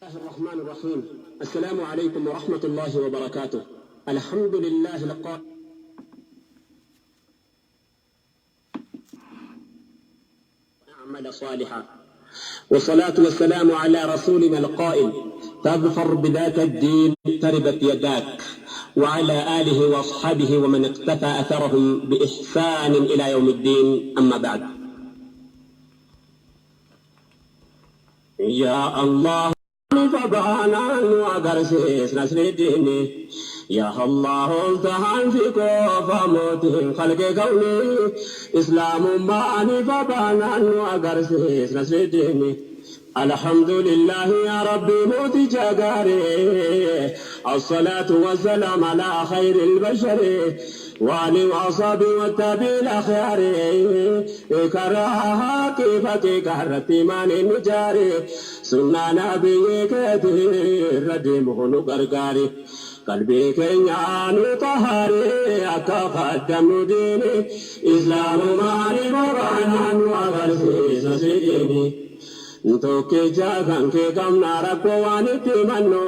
الله الرحمن الرحيم. السلام عليكم ورحمة الله وبركاته. الحمد لله القائل أعمل صالحا، والصلاة والسلام على رسولنا القائل فاظفر بذات الدين تربت يداك، وعلى آله وأصحابه ومن اقتفى أثرهم بإحسان إلى يوم الدين. أما بعد، يا الله فبانا وأغرسيس نصر الدين. يا الله امتحان في كوفا موتهم خلق كوني إسلام ماني فبانا وأغرسيس نصر الدين. الحمد لله يا ربي موتي جاغاري، الصلاة والسلام على خير البشر وعلي وأصحابي والتابعين الأخيار. كراها كيف كهرتي ما نجاري سنة نبي كثير رديمه نقرقاري قلبي كينيان طهاري أكا خدم ديني إسلام ماني برانا وغرسي سيديني. Tokkicha kan kee qabna rakkoo waan itti mannu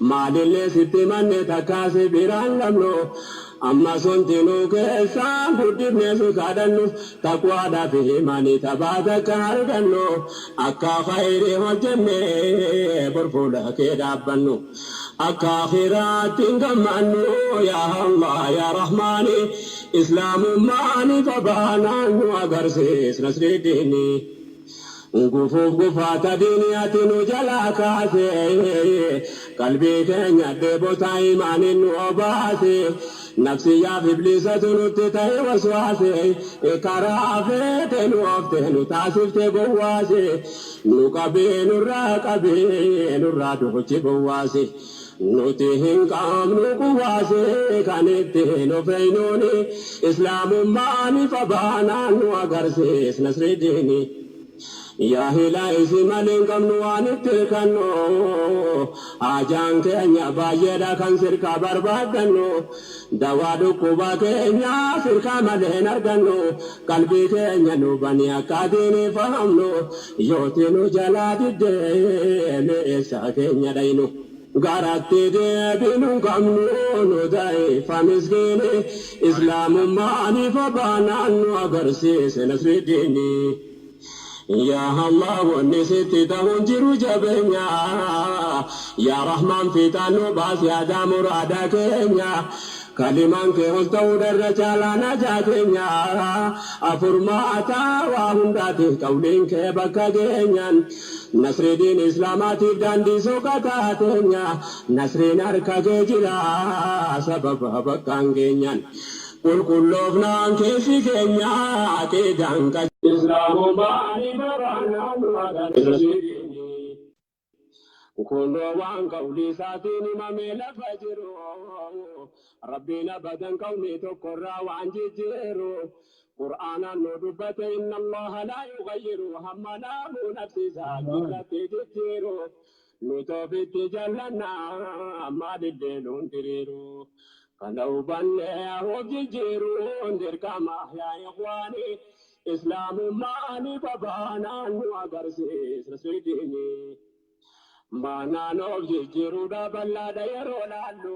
maalillee sitti manne takkaasi biraan lamnu amma sontinuu keessaa guddifnee si kadhannu taqwaadhaa fi himanii tabaata akka argannu akka khayrii hojjenne borfuudha kee dhaabbannu akka akhiraatti hin gammannu. Yaa Allah yaa Rahmaani, islaamummaani fabaanaan nu agarsiis nasridiini. Gufuuf gufaata diiniyaati nu jalaa kaase, qalbii keenya dheebotaa imaaniin nu obaase, nafsiyyaaf ibliisatu nutti ta'e waswaase, karaa feete nu oofte nu taasifte gowwaase, nu qabee nurraa qabee nurraa duhuchi bowwaase, nuti hin qabnu quwaase kan ittiin of eenyuuni islaamummaan fabaanaan nu agarsiis nasridiini. Yaa hilaa isi malee hin qabnu waan itti hirkannu, hajaan keenya baay'eedha kan sirkaa barbaaddannu, dawaa dhukkuba keenya sirkaa malee hin argannu, qalbii keenya nu bani akka diinii fahamnu, yooti nu jalaa diddee meeshaa keenya dhaynu. Garatti deebinu hin qabnu nu da'ifa miskiini islaamummaan fabaanaan nu agarsiise nasridiini. Yaa Allah, wanni sitti ta'uun jiru jabeenya. Yaa Rahmaan, fiixaan nu baas yaadaa muraada keenya. Kalimaan kee ol ta'uu irra caalaa najaa keenya. Afurmaata waa hundaatiif qawliin kee bakka geenyaan. Nasridiin Islaamaatiif daandii soqataa teenya. Nasriin harka kee jira sababa bakkaan geenyaan. Qulqulloofnaan keessi keenya aqiidaan Islaamummaan babaanaan nu agarsiisa. Kunoo waan qawlii isaatiin himamee lafa jiru. Rabbiin abadan qawmii tokkorraa waan jijjiiru. Qur'aanaan nu dubbate inna Allaha laa yughayyiru hamma naamuu nafsisaa irratti jijjiiru. Nu toofitti jallannaa maalillee nuun diriiru. Kana hubannee of jijjiiruun dirqama yaa ikhwaani. Islaamummaan babaanaan nu agarsiisa sirdiini. Maanaan of jijjiiruudha bal'aadha yeroo laallu.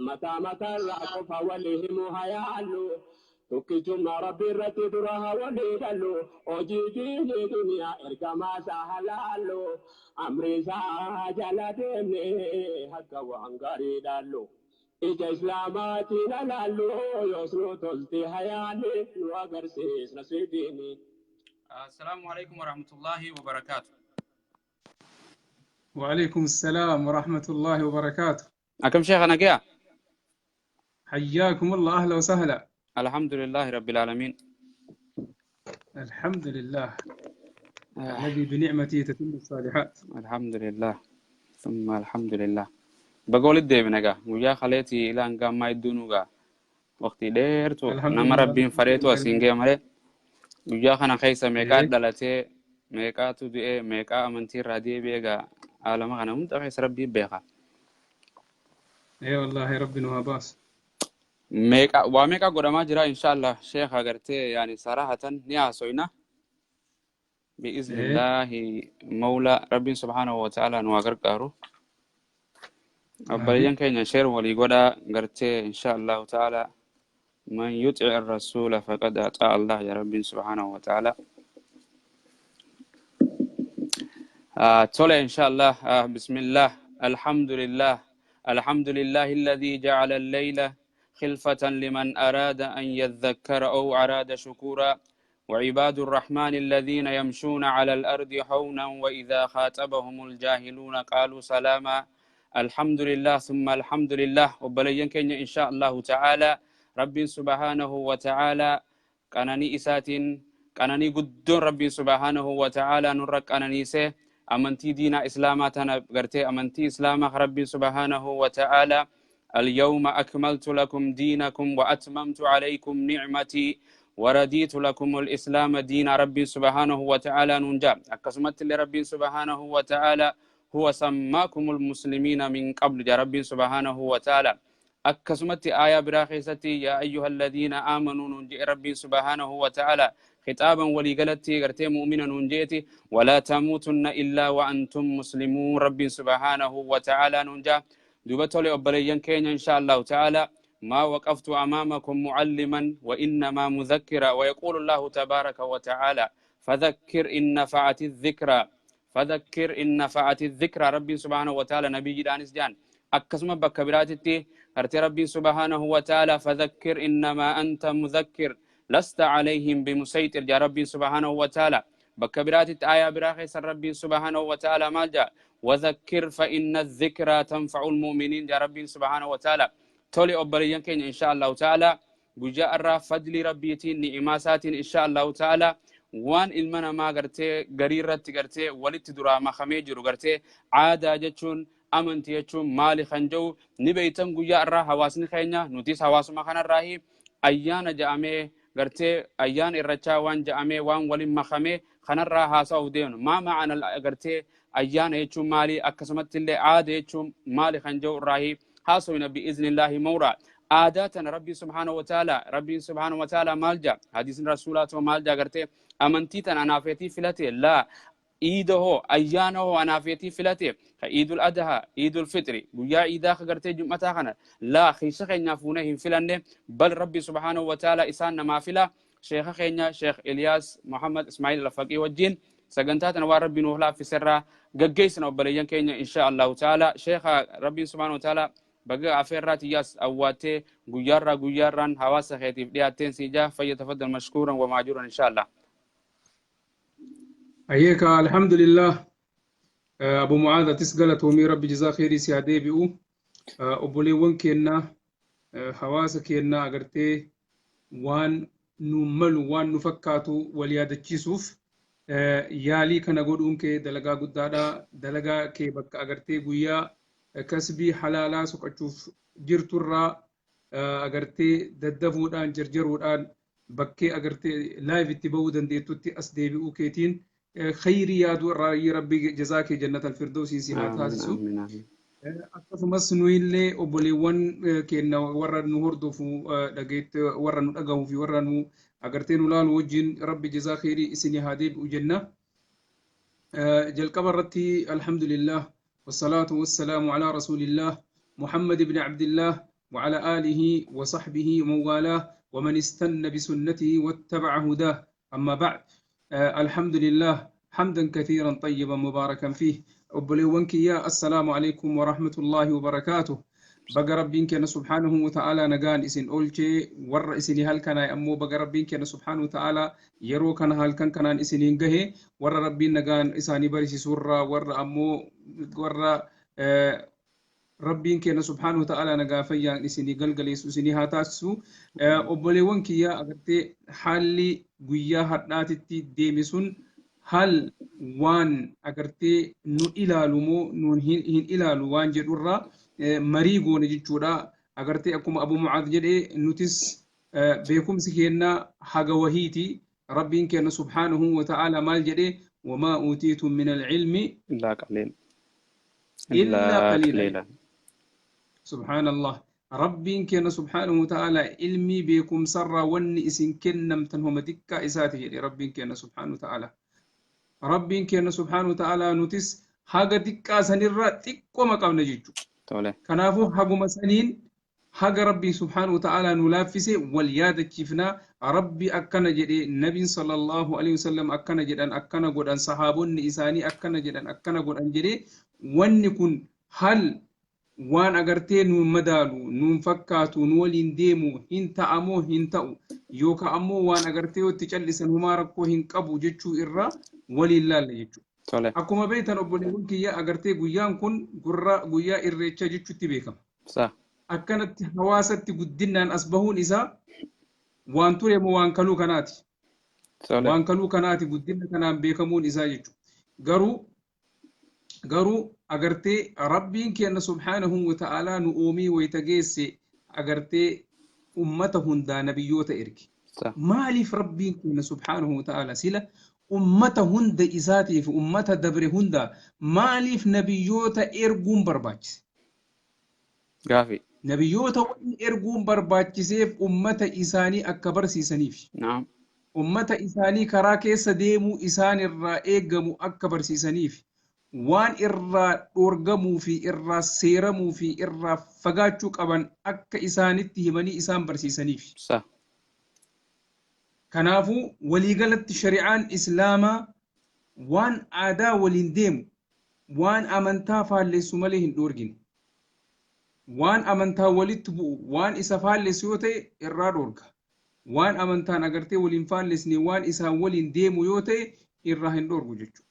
Mataa mataarraa qofa walii himu hayaallu. Tokkichummaa Rabbi irratti dura haa walii gallu. Hojii diinii duniyaa ergamaa isaa halaallu. Amri isaa jala deemnee akka waan gaarii dhaallu. Ija Islaamaatiin alaallu yoos nu tolti hayaanni nu agarsiisna sidiini. السلام عليكم ورحمة الله وبركاته. وعليكم السلام ورحمة الله وبركاته. أكم شيخنا كيا؟ حياكم الله، أهلا وسهلا. الحمد لله رب العالمين. الحمد لله الذي بنعمته تتم الصالحات. الحمد لله ثم الحمد لله. بقول الديب نجا ويا خليتي إلى أن قام ما يدونوغا وقتي ديرتو الحمد نما لله. ربين فريتو أسينجي مالي guyyaa kana keessa meeqaa إيه. Dhalatee meeqaatu du'ee meeqaa amantii irraa deebi'ee egaa aalama kana hunda keessa rabbii beeka. ايه والله ربنا ما باس. Meeqa waa meeqa godhamaa jira. Inshallah sheekha gartee yaani sarahatan ni haasoyna. بإذن الله مولى ربي سبحانه وتعالى nu haa gargaaru. Obboleeyyan keenya share walii godhaa gartee insha Allahu ta'ala من يطع الرسول فقد أطاع الله يا ربي سبحانه وتعالى. Tole إن شاء الله. بسم الله، الحمد لله، الحمد لله الذي جعل الليل خلفة لمن أراد أن يذكر أو أراد شكورا، وعباد الرحمن الذين يمشون على الأرض هونا وإذا خاطبهم الجاهلون قالوا سلاما. الحمد لله ثم الحمد لله. Obboleeyyan keenya إن شاء الله تعالى ربي سبحانه وتعالى qananii isaatiin qananii guddoon ربي سبحانه وتعالى nurra qananiise amantii diinaa islaamaa tana gartee amantii islaamaa ربي سبحانه وتعالى اليوم أكملت لكم دينكم وأتممت عليكم نعمتي ورضيت لكم الإسلام دينا ربي سبحانه وتعالى nuun jedha. Akkasumatti ربي سبحانه وتعالى هو سماكم المسلمين من قبل يا ربي سبحانه وتعالى. Akkasumatti آية biraa keessatti يا أيها الذين آمنوا nuun jedhe ربي سبحانه وتعالى خطابا walii galatti gartee mu'mina nuun jeeti ولا تموتن إلا وأنتم مسلمون ربي سبحانه وتعالى nuun jedha. Duuba tole obboleeyyan keenya إن شاء الله تعالى ما وقفت أمامكم معلما وإنما مذكرا، ويقول الله تبارك وتعالى فذكر إن نفعت الذكرى، فذكر إن نفعت الذكرى. ربي سبحانه وتعالى نبي دانس جان. Akkasuma bakka biraatitti gartee ربي سبحانه وتعالى فذكر إنما أنت مذكر لست عليهم بمسيطر jedha ربي سبحانه وتعالى. Bakka biraatitti آية biraa keessa ربي سبحانه وتعالى maal jedha? وذكر فإن الذكرى تنفع المؤمنين jedha ربي سبحانه وتعالى. Tole obboleeyyan keenya إن شاء الله تعالى guyyaa irraa fadli rabbiitiin ni'imaa isaatiin إن شاء الله تعالى waan ilma namaa gartee garii irratti gartee walitti duraa makamee jiru gartee aadaa jechuun amantii jechuun maali kan jedhu ni beeytan. Guyyaa irraa hawaasni keenya nutis hawaasuma kanarraahi ayyaana ja'amee gartee ayyaana irrachaa waan ja'amee waan waliin makamee kanarraa haasa'uuf deemnu maa ma'ana gartee ayyaana jechuun maali, akkasumatti illee aada jechuun maali kan jedhu irraahi haasawina بإذن الله mawraa. Aadaa tana rabbii سبحانه وتعالى rabbiin سبحانه وتعالى maal jaa? Hadiisni rasuulaatoo maal jaa? Gartee amantii tana anaafeetii filate laa iida hoo ayyaana hoo anaafeetii filate ka iidul adhaa, iidul fixri, guyyaa iidaa ka gartee jum'ataa kana laa kiisha keenyaa fuunee hin filanne, bal rabbi سبحانه وتعالى isaan namaa fila. Sheeka keenya Sheekh Eliyaas Muhammad Ismail Alfaqii wajjin sagantaa tana waan rabbi nuuf laaffiserraa gaggeessina obboleeyyan keenya إن شاء الله تعالى. Sheeka rabbiin سبحانه وتعالى baga afeerraa tiyyaas awwaattee guyyaarraa guyyaarraan hawaasa keetiif dhiyaatteen siijaa فليتفضل مشكورا ومأجورا إن شاء الله. Ayyeeka, alhamdulillah. Abu Mucaad, atis galatoomii, rabbi jazaa khairii si haa deebi'u. Obboleewwan keenya, hawaasa keenya agartee waan nu malu waan nu fakkaatu wal yaadachiisuuf yaalii kana godhuun kee dalagaa guddaadha. Dalagaa kee bakka agartee guyyaa kasbii halaalaa soqachuuf jirturraa agartee daddafuudhaan jarjaruudhaan bakkee agartee live itti bahuu dandeettutti as deebi'uu keetiin khayrii yaaduu irraa rabbi jazaa kee jannata alfirdawsiin si haa taasisu. Akkasumas nuyillee obboleewwan keenya warra nu hordofu dhageette warra nu dhagahuu fi warra nu agartee nu laalu wajjin rabbi jazaa khayrii isinii haa deebi'u jenna. Jalqaba irratti alhamdulillah والصلاة والسلام على رسول الله محمد بن عبد الله وعلى آله وصحبه ومن والاه ومن استنى بسنته واتبع هداه. أما بعد، الحمد لله حمدا كثيرا طيبا مباركا فيه. Obboleewwan kiyya, السلام عليكم ورحمة الله وبركاته. Baga rabbiin keenya سبحانه وتعالى nagaan isin oolchee warra isinii halkanaa ammoo baga rabbiin keenya سبحانه وتعالى yeroo kana halkan kanaan isiniin gahe. Warra rabbiin nagaan isaanii barisiisurraa warra ammoo warra rabbiin keenya سبحانه وتعالى nagaa fayyaan isinii galgaleessu isinii haa taasisu. Obboleewwan kiyya, agartee haalli guyyaa har'aatitti deeme sun hal waan agartee nu ilaalu moo nuun hin ilaalu waan jedhurraa marii goone jechuudha. Agartee akkuma Abu Mucaad jedhee nutis beekumsi keenya haga wahiiti. Rabbiin keenya سبحانه وتعالى maal jedhee? وما أوتيتم من العلم إلا قليلا. إلا إلا قليلا. قليلا. سبحان الله، rabbiin keenya سبحانه وتعالى ilmii beekumsarraa wanni isin kennamtan homa xiqqaa isaati jedhe rabbiin keenya سبحانه وتعالى. Rabbiin keenya subhaanahu wa ta'aalaa nutis haga xiqqaa sanirraa xiqqooma qabna jechuudha. Tole. Kanaafuu haguma saniin haga Rabbii subhaanahu wa ta'aalaa nu laaffise wal yaadachiifnaa. Rabbi akkana jedhe, nabiin sallallahu alaihi wasallam akkana jedhan, akkana godhan, sahaabonni isaanii akkana jedhan, akkana godhan jedhee, wanni kun hal waan agartee nuun madaalu, nuun fakkaatu, nu waliin deemu hin ta'amoo hin ta'u, yookaan ammoo waan agartee yoo itti callisan humaa rakkoo hin qabu jechuu irraa waliin laalla jechuudha. Tole. Akkuma beektan obboleewwan kiyya, agartee guyyaan kun guyyaa irreechaa jechuutti beekama. Sa. Akkanatti hawaasatti guddinaan as bahuun isaa waan ture moo waan kaluu kanaati? Tole. Waan kaluu kanaati guddina kanaan beekamuun isaa jechuudha. Garuu agartee Rabbiin keenya subhaanahu wa ta'aalaa nu uumii wayita geesse agartee ummata hundaa nabiyyoota erge. Sa. Maaliif Rabbiin keenya subhaanahu wa ta'aalaa sila ummata hunda isaatiif, ummata dabre hunda maaliif nabiyyoota erguun barbaachise? Gaafi. Nabiyyoota wanni erguun barbaachiseef ummata isaanii akka barsiisaniif. Naam. Ummata isaanii karaa keessa deemuu isaan irraa eegamu akka barsiisaniif. Waan irraa dhoorgamuu fi irraa seeramuu fi irraa fagaachuu qaban akka isaanitti himanii isaan barsiisaniif. Sa. Kanaafuu waliigalatti shari'aan Islaamaa waan aadaa waliin deemu, waan amantaa faallessu malee hin dhoorgine. Waan amantaa walitti bu'u, waan isa faallessu yoo ta'e irraa dhoorga. Waan amantaan agartee waliin faallesne, waan isaan waliin deemu yoo ta'e irraa hin dhoorgu jechuudha.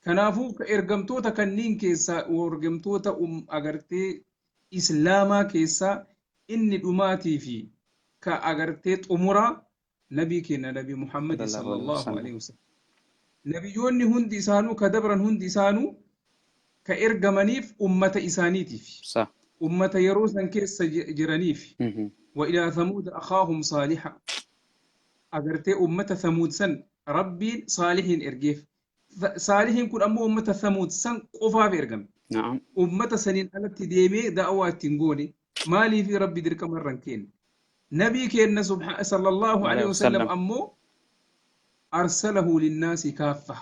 Kanaafuu ergamtoota kanneen keessaa, ergamtoota agartee Islaamaa keessaa inni dhumaatii fi ka agartee xumuraa nabii keenya Nabi Muhammad Sallallahu sallallahu alaihi alaihi wasallam. Nabiyyoonni hundi isaanuu ka dabran hundi isaanuu ka ergamaniif ummata isaaniitiif. Sa. Ummata yeroo san keessa jiraniif. Wa ilaa thamuud akhaahum saaliha. Agartee ummata Thamuud san Rabbiin Saalihiin ergeef. Saalihiin kun ammoo ummata Thamuud san qofaaf ergame. Naam. Ummata saniin alatti deemee da'awaa ittiin goone, maaliif Rabbi dirqama irra hin kenne? Nabii keenya sallallahu alaihi wasallam ammoo arsalahu linnaasi kaaffa.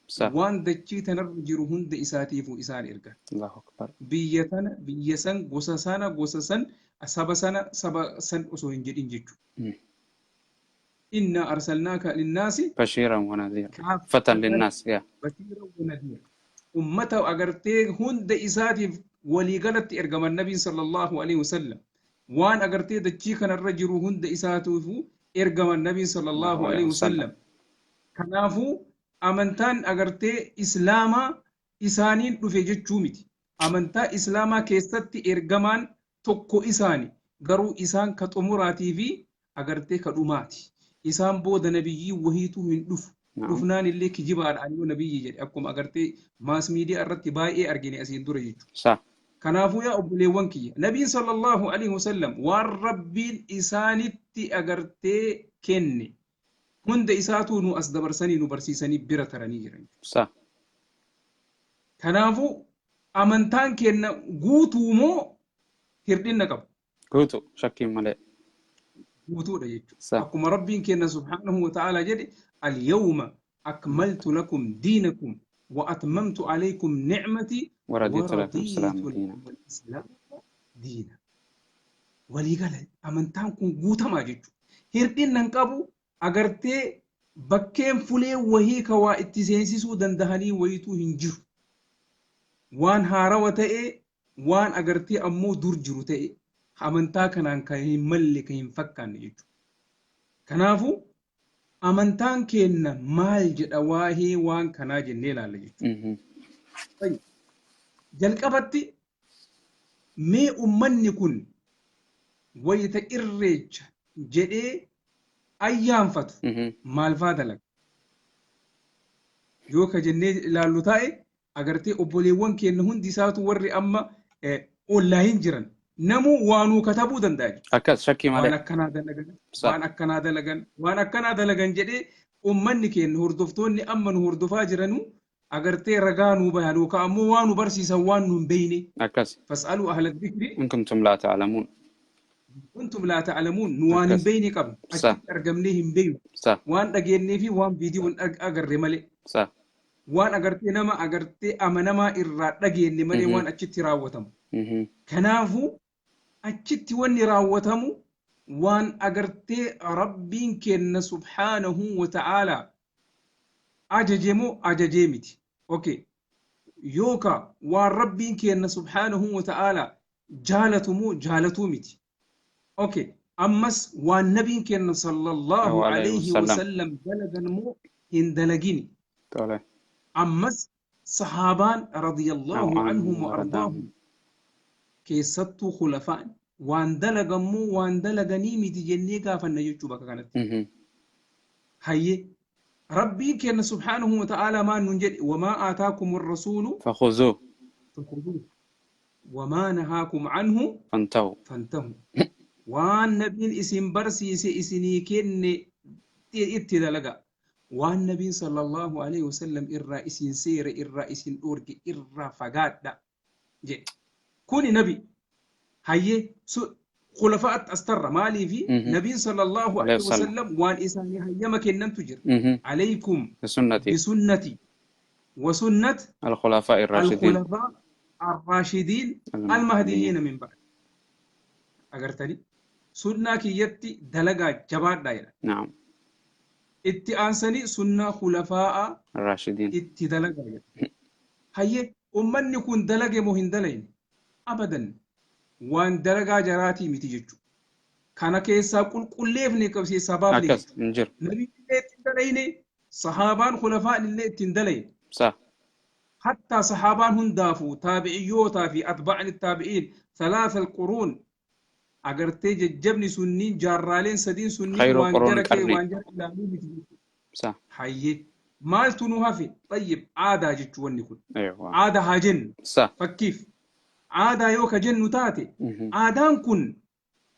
Sa. Waan dachii tanarra jiru hunda isaatiifuu isaan ergan. Allahu akbar. Biyya tana, biyya san, gosa sana, gosa san, saba sana, saba san osoo hin jedhin jechuudha. Inna arsalnaaka linnaasi Bashiiran wa nadhiira. kaaffatan Fatan linnaas. Yaa. bashiiran wa nadhiira. Ummata agartee hunda isaatiif waliigalatti ergaman nabiin sallallahu alaihi wasallam. Waan agartee dachii kanarra jiru hunda isaatiif ergaman nabiin sallallahu alaihi wasallam. Kanaafuu amantaan agartee Islaamaa isaaniin dhufe jechuu miti. Amantaa Islaamaa keessatti ergamaan tokko isaani. Garuu isaan ka xumuraatii fi agartee ka dhumaati. Isaan booda nabiyyii wahiituu hin dhufu. Naam. Dhufnaan illee kijibaadhaan yoo nabiyyi jedhe, akkuma agartee mass media irratti baay'ee argine asiin dura jechuudha. Sa. Kanaafuu yaa obboleewwan kiyya, nabiin sallallahu alaihi wasallam waan Rabbiin isaanitti agartee kenne hunda isaatuu nu as dabarsanii nu barsiisanii bira taranii jiran. Sa. Kanaafuu amantaan kenna guutuu moo hirdhinna qabu? Guutuu shakkiin malee. Guutuudha jechuudha. Sa. Akkuma Rabbiin kenna subhaanahu wa ta'ala jedhe, al-yawma akmaltu lakum diinakum wa atmamtu alaykum ni'mati Waradiitu lakum islaama waradiitu diina. lakum al-islaama diina. Waliigala amantaan kun guutamaa jechuudha. Hirdhinna hin qabu, agartee bakkeen fulee wahii ka waa itti seensisuu dandahanii wayituu hin jiru. Waan haarawa ta'e, waan agartee ammoo dur jiru ta'e, amantaa kanaan kan hin malle, kan hin fakkaanne jechuudha. Kanaafuu amantaan keenya maal jedha waa'ee waan kanaa jennee ilaalla jechuudha. Jalqabatti mee ummanni kun wayita irreecha jedhee ayyaanfatu maal faa dalaga? Yoo ka jennee ilaallu taa'e, agartee obboleewwan keenya hundi isaatu warri amma online jiran namuu waanuu katabuu danda'a jechuudha. Akkas, shakkii Waan malee. akkanaa dalagan, Sa. waan akkanaa dalagan, waan akkanaa dalagan jedhee ummanni keenya hordoftoonni amma nu hordofaa jiranu agartee ragaa nuu bayan yookaan ammoo waan nu barsiisan waan nu hin beeyne. Akkas. Fas'aluu ahla dhikri In kuntum laa ta'lamuun. Kuntum laa ta'lamuun, nu waan hin Akkas. beeyne qabna. Achitti argamnee hin beeynu. Waan dhageennee fi waan viidiyoon agarre malee. Waan agartee nama agartee amanamaa irraa dhageenne malee waan achitti raawwatamu. Kanaafuu achitti wanni raawwatamu waan agartee Rabbiin kenna subhaanahu wa ta'aalaa ajaje moo ajajee miti. Okay. Yookaa waan Rabbiin kenna subhaanahu wa ta'aalaa jaalatu moo jaalatuu miti. Okay. Ammas waan nabiin kenna sallallahu alayhi alayhi wasallam wasallam dalagan moo hin dalagini. Tole. Ammas sahaabaan radiyallahu anhum wa ardaahum keessattuu khulafaan waan dalagan moo waan dalaganii miti jennee gaafanna jechuu bakka kanatti. Hayyee, Rabbiin kenna subhaanahu wa ta'aalaa maal nuun jedhe? Wamaa aataakum rasuulu فخذوه fakhuduuhu wamaa nahaakum anhu فانتهوا fantahu. Waan nabiin isin barsiise, isinii kenne itti dalaga. Waan nabiin sallallahu alaihi wasallam irraa isin seere, irraa isin dhoorge irraa fagaadha jedhe. Kuni nabi. Hayyee, khulafaat astarra maaliifi nabiin sallallahu عليه alaihi wasallam wasallam waan isaanii hayyama kennantu jira. عليكم بسنتي بسنتي وسنة الخلفاء الراشدين الخلفاء الراشدين المهديين المهديين من بعد. Agartanii, sunnaa kiyyatti dalagaa jabaadhaa jedha. Itti aansanii sunnaa khulafaa'a الراشدين itti dalagaa jedha. Hayyee, ummanni kun dalage moo hin dalayne? Abadan, waan dalagaa jaraatii miti jechuudha. Kana keessaa qulqulleefne qabsiisaa baafne akkas jechuudha. Hin jiru. Nabiin illee ittiin dalayne, sahaabaan khulafaan illee ittiin dalayne. حتى صحابان هندافو تابعيوتا في أتباع التابعين ثلاث القرون agartee jajjabni sunniin jaarraaleen sadiin sunniin خير waan القرون jara kee قرني waan jara ilaaluu miti jechuudha. Hayyee, maaltu nu hafe? Tayyib, aadaa jechuu wanni kun. Aadaa haa jennu. Fakkiif aadaa yoo ka jennu taate, aadaan kun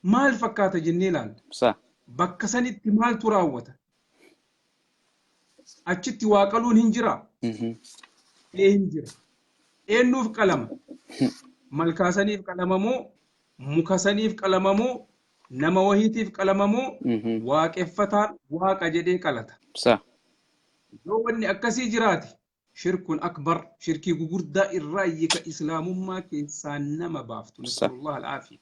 maal fakkaata jennee ilaalla. Bakka sanitti maaltu raawwata? Achitti waa qaluun hin jiraa? Ee, hin jira. Eenyuuf qalama? Malkaa saniif qalama moo, muka saniif qalama moo, nama wahiitiif qalama moo, waaqeffataan waaqa jedhee qalata? Yoo wanni akkasii jiraate, shirkun akbar, shirkii gugurdaa irraa hiika islaamummaa keessaa nama baaftu. Nasalullah al'aafiya.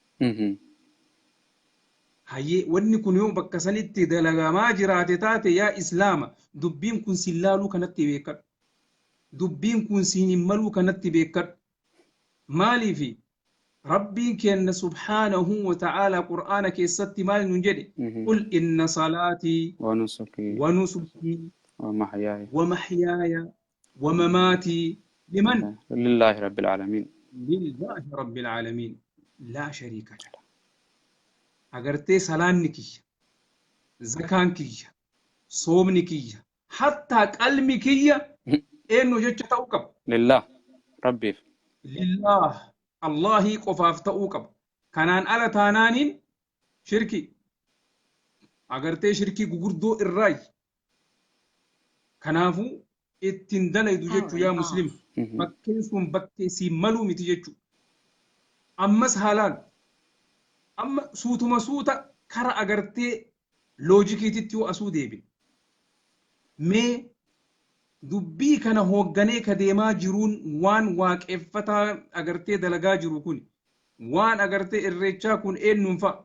Hayyee, wanni kun yoo bakka sanitti dalagamaa jiraate taate, yaa islaama, dubbiin kun sin laaluu kanatti beekadhu. Dubbiin kun siin hin maluu kanatti beekadhu. Maaliifi Rabbiin kenna subhaanahu wa ta'aalaa Qur'aana keessatti maal nun jedhe? قل إن صلاتي ونسكي ونسكي ومحياي ومحياي ومماتي لمن؟ لله رب العالمين. لله رب العالمين لا شريك له. Agartee, salaanni kiyya, zakaan kiyya, soomni kiyya, hattaa qalmi kiyya eenyu jecha ta'uu qaba? لله, rabbiif. لله, Allahii qofaaf ta'uu qaba. Kanaan ala taanaaniin shirki, agartee, shirkii gugurdoo irraayi. Kanaafuu ittiin dalaydu jechuu, yaa muslima. Bakkeen sun bakkee siin maluu miti jechuu. Ammas haalaan amma suutuma suuta kara agartee loojikiititti yoo asuu deebine, mee dubbii kana hoogganee ka deemaa jiruun waan waaqeffataa agartee dalagaa jiru kun, waan agartee irreechaa kun eenyuun fa'a?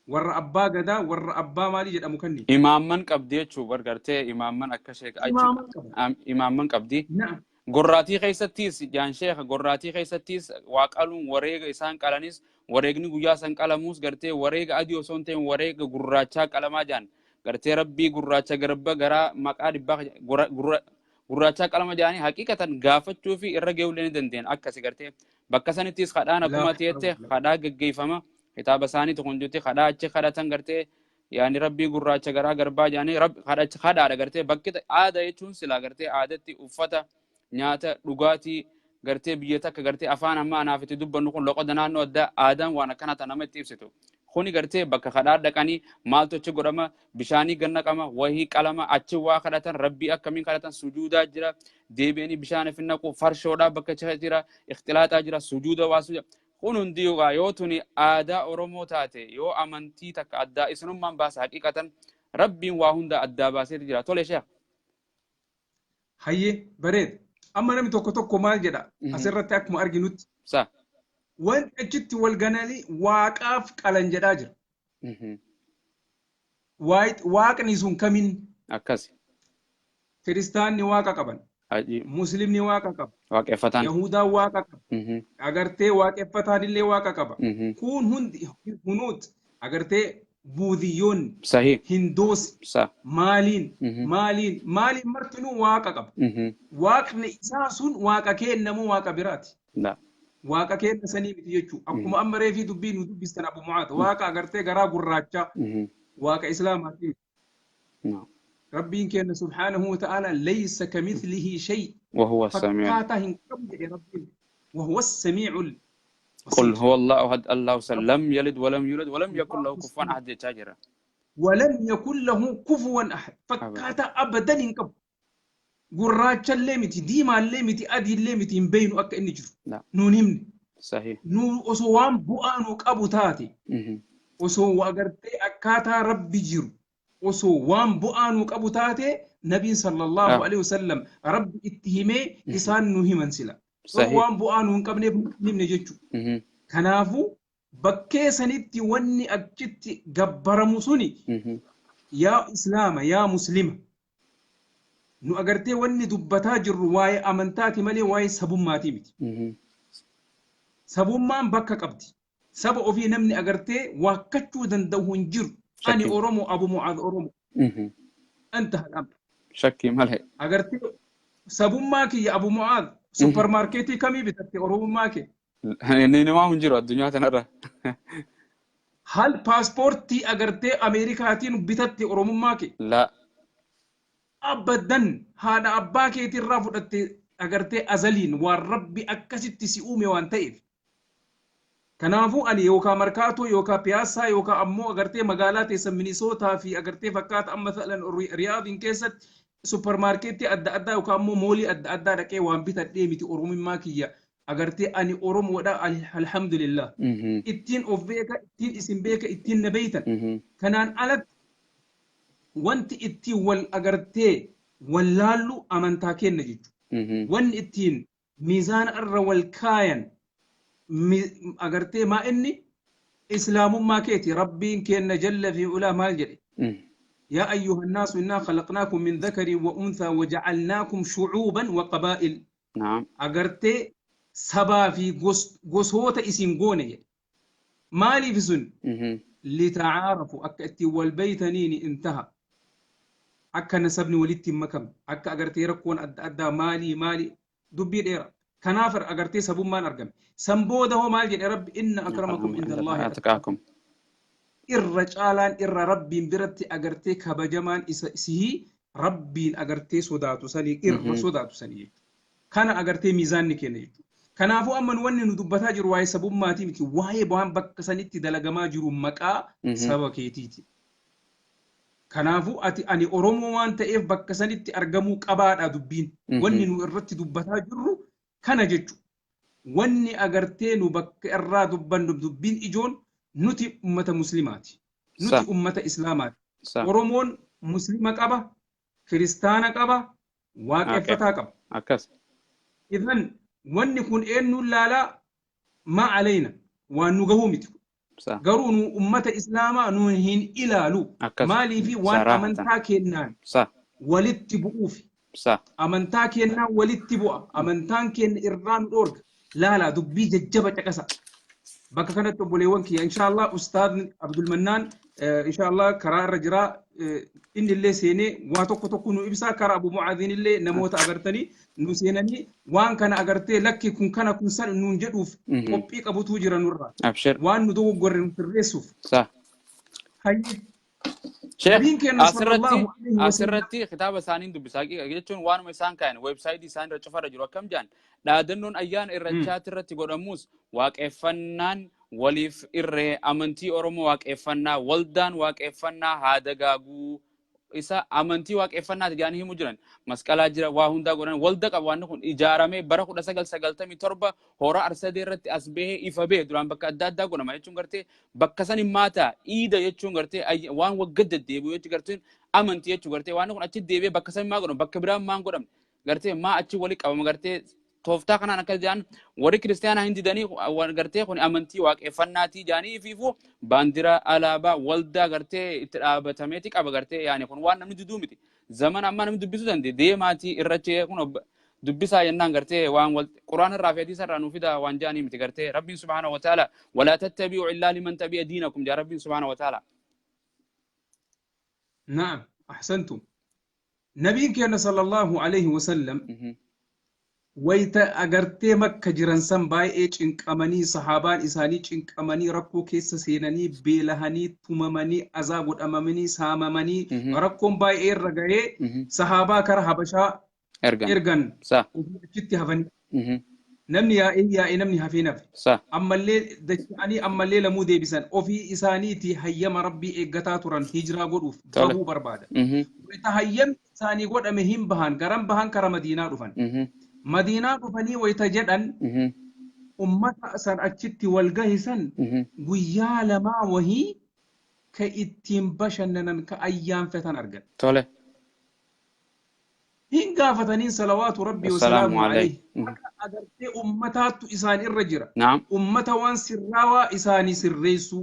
Warra abbaa gadaa, warra abbaa maalii jedhamu kanni. Imaamman qabdi jechuu gartee, imaamman akka sheeka achi Imaaman qaba. Imaamman qabdi. Na'am. Gorraatii keessattis jaan sheeka, gorraatii keessattis waa qaluun, wareega isaan qalanis, wareegni guyyaa san qalamuus gartee wareega adii osoo hin ta'in wareega gurraachaa qalamaa jaan, gartee rabbii gurraacha garba garaa maqaa dhibbaa gurraachaa qalama jaanii haqiqatan gaafachuu fi irra ge'uullee ni dandeenye. Akkasi gartee bakka sanittis kadhaan akkuma ta'etti kadhaa geggeeffama. Kitaaba isaaniitu kun jirti, kadhaa achi kadhatan gartee yaani rabbii gurraacha garaa garbaa jaanii kadhaadha. Gartee bakki aadaa jechuun silaa gartee aadatti uffata, nyaata, dhugaatii, gartee biyya takka gartee afaan amma anaaf itti dubbannu kun loqoda naannoo addaa, aadaan waan akkana tan nama itti ibsitu. Kuni gartee bakka kadhaa dhaqanii maaltu achi godhama? Bishaanii ganna qama, wahii qalama, achi waa kadhatan, rabbii akkamiin kadhatan? Sujuudaa jira, deebi'anii bishaan ofi naqu, farshoodhaa bakka jira, ikhtilaaxaa jira, sujuuda waa sujuuda. Kun hundi yoo tuni aadaa Oromoo taate, yoo amantii takka addaa isinummaan baasa, haqiqatan Rabbiin waa hunda addaa baaseeti jira. Tole, sheekh. Hayyee, bareeda. Amma namni tokko tokko maal jedha asirratti akkuma arginutti? Wanti achitti wal gananii waaqaaf qalan jedhaa jira. Waaqni sun kamiin? Akkasi. Kiristaanni waaqa qaban. Muslimni waaqa qaba. Waaqeffataan. Yahudaan waaqa qaba. Agartee, waaqeffataan illee waaqa qaba. Kun hundi hunuut agartee Buudhiyyoonni, Hindoos, maaliin, maaliin, maaliin martinuu waaqa qaba. Waaqni isaa sun waaqa kennamoo waaqa biraati? Waaqa kenna sanii miti jechuudha. Akkuma amma reefii dubbii nu dubbistan, Abu Mu'aad, waaqa agartee garaa gurraachaa waaqa Islaamaati. Rabbiin kenna subhaanahu wa ta'ala laysa kamithlihi shay. وهو السميع. Fakkaataa hin qabu jedhe Rabbiin. وهو السميع. قل هو الله أحد الله الصمد لم يلد ولم يولد ولم يكن له كفوا أحد jechaa jira. ولم يكن له كفوا أحد. Fakkaataa abadan hin qabu. Gurraachallee miti, diimaallee miti, adiillee miti, hin beeynu akka inni jiru. Nuun himne. Nu osoo waan bu'aa nu qabu taate, osoo agartee akkaataa Rabbi jiru, osoo waan bu'aa nu qabu taate, nabiin sallallahu alaihi wasallam Rabbi itti himee isaan nu himan sila. Waan bu'aa nu hin qabneef nu himne jechuudha. Kanaafuu bakkee sanitti wanni achitti gabbaramu suni, yaa Islaama, yaa Muslima, nu agartee wanni dubbataa jirru waa'ee amantaati malee waa'ee sabummaatii miti. Sabummaan bakka qabdi. Saba ofii namni agartee waakkachuu danda'u hin jiru. Ani Oromoo, Abu Mu'aaz Oromoo. Anta al'amr. Shakkii malee. Agartee, sabummaa kiyya, Abu Mu'aaz, supermarketii kamii bitatte Oromummaa kee? Inni namaa hin jiru addunyaa kanarra. Hal paaspoortii agartee Ameerikaatiin bitatte Oromummaa kee? La. Abadan, haadha abbaa keetirraa fudhatte agartee azaliin waan Rabbi akkasitti si uume waan ta'eef. Kanaafuu ani yookaan Markaatoo yookaan Piyaassaa yookaan ammoo agartee magaalaa teessan Minisootaa fi agartee fakkaata amma ta'an Riyaadiin keessatti supermarketii adda addaa yookaan ammoo mallii adda addaa dhaqee waan bitadhee miti Oromummaa kiyya. Agartee, ani Oromoodha, alhamdulillah. Ittiin of beeka, ittiin isin beeka, ittiin na beeytan. Kanaan alatti wanti ittiin wal agartee wallaallu amantaa kenna jechuudha. Wanni ittiin miizaana irra wal kaayan agartee maa inni Islaamummaa keeti. Rabbiin kenna jalla fi ulaa maal jedhe? يا أيها الناس إنا خلقناكم من ذكر وأنثى وجعلناكم شعوبا وقبائل. Agartee, sabaa fi gosoota isin goone jedhe. Maaliif sun? لتعارفوا, akka ittiin wal beeytaniini. Intaha. Akka nasabni walitti hin makamne, akka agartee rakkoon adda addaa maalii maalii dubbii dheera. Kanaaf agartee sabummaan argame. San booda hoo maal jedhe Rabbi? إن أكرمكم عند الله أتقاكم. Irra caalaan irra Rabbiin biratti agartee kabajamaan isa sihii Rabbiin agartee sodaatu sanii, irra sodaatu sanii jechuudha. Kana agartee miizaanni kenna jechuudha. Kanaafuu amma nu wanni nu dubbataa jiru waa'ee sabummaatii miti, waa'ee waan bakka sanitti dalagamaa jiru maqaa saba keetiiti. Kanaafuu ati ani Oromoo waan ta'eef bakka sanitti argamuu qabaadha dubbiin. Wanni nu irratti dubbataa jirru kana jechuudha. Wanni agartee nu bakka irraa dubbannu dubbiin ijoon nuti ummata Muslimaati. Nuti ummata Islaamaati. Oromoon Muslima qaba, Kiristaana qaba, waaqeffataa qaba. إذن wanni kun eenyuun laalaa ما علينا, waan nu gahuu miti. Garuu nu ummata Islaamaa nu hin ilaalu. Maaliifi? Waan amantaa kennaan walitti bu'uufi. Amantaa kennaan walitti bu'a. Amantaan kenna irraa nu dhoorga. Laalaa, dubbii jajjaba caqasa. Bakka kanatti obboleewwan kiyya, inshallah ustaadni Abdulmannaan inshallah karaa irra jira. Inni illee seenee waa tokko tokko nu ibsaa. Karaa Abu Mucaadhiin illee namoota agartanii nu seenanii waan kana agartee lakki kun kana kun san nuun jedhuuf qophii qabutu jira nurraa. Waan nu dogoggorre nu sirreessuuf. Hayyee. Sheekh, asirratti kitaaba isaaniin dubbisa. Jechuun waanuma isaan kaayan weebsaayitii isaan irra cufarra jiru akkam jedhan: dhaadannoon ayyaana Irreechaati irratti godhamus waaqeffannaan waliif irree amantii Oromoo waaqeffannaa waldaan waaqeffannaa haa dagaaguu. Isa amantii waaqeffannaati jedhanii himu jiran. Masqalaa jira, waa hundaa godhan walda qaba. Waan kun ijaaramee bara 1997 Hora Arsadee irratti as bahee ifa bahe. Duraan bakka adda addaa godhama jechuun gartee bakka san hin maataa iida jechuun gartee waan wagga deddeebi'u jechuun gartee amantii jechuun gartee waan kun achi deebi'ee bakka san maa godhama, bakka biraan maan godhamne, gartee maa achi wali qabama, gartee tooftaa kanaan akka jedhan warri kiristaanaa hin didanii. Waan gartee kun amantii waaqeffannaatii jedhanii ifiifuu baandiraa, alaabaa, waldaa gartee itti dhaabatameeti qaba. Gartee yaani kun waan namni diduu miti. Zamana ammaa namni dubbisuu danda'e deemaatii irrachi kun dubbisaa jennaan gartee waan wal quraana irraa fi hadiisa irraa nuu fidaa waan jedhanii miti. Gartee Rabbiin subhaanahu wa ta'ala walaa tattabi'u illaa liman tabi'a diinakum jaa Rabbiin subhaanahu wa ta'ala. Na'am, ahsantum. Nabiin keenya sallallahu alaihi wasallam wayita agartee Makka jiran san baay'ee cinqamanii, sahaabaan isaanii cinqamanii, rakkoo keessa seenanii, beelahanii, tumamanii, azaa godhamanii, saamamanii, rakkoon baay'ee irra gahee sahaabaa kara Habashaa ergan ergan sa ofii achitti hafanii namni yaa'ee yaa'ee namni hafee nafe. Ammallee dacha'anii ammallee lamuu deebisan. Ofii isaaniitii hayyama Rabbii eeggataa turan, hijiraa godhuuf bahuu barbaadan. Wayita hayyamni isaanii godhame hin bahan, garam bahan? Kara Madiinaa dhufan. Madiinaa dhufanii wayita jedhan ummata san achitti wal gahisan guyyaa lamaa wahii ka ittiin bashannanan, ka ayyaanfatan argan. Hin gaafataniin salawaatu Rabbii wassalaamu wasalaamu alayhi. Alayhi. Akka agartee ummataattu isaan irra jira. Ummata waan sirraawaa isaanii sirreessuu.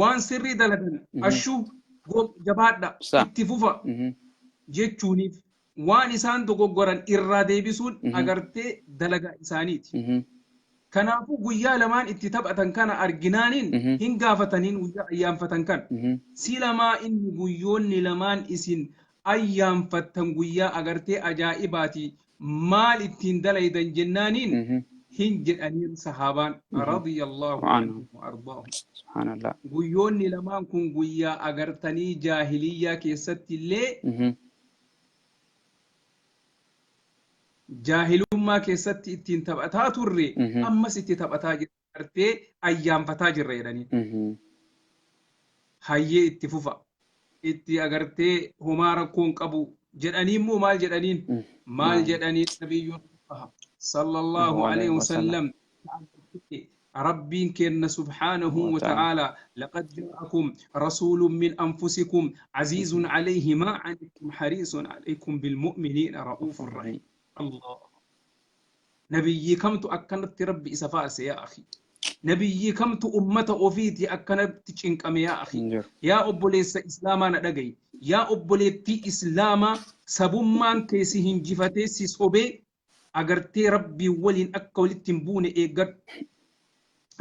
Waan sirrii dalagan ashuu jabaadha itti fufa jechuuniif waan isaan dogoggoran irraa deebisuun agartee dalagaa isaaniiti. Kanaafuu guyyaa lamaan itti taphatan kana arginaaniin hin gaafataniin guyyaa ayyaanfatan kana. Si lamaa inni guyyoonni lamaan isin ayyaanfattan guyyaa agartee ajaa'ibaati, maal ittiin dalaydan jennaaniin hin jedhaniin sahaabaan radiyallahu anhu anhum wa ardaahum. Subhaanallah. Guyyoonni lamaan kun guyyaa agartanii jaahiliyyaa keessatti illee jaahilummaa keessatti ittiin taphataa turre, ammas itti taphataa jirra, agartee ayyaanfataa jirra jedhanii. Hayyee, itti fufa. Itti agartee homaa rakkoon qabu jedhanii immoo maal jedhaniin? Maal jedhaniin Nabiyyuun sallallahu alaihi wasallam? Rabbiin kenna subhaanahu wa ta'ala laqad ja'akum rasuulun min anfusikum aziizun alayhi maa anittum hariisun alaykum bilmu'miniina ra'uufun rahiim. Allah. Nabiyyii kamtu akkanatti Rabbi isa faarse, yaa akhi? Nabiyyii kamtu ummata ofiiti akkanatti cinqame, yaa akhi? Hin jiru. Yaa obboleessa Islaamaa na dhagayi. Yaa obboleettii Islaamaa, sabummaan kee si hinjifatee si sobee agartee Rabbii waliin akka walitti hin buune eeggadhu.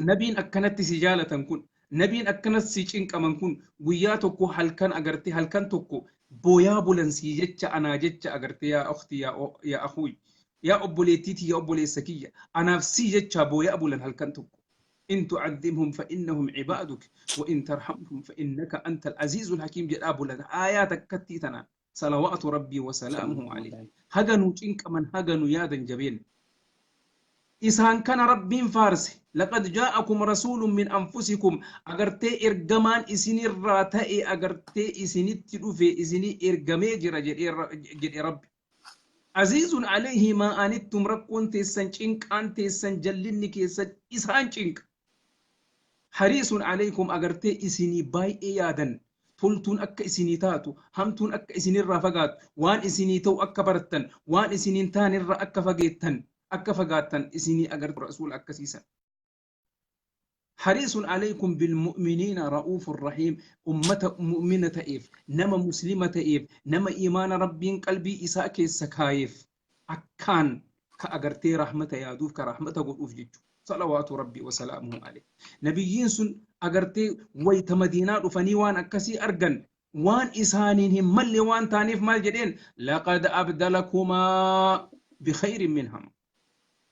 Nabiin akkanatti si jaalatan kun, nabiin akkanatti si cinqaman kun guyyaa tokko halkan agartee halkan tokko booyaa bulan sii jecha, anaa jecha agartee, yaa ukhti, yaa akhuy, yaa obboleettii tiyya, obboleessa kiyya, anaaf sii jecha booyaa bulan halkan tokko. In tu'addimhum fa innahum cibaaduk wa in tarhamhum fa innaka anta al-aziizul hakiim jedhaa bulan aayaa takkattii tanaan salawaatu Rabbii wa salaamuhu alayhi. Haga nu cinqaman, haga nu yaadan jabeen. Isaan kana Rabbiin faarse. Laqad jaa'akum rasuulun min anfusikum, agartee ergamaan isinirraa ta'e agartee isinitti dhufe, isinii ergamee jira jedhe Rabbi. Aziizun alayhi maa anittum, rakkoon teessan, cinqaan teessan, jallinni keessan isaan cinqa. Hariisun alaykum, agartee isinii baay'ee yaadan, toltuun akka isinii taatu, hamtuun akka isinirraa fagaattu, waan isinii ta'u akka barattan, waan isiniin taanirraa akka fageettan, akka fagaattan isinii agartu rasuula akkasiisan. Hariisun alaykum bilmu'miniina ra'uufur rahiim, ummata mu'mina ta'eef, nama muslima ta'eef, nama imaana Rabbiin qalbii isaa keessa kaayeef akkaan ka agartee rahmata yaaduuf, ka rahmata godhuuf jechuudha. Salawaatu Rabbii wasalaamuhu alayhi. Nabiyyiin sun agartee wayita Madiinaa dhufanii waan akkasii argan, waan isaaniin hin malle waan taaneef maal jedheen? Laqad abdalakumaa bikhayrin minhum.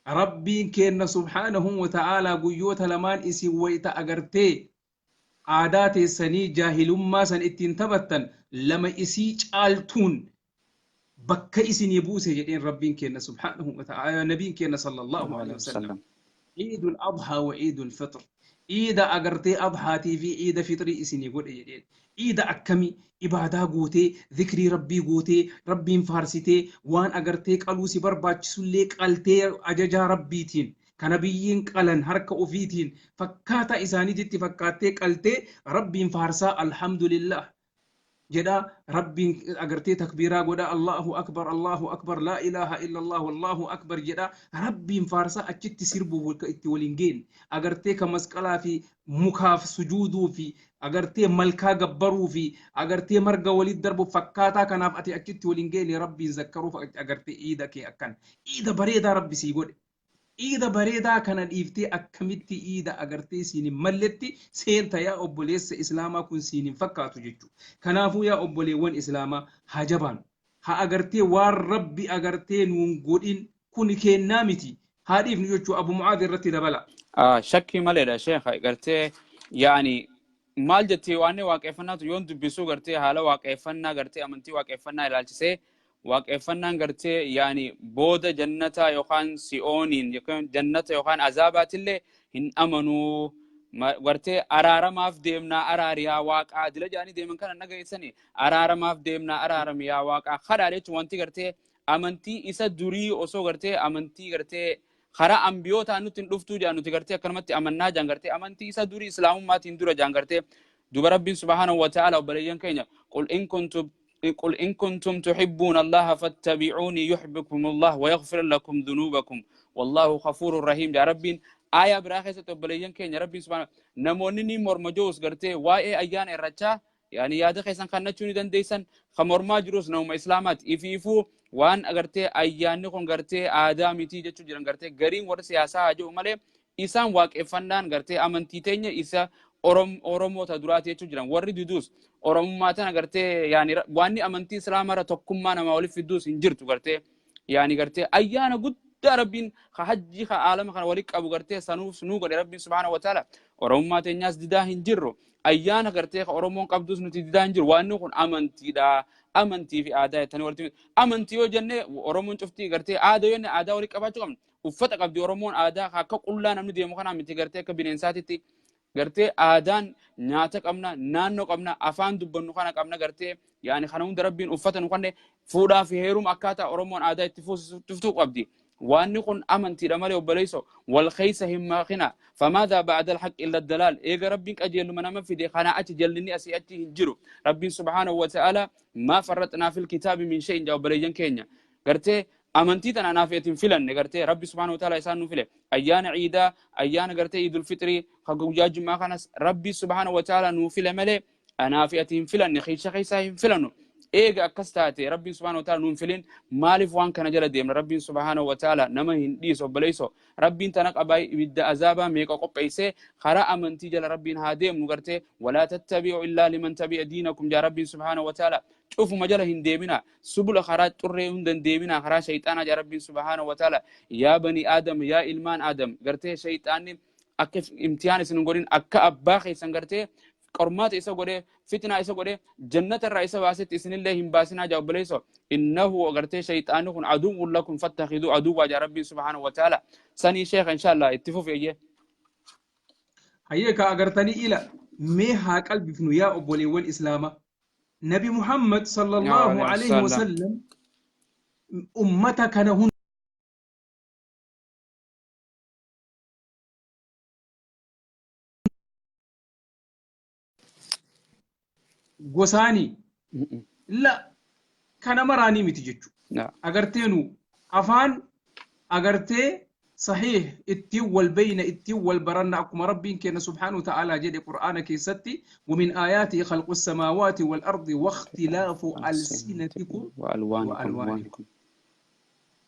Rabbiin keenna subhaanahu wa ta'aalaa guyyoota lamaan isin wayita agartee aadaa teessanii jaahilummaa san ittiin taphattan lama isii caaltuun bakka isinii buuse jedheen Rabbiin keenna subhaanahu wa ta'aalaa, nabiin keenna sallallahu alaihi wasallam. Ciidul Adhaa wa Ciidul Fixr. Iida agartee adhaatii fi iida fixrii isinii godhe jedheen. Iida akkamii? Ibaadaa gootee, zikrii Rabbii gootee, Rabbiin faarsitee, waan agartee qaluu si barbaachisullee qaltee ajajaa Rabbiitiin, ka nabiyyiin qalan harka ofiitiin fakkaataa isaaniititti fakkaattee qaltee Rabbiin faarsaa alhamdulillah jedhaa, Rabbiin agartee takbiiraa godhaa, Allahu akbar, Allahu akbar, laa ilaaha illallah, wallahu akbar jedhaa Rabbiin faarsaa achitti sirbuuf itti waliin geenne. Agartee ka masqalaa fi mukaaf sujuuduu fi agartee malkaa gabbaruu fi agartee marga walitti darbu fakkaataa kanaaf ati achitti waliin geenne. Rabbiin zakkaruuf agartee iida kee akkan iida bareedaa Rabbi sii godhe. Iida bareedaa kana dhiiftee akkamitti iida agartee siin hin malletti seenta yaa obboleessa islaamaa? Kun siin hin fakkaatu jechuudha. Kanaafuu yaa obboleewwan islaamaa, haa jabaannu. Haa agartee waan Rabbi agartee nuun godhin kun kennaa miti. Haa dhiifnu jechuudha. Abu Mucaad irratti dabala. Shakkii maleedha sheekha. Gartee yaani maal jettee waan waaqeffannaatu yoon dubbisuu gartee haala waaqeffannaa gartee amantii waaqeffannaa ilaalchisee, waaqeffannaan gartee yaani booda jannataa yookaan si'ooniin yookaan jannata yookaan azaabaatillee hin amanuu, gartee araaramaaf deemnaa, araari yaa waaqaa dila jedhanii deeman kana dhageessanii, araaramaaf deemnaa, araarami yaa waaqaa kadhaa jechuun wanti gartee amantii isa durii osoo gartee amantii gartee karaa ambiyootaa nutti hin dhuftuu jedhan, nuti gartee akkanumatti amannaa jedhan, gartee amantii isa durii islaamummaatiin dura jedhan. Gartee duba Rabbiin subhaanahu wa ta'ala, obboleeyyan keenya, قل إن كنتم تحبون الله فاتبعوني يحببكم الله ويغفر لكم ذنوبكم والله غفور رحيم يا ربين. آية biraa keessatti, obboleeyyan keenya, Rabbiin subhaanahu namoonni ni morma joos gartee waa'ee ayyaana irrachaa yaani yaada keessan kannachuu ni dandeessan. Ka mormaa jirus namuma islaamaati. Ifiifuu waan agartee ayyaanni kun gartee aadaa mitii jechuu jiran gartee gariin warra siyaasaa haa jiru malee, isaan waaqeffannaan gartee amantii teenya isa Oromoota duraati jechuu jiran. Warri diduus Oromummaa tana gartee yaani waanni amantii islaamarra tokkummaa namaa waliif fidduus hin jirtu. Gartee yaani gartee ayyaana guddaa Rabbiin ka hajjii ka aalama kana walitti qabu gartee sanuuf nuu godhe Rabbiin subhaana wa ta'ala. Oromummaa teenyaas didaa hin jirru, ayyaana gartee ka Oromoon qabdus nuti didaa hin jiru. Waanni kun amantiidha. Amantii fi aadaa jettanii walitti amantii yoo jenne, Oromoon cuftii gartee aadaa yoo jenne aadaa walitti qabaachuu qabna. Uffata qabdi Oromoon, aadaa akka qullaa namni deemu kanaa miti, gartee akka bineensaatitti. Gartee aadaan nyaata qabna, naannoo qabna, afaan dubbannu kana qabna. Gartee yaani kana hunda Rabbiin uffata nu kanne, fuudhaa fi heeruma akkaataa Oromoon aadaa itti fuusiftuu qabdi. Waanni kun amantiidha malee, obboleesso, wal keessa hin makina. فماذا بعد الحق إلا الضلال. Eega Rabbiin qajeeluma nama fide, kana achi jallinni asii achi hin jiru. Rabbiin subhaanahu wa ta'ala ما فرطنا في الكتاب من شيء jaa. Obboleeyyan keenya, gartee amantii tana anaaf eetiin filanne, gartee Rabbi subhaanahu wa ta'ala isaan nu file. Ayyaana ciidaa, ayyaana gartee Idul Fixrii ka guyyaa Jummaa kanas Rabbi subhaanahu wa ta'ala nuu file malee anaa fi ati hin filanne, keessa keessaa hin filannu. Eega akkas taate, Rabbiin subhaanahu wa ta'ala nuun filin, maaliif waan kana jala deemna? Rabbiin subhaanahu wa ta'ala nama hin dhiisu, obboleesso. Rabbiin tana qabaa ibidda azaabaa meeqa qopheessee. Karaa amantii jala Rabbiin haa deemnu. Gartee ولا تتبعوا إلا لمن تبع دينكم jaa Rabbiin subhaanahu wa ta'ala. Cufuma jala hin deemina, subula karaa xurree hunda hin deemina, karaa shayxaanaa jaa Rabbiin subhaanahu wa ta'ala. Yaa bani Aadam, yaa ilmaan Aadam, gartee shayxaanni akka imtihaan isin hin godhin, akka abbaa keessan gartee qormaata isa godhee, fitnaa isa godhee, jannata irraa isa baasetti isinillee hin baasinaa jaa, obboleesso. إنه gartee shayxaanni kun عدو لكم فاتخذوه عدوا jaa Rabbiin subhaanahu wa ta'ala. Sanii sheekha, inshallah itti fufi eeyyee. Hayyee ka agartanii ila mee haa qalbifnu yaa obboleewwan islaamaa. Nabi Muhammad sallallahu alaihi wasallam ummata kana gosaanii la kana maraanii miti jechuudha. Agartee nu afaan agartee sahiih ittiin wal beeyna, ittiin wal baranna, akkuma Rabbiin keenya subhaanahu wa ta'aalaa jedhe Qur'aana keessatti: ومن آياته خلق السماوات والأرض واختلاف ألسنتكم وألوانكم وألوانكم.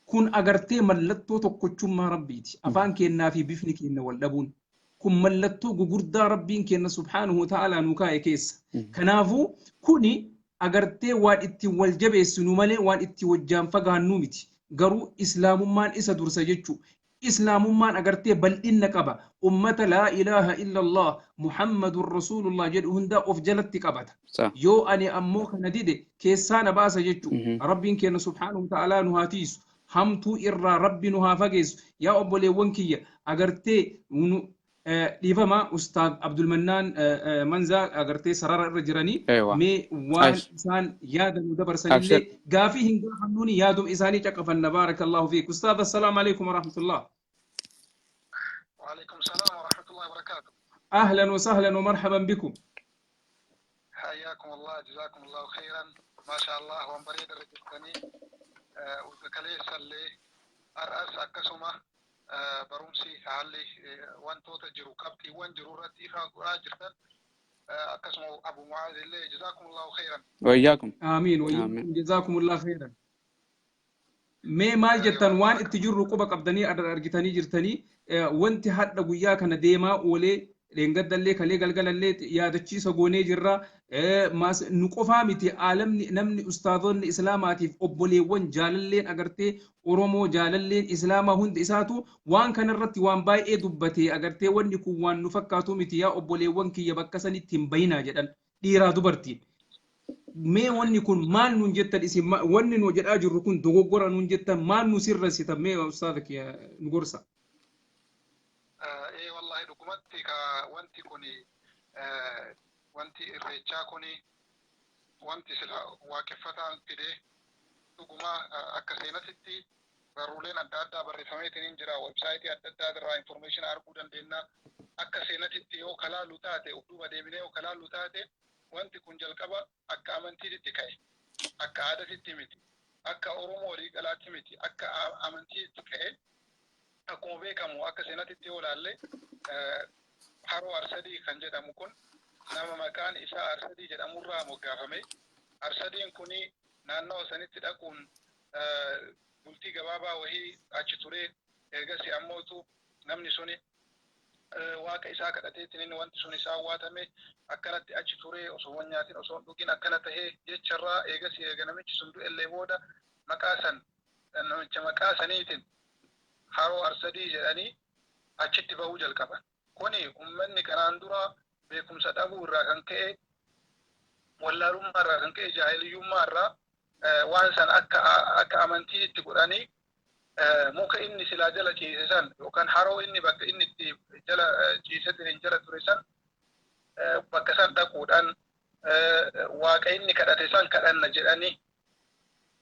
Kun agartee mallattoo tokkochummaa Rabbiiti. Afaan keenyaa fi bifni keenya wal dhabuun kun mallattoo gugurdaa Rabbiin keenya subhaanahu wa ta'aalaa nu kaa'e keessa. Kanaafuu kuni agartee waan ittiin wal jabeessinu malee waan itti wajjaan fagaannu miti. Garuu islaamummaan isa dursa jechuu. Islaamummaan agartee bal'inna qaba. Ummata لا إله إلا الله محمد رسول الله jedhu hunda of jalatti qabata. Yoo ani ammoo kana dide keessaa na baasa jechuu. Rabbiin keenya subhaanahu wa ta'aalaa nu haa tiisu. Hamtuu irraa Rabbi nu haa fageessu. Yaa obboleewwan kiyya, agartee Dhiifama, Ustaad Abdulmannaan Manzaa agartee sarara irra jiranii Eewa. mee waan Ash. isaan yaada nu dabarsanillee Abshir. Gaafii hin gaafannuuni, yaaduma isaanii caqafanna. Baarakallahu fiik, Ustaad. Assalaamu alaikum warahmatullah. وعليكم السلام ورحمة الله وبركاته. أهلا وسهلا ومرحبا بكم. حياكم الله، جزاكم الله خيرا. ما شاء الله، waan bareeda irra jirtanii kaleessallee har'as akkasuma barumsi haalli wantoota jiru qabxiiwwan jiru irratti ifa godhaa jirtan, akkasuma Abu Mucaaz illee جزاكم الله خيرا. وإياكم. آمين وإياكم. آمين. جزاكم الله خيرا. Mee maal jettan? Waan itti jirru quba qabdanii argitanii jirtanii. Wanti hadha guyyaa kana deemaa oolee, dheengaddallee kalee galgalallee yaadachiisa goonee jirra. Nu qofaa miti, aalamni namni ustaadonni islaamaatiif obboleewwan jaalalleen agartee Oromoo jaalalleen islaamaa hundi isaatu waan kanarratti waan baay'ee dubbate. Agartee wanni kun waan nu fakkaatu miti, yaa obboleewwan kiyya, bakka sanitti hin bayinaa jedhan, dhiiraa dubartiin. Mee wanni kun maal nuun jettan isin? Wanni nu jedhaa jirru kun dogoggora nuun jettan? Maal nu sirreessitan? Mee ustaada kiyya nu gorsa. Ee, wallahi dhugumatti ka wanti kuni wanti irreechaa kuni wanti sila waaqeffataan fide dhuguma akka seenatitti barruuleen adda addaa barreeffameetiin jira, websaayitii adda addaa irraa information arguu dandeenya. Akka seenatitti yoo kalaallu taate, of duuba deebinee yoo kalaallu taate, wanti kun jalqaba akka amantiitti ka'e, akka aadaatitti miti, akka Oromoo walii galaatti miti, akka amantiitti ka'e. Akkuma beekamu akka seenatitti yoo ilaalle, Haroo Arsadii kan jedhamu kun nama maqaan isaa Arsadii jedhamurraa moggaafame. Arsadiin kuni naannawa sanitti dhaquun bultii gabaabaa wahii achi turee, ergasii ammootu namni suni waaqa isaa kadhateetiin inni wanti sun isaa waatame akkanatti achi turee, osoo hin nyaatin osoo hin dhugin akkana tahee jecharraa, eegasii eega namichi sun du'ellee booda maqaa san namicha maqaa saniitiin Haroo Arsadii jedhanii achitti bahuu jalqaban. Kuni uummanni kanaan dura beekumsa dhabuu irraa kan ka'e, wallaalummaa irraa kan ka'e, jaahiliyyummaa irraa waan san akka amantiitti godhanii, muka inni silaa jala ciise san yookaan haroo inni bakka inni itti jala ciisetiin jala ture san bakka san dhaquudhaan waaqa inni kadhate san kadhanna jedhanii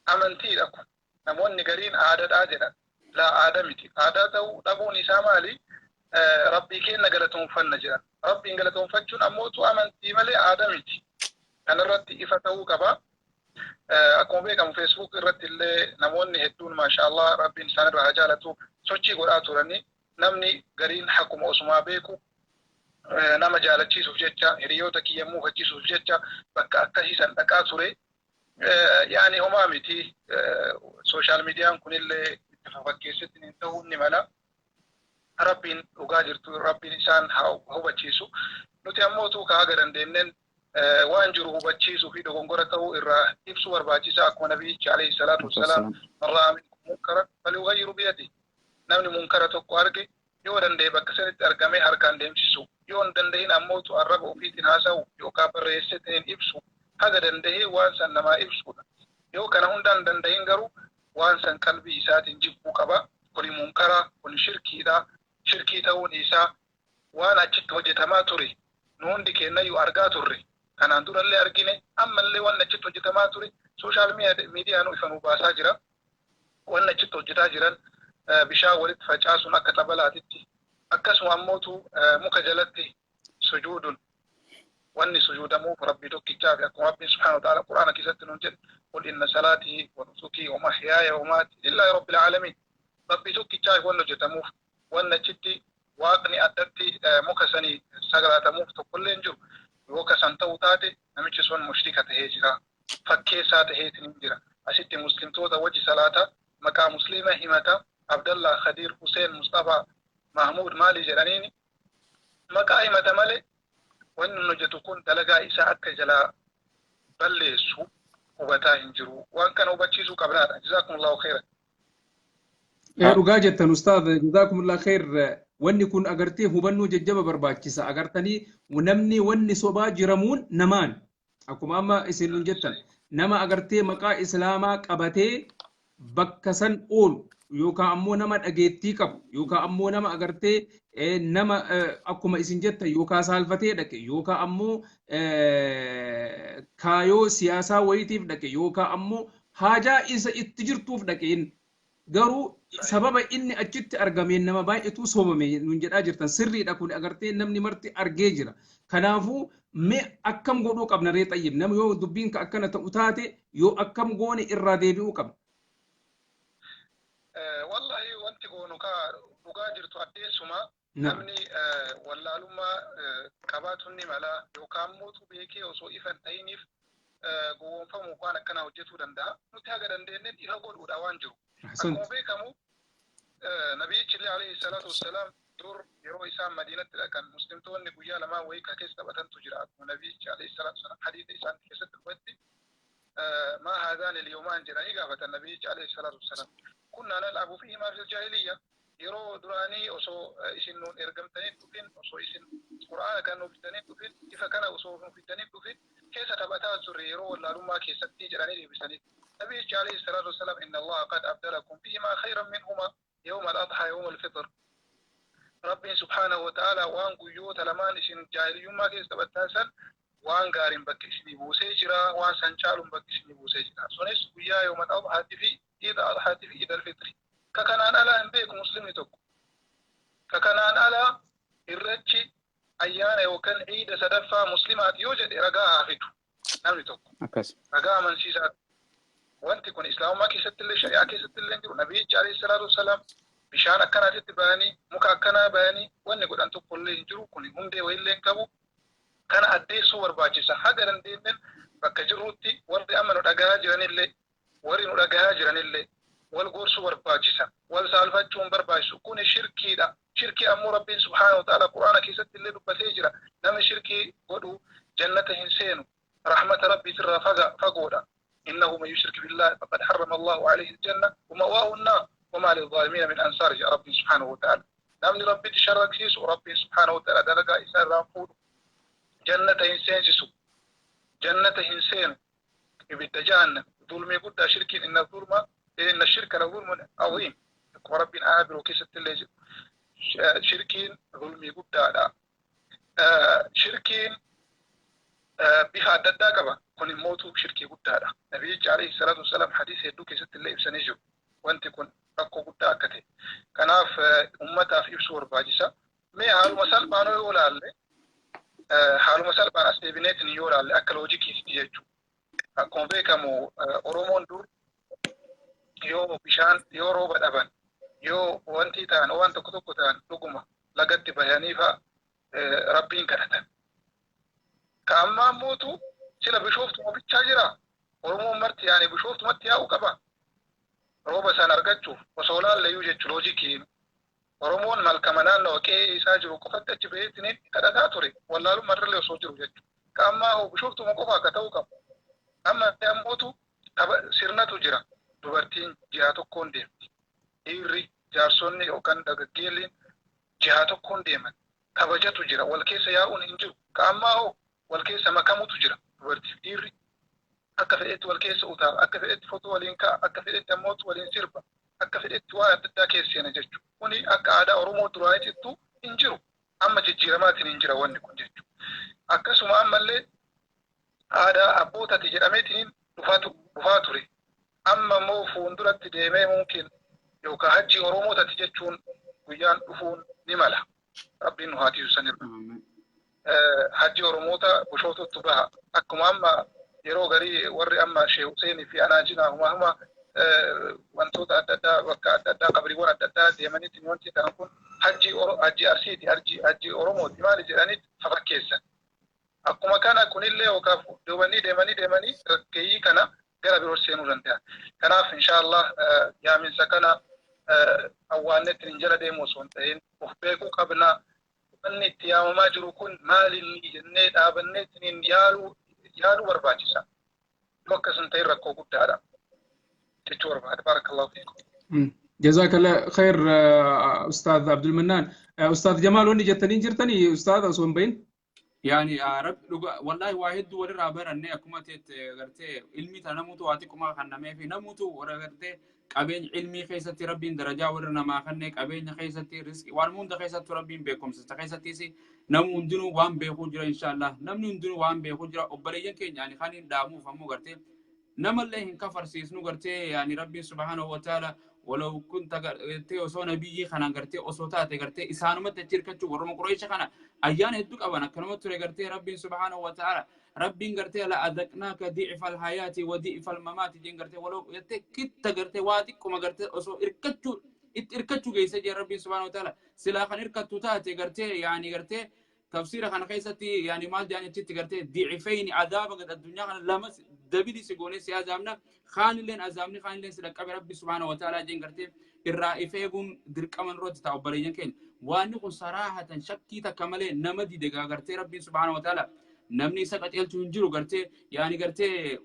amantiidha kun. Namoonni gariin aadaadhaa jedhan. Laa, aadaa miti. Aadaa ta'uu dhabuun isaa maali? Rabbii keenya galatoonfanna jedhan. Rabbiin galatoonfachuun ammootu amantii malee aadaa miti. Kanarratti ifa ta'uu qaba. Akkuma beekamu Facebook irratti illee namoonni hedduun, maashaallah, Rabbiin isaan irraa haa jaalatu, sochii godhaa turanii, namni gariin hakuma osumaa beeku nama jaalachiisuuf jecha, hiriyoota kiyya muufachiisuuf jecha bakka akkasii san dhaqaa ture. Yaani homaa miti, social miidiyaan kunillee itti fakkeessetti hin ta'uu ni mala. Rabbiin dhugaa jirtu Rabbiin isaan haa hubachiisu. Nuti ammootu ka haga dandeenyeen waan jiru hubachiisuu fi dogongora ta'uu irraa ibsuu barbaachisaa. Akkuma nabiyyichi عليه الصلاة والسلام من رأى منكم منكرا فليغيره بيده. Namni munkara tokko arge yoo danda'e bakka sanitti argamee harkaan deemsisu, yoo hin danda'in ammootu arraba ofiitiin haasa'u yookaan barreesseetiin ibsu, haga danda'ee waan san namaa ibsudha. Yoo kana hundaan hin danda'in garuu waan san qalbii isaatiin jibbuu qaba. Kuni munkara, kuni shirkiidha. Shirkii ta'uun isaa waan achitti hojjetamaa ture nu hundi kennayyuu argaa turre. Kanaan durallee argine, ammallee waan achitti hojjetamaa ture social miidiyaan ifa nu baasaa jira. Waan achitti hojjetaa jiran bishaan walitti facaasuun akka xabalaatitti, akkasuma ammootu muka jalatti sujuudun, wanni sujuudamuuf Rabbii tokkichaa fi akkuma Rabbiin سبحانه وتعالى quraana keessatti nuun jedhe قل إن صلاتي ونسكي ومحياي ومماتي لله رب العالمين. Rabbii tokkichaa fi wanni hojjetamuuf, wanni achitti waaqni addatti muka sanii sagalaatamuuf tokkollee hin jiru. Yoo kasan ta'uu taate namichi sun mushrika tahee jira, fakkeessaa taheetiin hin jira. Asitti muslimtoota wajji salaata, maqaa muslima himata, Abdallah, Khadiir, Hussein, Mustafaa, Mahmuud maali jedhaniini maqaa himata malee wanni inni hojjetu kun dalagaa isaa akka jalaa balleessu hubataa hin jiru. Waan kana hubachiisuu qabnaadha. جزاكم الله خيرا. Dhugaa jettan, ustaaz, جزاكم الله خير. Wanni kun agartee hubannoo jajjaba barbaachisa. Agartanii namni wanni sobaa jiramuun namaan akkuma amma isin jettan nama agartee maqaa islaamaa qabatee bakka san oolu. Yookaan ammoo nama dhageettii qabu, yookaan ammoo nama agartee nama akkuma isin jettan yookaan saalfatee dhaqe, yookaan ammoo kaayoo siyaasaa wayiitiif dhaqe, yookaan ammoo haajaa isa itti jirtuuf dhaqe. Inni garuu sababa inni achitti argameen nama baay'eetu soomame nuun jedhaa jirtan. Sirriidha kun, agartee namni marti argee jira. Kanaafuu mee akkam godhuu qabna ree xayyib? Nama yoo dubbiin ka akkana ta'u taate, yoo akkam goone irraa deebi'uu qabna? Wallahi, wanti goonu ka dhugaa jirtu addeessuma. Namni wallaalummaa qabaatu ni mala, yookaan immoo beekee osoo ifa hin ta'iniif gowwoomfamuu waan akkanaa hojjetuu danda'a. Nuti haga dandeenyeen ifa godhuudha waan jiru. Akkuma beekamu, nabiyyichi illee alayhi salaatu wassalaam dur yeroo isaan Madiinatti dhaqan muslimtoonni guyyaa lamaan wayii ka keessa taphatantu jira. Akkuma nabiyyichi alayhi salaatu wassalaam hadiisa isaan keessatti dhufetti, "ما هذان اليومان?" jedhanii gaafatan nabiyyichi alayhi salaatu wassalaam. "كنا نلعب فيهما في الجاهلية." Yeroo duraanii osoo isin nuun ergamtanii dhufin, osoo isin Qur'aana kan nuuf fidanii dhufin, ifa kana osoo nuuf fidanii dhufin, keessa taphataa turre yeroo wallaalummaa keessatti jedhanii deebisanii. Nabiyyichi alayhi salaatu wassalaam, "إن الله قد أبدلكم بهما خيرا منهما، يوم الأضحى، يوم الفطر." Rabbiin subhaanahu wa ta'ala waan guyyoota lamaan isin jaahiliyyummaa keessa taphataa san waan gaariin bakka isinii buusee jira, waan san caaluun bakka isinii buusee jira. Sunis guyyaa yawm al-adhaatii fi iida adhaatii fi iida al-fitri. Ka kanaan alaa hin beeku muslimni tokko. Ka kanaan alaa irreechi ayyaana yookaan iida sadaffaa muslimaati yoo jedhe, ragaa haa fidu namni tokko. Akkas. Ragaa amansiisaa. Wanti kun islaamummaa keessatti illee, shari'aa keessatti illee hin jiru. Nabiyyichi alayhi salaatu wassalaam bishaan akkanaatitti bayanii, muka akkanaa bayanii wanni godhan tokko illee hin jiru. Kun hundee wayillee hin qabu. Kana addeessuu barbaachisa. Haga dandeenyeen bakka jirrutti warri amma nu dhagahaa jiranillee, warri nu dhagahaa jiranillee wal gorsuu barbaachisa. Wal saalfachuu hin barbaachisu. Kuni shirkiidha. Shirkii ammoo Rabbiin subhaanahu wa ta'ala Qur'aana keessatti illee dubbatee jira. Namni shirkii godhu jannata hin seenu. Rahmata Rabbiitirraa fagoodha. "إنه من يشرك بالله فقد حرم الله عليه الجنة ومأواه النار وما للظالمين من أنصار" jedha Rabbiin subhaanahu wa ta'ala. Namni Rabbitti sharraksiisu, Rabbiin subhaanahu wa ta'ala dalagaa isaa irraa fuudhu. Jannata hin seensisu. Jannata hin seenu. Ibidda jahannam. Zulmii guddaa shirkiin. إن الظلم إن الشرك لظلم عظيم. Akkuma Rabbiin aayaa biroo keessatti illee jiru. Shirkiin zulmii guddaadha. Shirkiin bifa adda addaa qaba. Kun immootu shirkii guddaadha. Nabiyyichi alayhi salaatu wasalaam hadiisa hedduu keessatti illee ibsanii jiru. Wanti kun rakkoo guddaa akka ta'e. Kanaaf ummataaf ibsuu barbaachisa. Mee haaluma salphaan yoo ilaalle, haaluma salphaan as deebineetiin yoo ilaalle, akka loojikiitti jechuudha. Akkuma beekamu, Oromoon dur yoo bishaan, yoo rooba dhaban, yoo wanti ta'an, waan tokko tokko ta'an, dhuguma lagatti bayanii fa'a Rabbiin kadhatan. Ka ammaa ammootu sila Bishooftuma bichaa jira. Oromoon marti yaani Bishooftumatti yaa'uu qaba. Rooba sana argachuuf osoo laallayyuu jechu loojikiin. Oromoon malkama naannoo qe'ee isaa jiru qofatti achi baheetiin kadhataa ture. Wallaalummaa irrallee osoo jiru jechuudha. Ka ammaa hoo Bishooftuma qofa akka ta'uu qabu. Amma ammootu sirnatu jira. Dubartiin ji'a tokkoon deemti. Dhiirri, jaarsonni yookaan dargaggeelliin ji'a tokkoon deeman. Kabajatu jira. Wal keessa yaa'uun hin jiru. Ka ammaa hoo wal keessa makamutu jira. Dubartiif dhiirri akka fedhetti wal keessa utaala. Akka fedhetti fotoo waliin ka'a. Akka fedhetti ammootu waliin sirba. Akka fedhetti waan adda addaa keessa seena jechuudha. Kuni akka aadaa Oromoo duraaniittu hin jiru. Amma jijjiiramaatiin hin jira wanni kun jechuudha. Akkasuma ammallee aadaa abbootati jedhameetiin dhufaa ture. Amma immoo fuulduratti deemee mumkin yookaan hajji Oromootati jechuun guyyaan dhufuun ni mala. Rabbiin nu haa tiisu sanirra. Hajji Oromoota Bishootutti baha. Akkuma amma yeroo garii warri amma Sheekh Huseenii fi Anaajinaa huma huma wantoota adda addaa, bakka adda addaa, qabriiwwan adda addaa deemaniitiin wanti ta'an kun hajji Arsiiti, hajji Oromooti maali jedhanii fafakkeessan. Akkuma kana kunillee yookaan duubanii deemanii deemanii rakkeeyyii kana gara biroo seenuu danda'a. Kanaaf inshaallah yaaminsa kana awwaannetti hin jala deemu osoo hin ta'in, of beekuu qabna. Wanni itti yaamamaa jiru kun maalinni jennee dhaabanneetiin yaaluu yaaluu barbaachisa. Yoo akkas hin ta'in rakkoo guddaadha jechuu barbaada. Baarakallahu fiikum. جزاك الله خير استاذ عبد المنان. استاذ جمال، wanni jettanii jirtanii ustaaz osoo hin bahin? Yani rab dhuga wallahi waa hedduu walirraa baranne. Akkuma teette gartee ilmi tana namutu waa xiqquma kannamee fi namutu warra gartee Qabeenya ilmii keessatti Rabbiin darajaa warra namaa kennee, qabeenya keessatti, riskii waan hunda keessatti Rabbiin beekumsa keessattis namni hundinuu waan beekuu jira inshaallah. Namni hundinuu waan beekuu jira. Obboleeyyan keenya, ani kan hin dhaamuuf ammoo gartee namallee hin kafarsiisnu gartee, yaani Rabbiin subhaanahu wa ta'ala walau kunta gartee osoo nabiyyii kanaan gartee osoo taate gartee isaanumatti achi hirkachuu warruma Qureesha kana ayyaana hedduu qaban akkanuma ture. Gartee Rabbiin subhaanahu wa ta'ala, Rabbiin gartee la adaqnaaka di'fa alhayaati wa di'fa almamaati jeen. Gartee walau gartee kitta gartee waa xiqquma gartee osoo hirkachuu itti hirkachuu geesse jeen Rabbiin subhaanahu wa ta'ala. Silaa kan hirkattu taate gartee, yaani gartee tafsiira kana keessatti, yaani maal jedhan achitti, gartee di'ifayni adaaba gad addunyaa kana lama dabili si goonee si azaabna, kaanilleen azaabni kaanilleen si dhaqqabe Rabbi subhaanahu wa ta'ala jeen. Gartee irraa if eeguun dirqama nurratti ta'a. Obboleeyyan keenya, waanni kun saraahatan shakkii takka malee nama dide gaa gartee Rabbiin subhaanahu wa ta'ala namni isa qajeelchu hin jiru. Gartee yaani gartee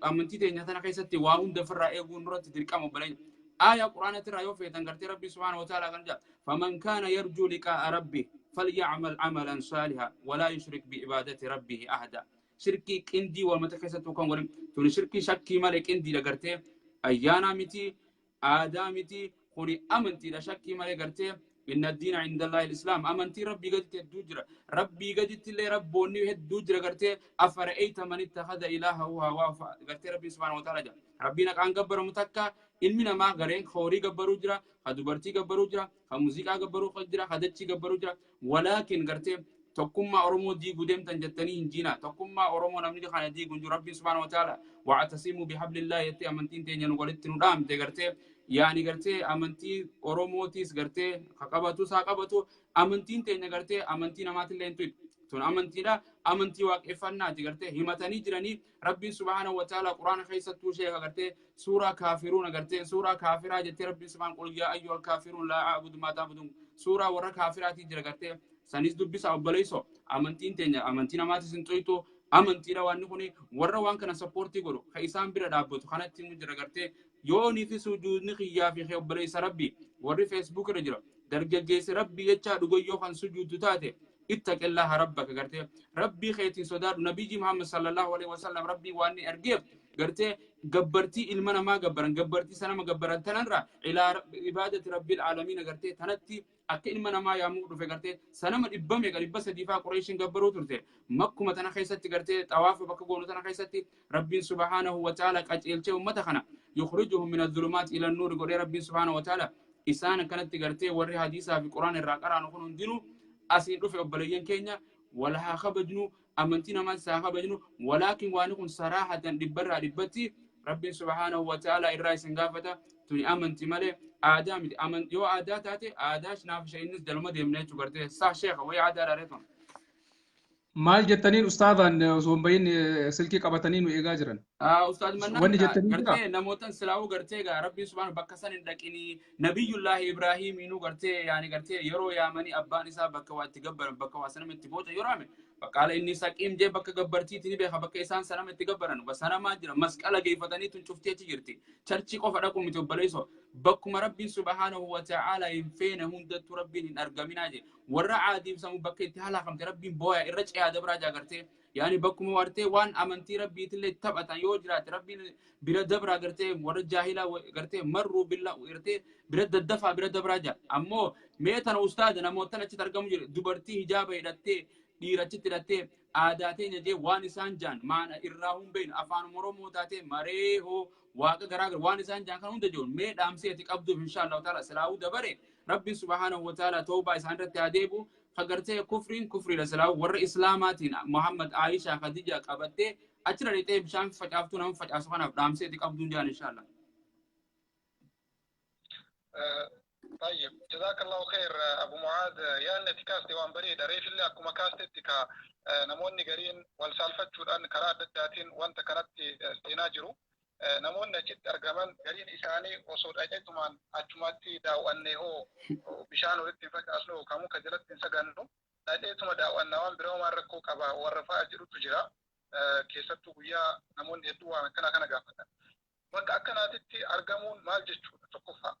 amantii teenya tana keessatti waa hunda ofirraa eeguun nurratti dirqama, obboleeyyan. Aayaa Quraanatti irraa yoo feetan gartee Rabbi subhaanahu wa ta'ala kan jedha: faman kaana yarjuu liqaa'a rabbi falyacmal camalan saaliha walaa yushrik bi'ibaadati rabbihi ahada. Shirkii qindii walmata keessattuu kan godhin tuni shirkii shakkii malee qindiidha. Gartee ayyaanaa miti, aadaa miti, kuni amantiidha shakkii malee. Gartee inna diina inda Allahi al-islaam. Amantii Rabbii gaditti hedduu jira, Rabbii gaditti illee rabboonni hedduu jira. Gartee afara'ayta man ittakhadha ilaahahu hawaahu, gartee Rabbii subhaanahu wa ta'ala jedha. Rabbiin haqaan gabbaramu takka. Ilmi namaa gareen horii gabbaruu jira, ka dubartii gabbaruu jira, ka muuziqaa gabbaruu jira, ka dachii gabbaruu jira. Walaakin gartee tokkummaa Oromoo diiguu deemtan jettanii hin jiina. Tokkummaa Oromoo namni kana diigu hin jiru. Rabbiin subhaanahu wa ta'ala wa'tasimuu bihablillahi jettee amantiin teenya nu walitti nu dhaamte. Gartee yaani gartee amantii Oromootiis gartee ka qabatus haa qabatu, amantiin teenya gartee amantii namaatillee hin tuqne. Tun amantiidha, amantii waaqeffannaati. Gartee himatanii jiranii Rabbiin subhaanahu wa ta'ala Quraana keessattuu sheeka gartee suuraa kaafiruuna, gartee suuraa kaafiraa jettee Rabbiin subhaan qul yaa ayyuhal kaafiruun laa a'budu maa ta'budun, suuraa warra kaafiraatii jira. Gartee sanis dubbisa, obboleesso. Amantiin teenya amantii namaatis hin xuyxu, amantiidha waanni kuni. Warra waan kana support godhu, ka isaan bira dhaabbatu kanatti himu jira. Gartee yoonii fi sujuudni kiyyaa fi kee, obboleessa Rabbi, warri Facebook irra jira, dargaggeessi Rabbi jechaa dhugayyoo kan sujuuddu taate, ittaqillaha rabbaka, gartee Rabbii keetiin sodaadhu. Nabiyyi Muhammad sallallahu alaihi wasallam Rabbii waan inni ergeef gartee gabbartii ilma namaa gabbaran, gabbartii sanama gabbaran tanarra ilaa ibaadati rabbil aalamiina gartee tanatti akka ilma namaa yaamuu dhufe. Gartee sanama dhibba meeqa, 300 faa Qureeshiin gabbaruu turte. Makkuma tana keessatti gartee xawaafa bakka goonu tana keessatti Rabbiin subhaanahu wa ta'ala qaceelchee ummata kana yukhrijuhum min adh-dhulumaati ila an-nuuri godhee. Rabbiin subhaanahu wa ta'ala isaan akkanatti gartee warri hadiisaa fi Quraan irraa qaraanu kun hundinuu asiin dhufe. Obboleeyyan keenya, wal haa kabajnu, amantii namaas haa kabajnu, walaakin waan kun saraahatan dhibbarraa dhibbatti Rabbiin subhaanahu wa ta'ala irraa isin gaafata. Tuni amantii malee aadaa miti. Yoo aadaa taate aadaa naaf ishee innis jaluma deemna jechuu gartee sah sheekha wayii aadaa dhaaree tun. Maal jettaniin ustaadaan osoo hin bahin silkii qabatanii nu eegaa jiran? Ustaad Mannaan Wanni jettanii jira? Gartee namootan silaa'uu gartee gaa Rabbiin subhaanahu bakka san hin dhaqinii. Nabiyyullaahi Ibraahim inuu gartee yaani gartee yeroo yaamanii abbaan isaa bakka waa itti gabbaran, bakka waa sanama itti boca yeroo yaame, faqaala inni saqiim jee. Bakka gabbartiiti ni beeka, bakka isaan sanama itti gabbaran sanamaa jira, masqala geeffatanii tun cuftee achi jirti. Charchii qofa dhaqu miti, obboleessoo, bakkuma Rabbiin subhaanahu wa ta'aala hin feene hundattuu Rabbiin hin argaminaa jee. Warra caadiif samu bakka itti halaakamte Rabbiin booya irra ce'aa dabraa jaa. Gartee yaani bakkuma wartee waan amantii Rabbiitillee taphatan yoo jiraate Rabbiin bira dabraa. Gartee warra jaahilaa gartee marruu billa gartee bira daddafaa bira dabraa jaa. Ammoo mee tana ustaada namootan achitti argamu jiru, dubartii hijaaba hidhattee, dhiira achitti hidhattee, aadaa teenya jee waan isaan jaan maana irraa hin beeknu, afaan Oromoo taatee maree hoo waaqa garaa gara waan isaan jaan kan hunda jiru, mee dhaamsee ati qabduuf insha Allahu ta'ala silaa'uu dabare Rabbiin subhaanahu wa ta'ala tawbaa isaan irratti haa deebi'u. Ka gartee kufriin kufriidha silaa'uu warra Islaamaatiin Muhammad, Aisha, Khadija qabattee achirra dhixee bishaan facaaftuu nama facaasu kanaaf dhaamsee ati qabduun jaan insha Allah. طيب، جزاك الله خير أبو معاذ. Yaanni ati kaaste waan bareeda. Reefillee akkuma kaastetti ka namoonni gariin wal saalfachuudhaan karaa adda addaatiin wanta kanatti seenaa jiru. Namoonni achitti argaman gariin isaanii osoo dhaqeetumaan achumatti daawwanne hoo, bishaan walitti hin facaasnu yookaan muka jalatti hin sagannu, dhaqeetuma daawwannaa, waan biraa homaan rakkoo qaba warra fa'a jedhutu jira. Keessattuu guyyaa namoonni hedduu waan akkanaa kana gaafatan. Bakka akkanaatitti argamuun maal jechuudha tokkoffaa?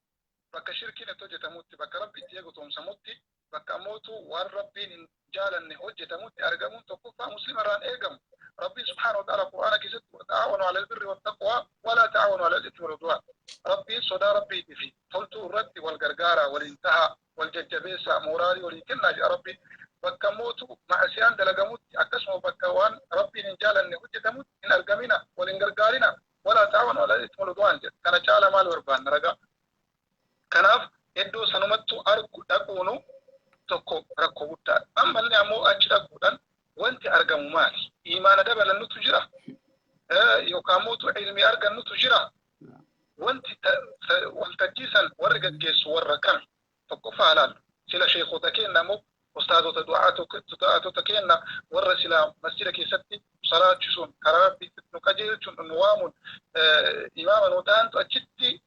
Bakka shirkiin itti hojjetamutti, bakka Rabbi itti eegu toomsamutti, bakka ammootu waan Rabbiin hin jaalanne hojjetamutti argamuun tokkoffaa muslimarraan eegamu. Rabbiin subhaanahu wa ta'ala Qur'aana keessatti ta'aawanu alal birri wattaqwaa walaa ta'aawanu alal ithmi wal udwaan. Rabbiin sodaa Rabbiitii fi toltuu irratti wal gargaaraa, waliin tahaa, wal jajjabeessaa, mooraalii walii kennaa jedha Rabbiin. Bakka mootu ma'asiyaan dalagamutti, akkasuma bakka waan Rabbiin hin jaalanne hojjetamutti hin argamina, wal hin gargaarina, walaa ta'aawanu alal ithmi wal udwaan jedha. Kana caala maal barbaanna ragaa? Kanaaf iddoo sanumattu argu dhaquunu tokko rakkoo guddaadha. Ammallee ammoo achi dhaquudhaan wanti argamu maali? Iimaana dabalannutu jira? Yookaan mootu ilmii argannutu jira? Wanti waltajjii san warri gaggeessu warra kami? Tokkoffaa ilaallu. Sila sheekota keenya ammoo ustaazota, du'aatota keenya, warra sila masjida keessatti salaachisuun, karaa Rabbiitti nu qajeelchuun, nu waamuun imaama nu ta'antu achitti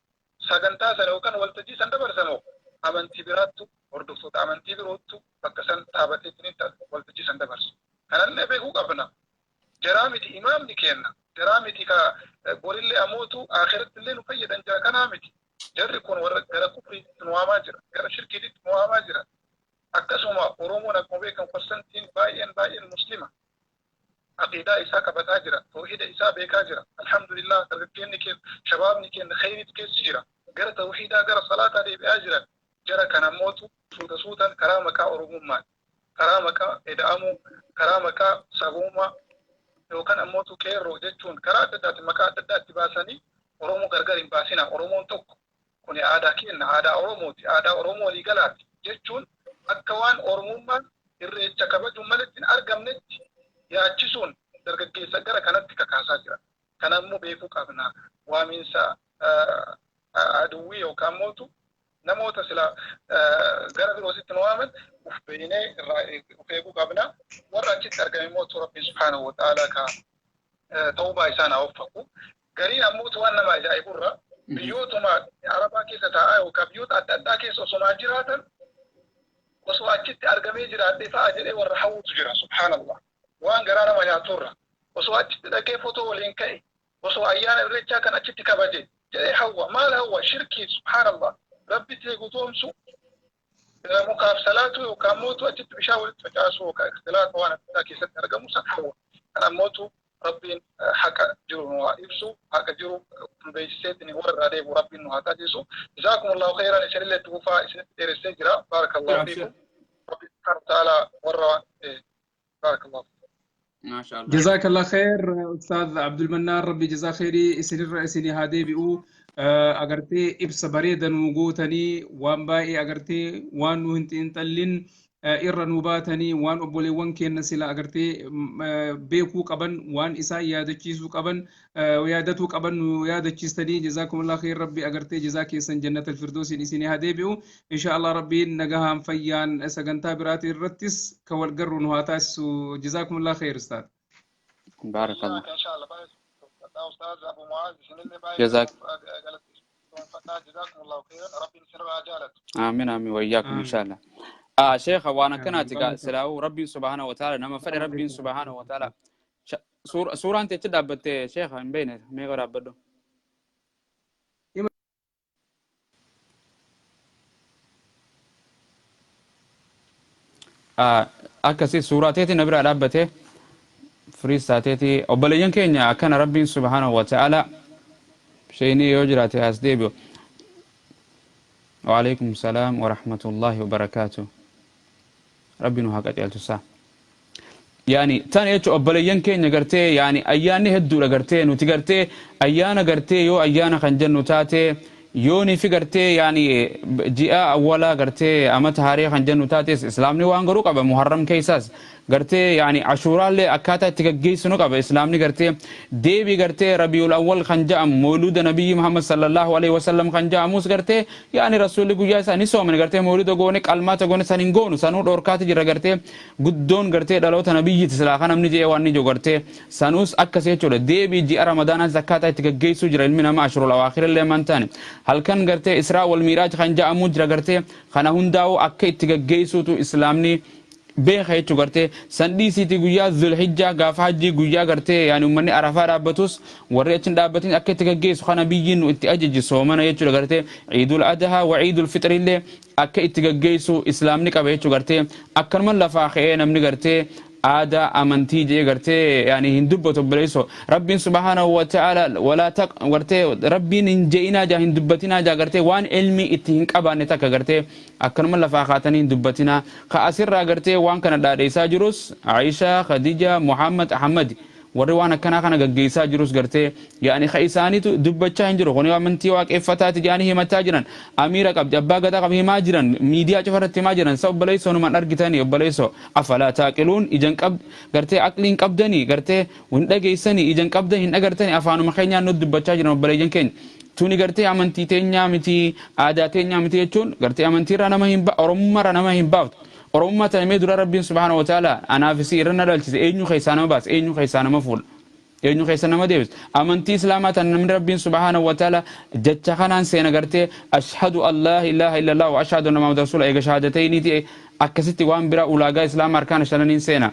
sagantaa sana yookaan waltajjii san dabarsamoo, amantii biraattu, hordoftoota amantii biroottu bakka san dhaabateetiin waltajjii san dabarsu? Kanallee beekuu qabna. Jaraa miti imaamni kenna. Jaraa miti ka borillee amootu akhiratti illee nu fayyadan, jara kanaa miti. Jarri kun warra gara kufriitti nu waamaa jira. Gara shirkiitti nu waamaa jira. Akkasuma Oromoon akkuma beekamu parsantiin baay'een baay'een Muslima. Aqiidaa isaa qabataa jira. Tawhiida isaa beekaa jira. Alhamdulillah, dargaggeenni keenya, shabaabni keenya khayriitu keessa jira. Gara tawhiidaa, gara salaataa deebi'aa jiran. Jara kana mootu suuta suutaan karaa maqaa Oromummaa, karaa maqaa eda'amuu, karaa maqaa sabummaa yookaan ammootu qeerroo jechuun karaa adda addaatiin maqaa adda addaa itti baasanii, Oromoo gargar hin baasina. Oromoon tokko. Kuni aadaa keenya, aadaa Oromooti, aadaa Oromoo waliigalaati jechuun akka waan Oromummaan Irreecha kabajuun malatti hin argamnetti yaachisuun dargaggeessa gara kanatti kakaasaa jira. Kana immoo beekuu qabna. Waamiinsa aduwwii yookaan mootu namoota sila gara biroositti nu waaman uf beeynee irraa uf eeguu qabna. Warra achitti argame immoo Rabbiin subhaanahu wa ta'aalaa ka tawbaa isaan haa waffaqu. Gariin ammoo waan nama ajaa'iburra biyyootuma Arabaa keessa taa'aa yookaan biyyoota adda addaa keessa osomaa jiraatan, osoo achitti argamee jiraadhee fa'a jedhee warra hawwutu jira, subhaanallah. Waan garaa nama nyaaturra osoo achitti dhaqee fotoo waliin ka'e, osoo ayyaana Irreechaa kan achitti kabaje jedhee hawwa. Maal hawwa? Shirkii, subhaanallah. Rabbitti eegutoomsu, mukaaf salaatu yookaan mootu achitti bishaan walitti facaasu yookaan ikhtilaata waan adda addaa keessatti argamu san hawwa. Kan ammootu Rabbiin haqa jiru nu haa ibsu, haqa jiru nu beeksiseetiin warra irraa deebi'u Rabbiin nu haa taasisu. Jazaakumullahu khayran, isinillee itti fufaa, isinitti dheeressee jira. Barakallahu fiikum. Rabbi subhaanahu wa ta'ala warra, barakallahu. Maasha Allah. جزاك الله خير أستاذ عبد المنان، ربي جزاه خيري isinirra isinii haa deebi'u. Agartee ibsa bareeda nuu gootanii, waan baay'ee agartee waan nu hin xiinxallin irra nu baatanii, waan obboleewwan keenya sila agartee beekuu qaban, waan isaan yaadachiisuu qaban, yaadatuu qaban nu yaadachiistanii. Jazaakumullah khayr. Rabbi agartee jazaa keessan jannata alfirdoosiin isinii haa deebi'u, insha Allah. Rabbiin nagahaan fayyaan sagantaa biraatii irrattis ka wal garru nu haa taasisu. Jazaakumullah khayr, ustaad. Baarakallah. إن شاء الله. أستاذ أبو معاذ، isinillee baay'ee جزاك جزاكم الله خيرا، ربي isinirraa jaalatu. آمين آمين وإياكم إن آمين. شاء الله. آه شيخ، وانا كانت آمين. سلاو ربي سبحانه وتعالى نما فدي ربي سبحانه وتعالى سورة سورة أنت تدابت شيخ من بين ما يقرأ. آه akkasii suuraateeti na bira dhaabbate, firiis taateeti. Obboleeyyan keenya, akkana Rabbiin subhaanahu wa ta'ala sheenii yoo jiraate as deebi'u. وعليكم السلام ورحمة الله وبركاته. Rabbi nu haa qajeelchusaa. Yani tan jechuun, obboleeyyan keenya, gartee yani ayyaanni hedduudha. Gartee nuti gartee ayyaana gartee yoo ayyaana kan jennu taate, yoonii fi gartee yani ji'a awwalaa gartee amata haarii kan jennu taates, Islaamni waan garuu qaba. Muharram keessaas gartee yani Ashuuraallee akkaataa itti gaggeessinu qaba Islaamni. Gartee deebii gartee Rabiul Awwal kan jedhamu, mawluuda Nabiyyi Muhammad sallallahu alaihi wasallam kan jedhamus, gartee yani Rasuulli guyyaa isaa ni sooman. Gartee mawluuda goone, qalmaata goone, san hin goonu, sanuu dhoorkaati jira. Gartee guddoon gartee dhaloota nabiyyiiti silaa kan namni jedhee waan ni jiru, gartee sanuus akkas jechuudha. Deebii ji'a Ramadaanaas akkaataa itti gaggeessuu jira ilmi namaa. Ashurul Awaakhir illee man taane, halkan gartee Israa wal Miiraaj kan jedhamu jira. Gartee kana hundaa'u akka itti gaggeessuutu Islaamni beeka jechuu. Gartee san dhiisiiti, guyyaa Zulhijjaa gaafa hajjii, guyyaa gartee yaani ummanni Arafaa dhaabbatus, warri achi hin dhaabbatin akka itti gaggeessu kana biyyiin nu itti ajaji soomana jechuudha. Gartee Ciidul Adhaa wa Ciidul Fixri illee akka itti gaggeessu Islaamni qaba jechuu. Gartee akkanuma lafaa ka'ee namni gartee Aadaa amantii jee gartee yaani hin dubbatu obboleesso. Rabbiin subhaanahu wa ta'ala walaa taq gartee Rabbiin hin je'inaa jaa hin dubbatinaa jaa gartee waan ilmii itti hin qabaanne takka gartee akkanuma lafaa kaatanii hin dubbatinaa. Ka asirraa gartee waan kana dhaadheessaa jirus Aisha, Khadija, Muhammad, Ahmad warri waan akkanaa kana gaggeessaa jirus gartee yaani ka isaaniitu dubbachaa hin jiru. Kuni amantii waaqeffataati jedhanii himachaa jiran. Amiira qabdi, abbaa gadaa qabdi himaa jiran, miidiyaa cufa irratti himaa jiran. Sa obboleessoo numan argitanii obboleessoo afalaa taaqiluun ijan qab gartee aqlii hin qabdanii gartee hin dhageessanii ijan qabdan hin agartanii afaanuma keenyaan nu dubbachaa jiran obboleeyyan keenya. Tuni gartee amantii teenyaa miti, aadaa teenyaa miti jechuun gartee amantiirraa nama hin ba oromummaarraa nama hin baaftu. Oromummaa tana mee dura Rabbiin subhaanahu wa ta'ala anaaf isii irra na dhalchise eenyu keessaa nama baase eenyu keessaa nama fuudha eenyu keessa nama deebisa amantii islaamaa tana namni Rabbiin subhaanahu wa ta'ala jecha kanaan seena gartee ashhadu an laa ilaaha illallah wa ashhadu anna muhammadan rasuula eega shahaadatayniiti akkasitti waan biraa ulaagaa islaamaa arkaana shananiin seena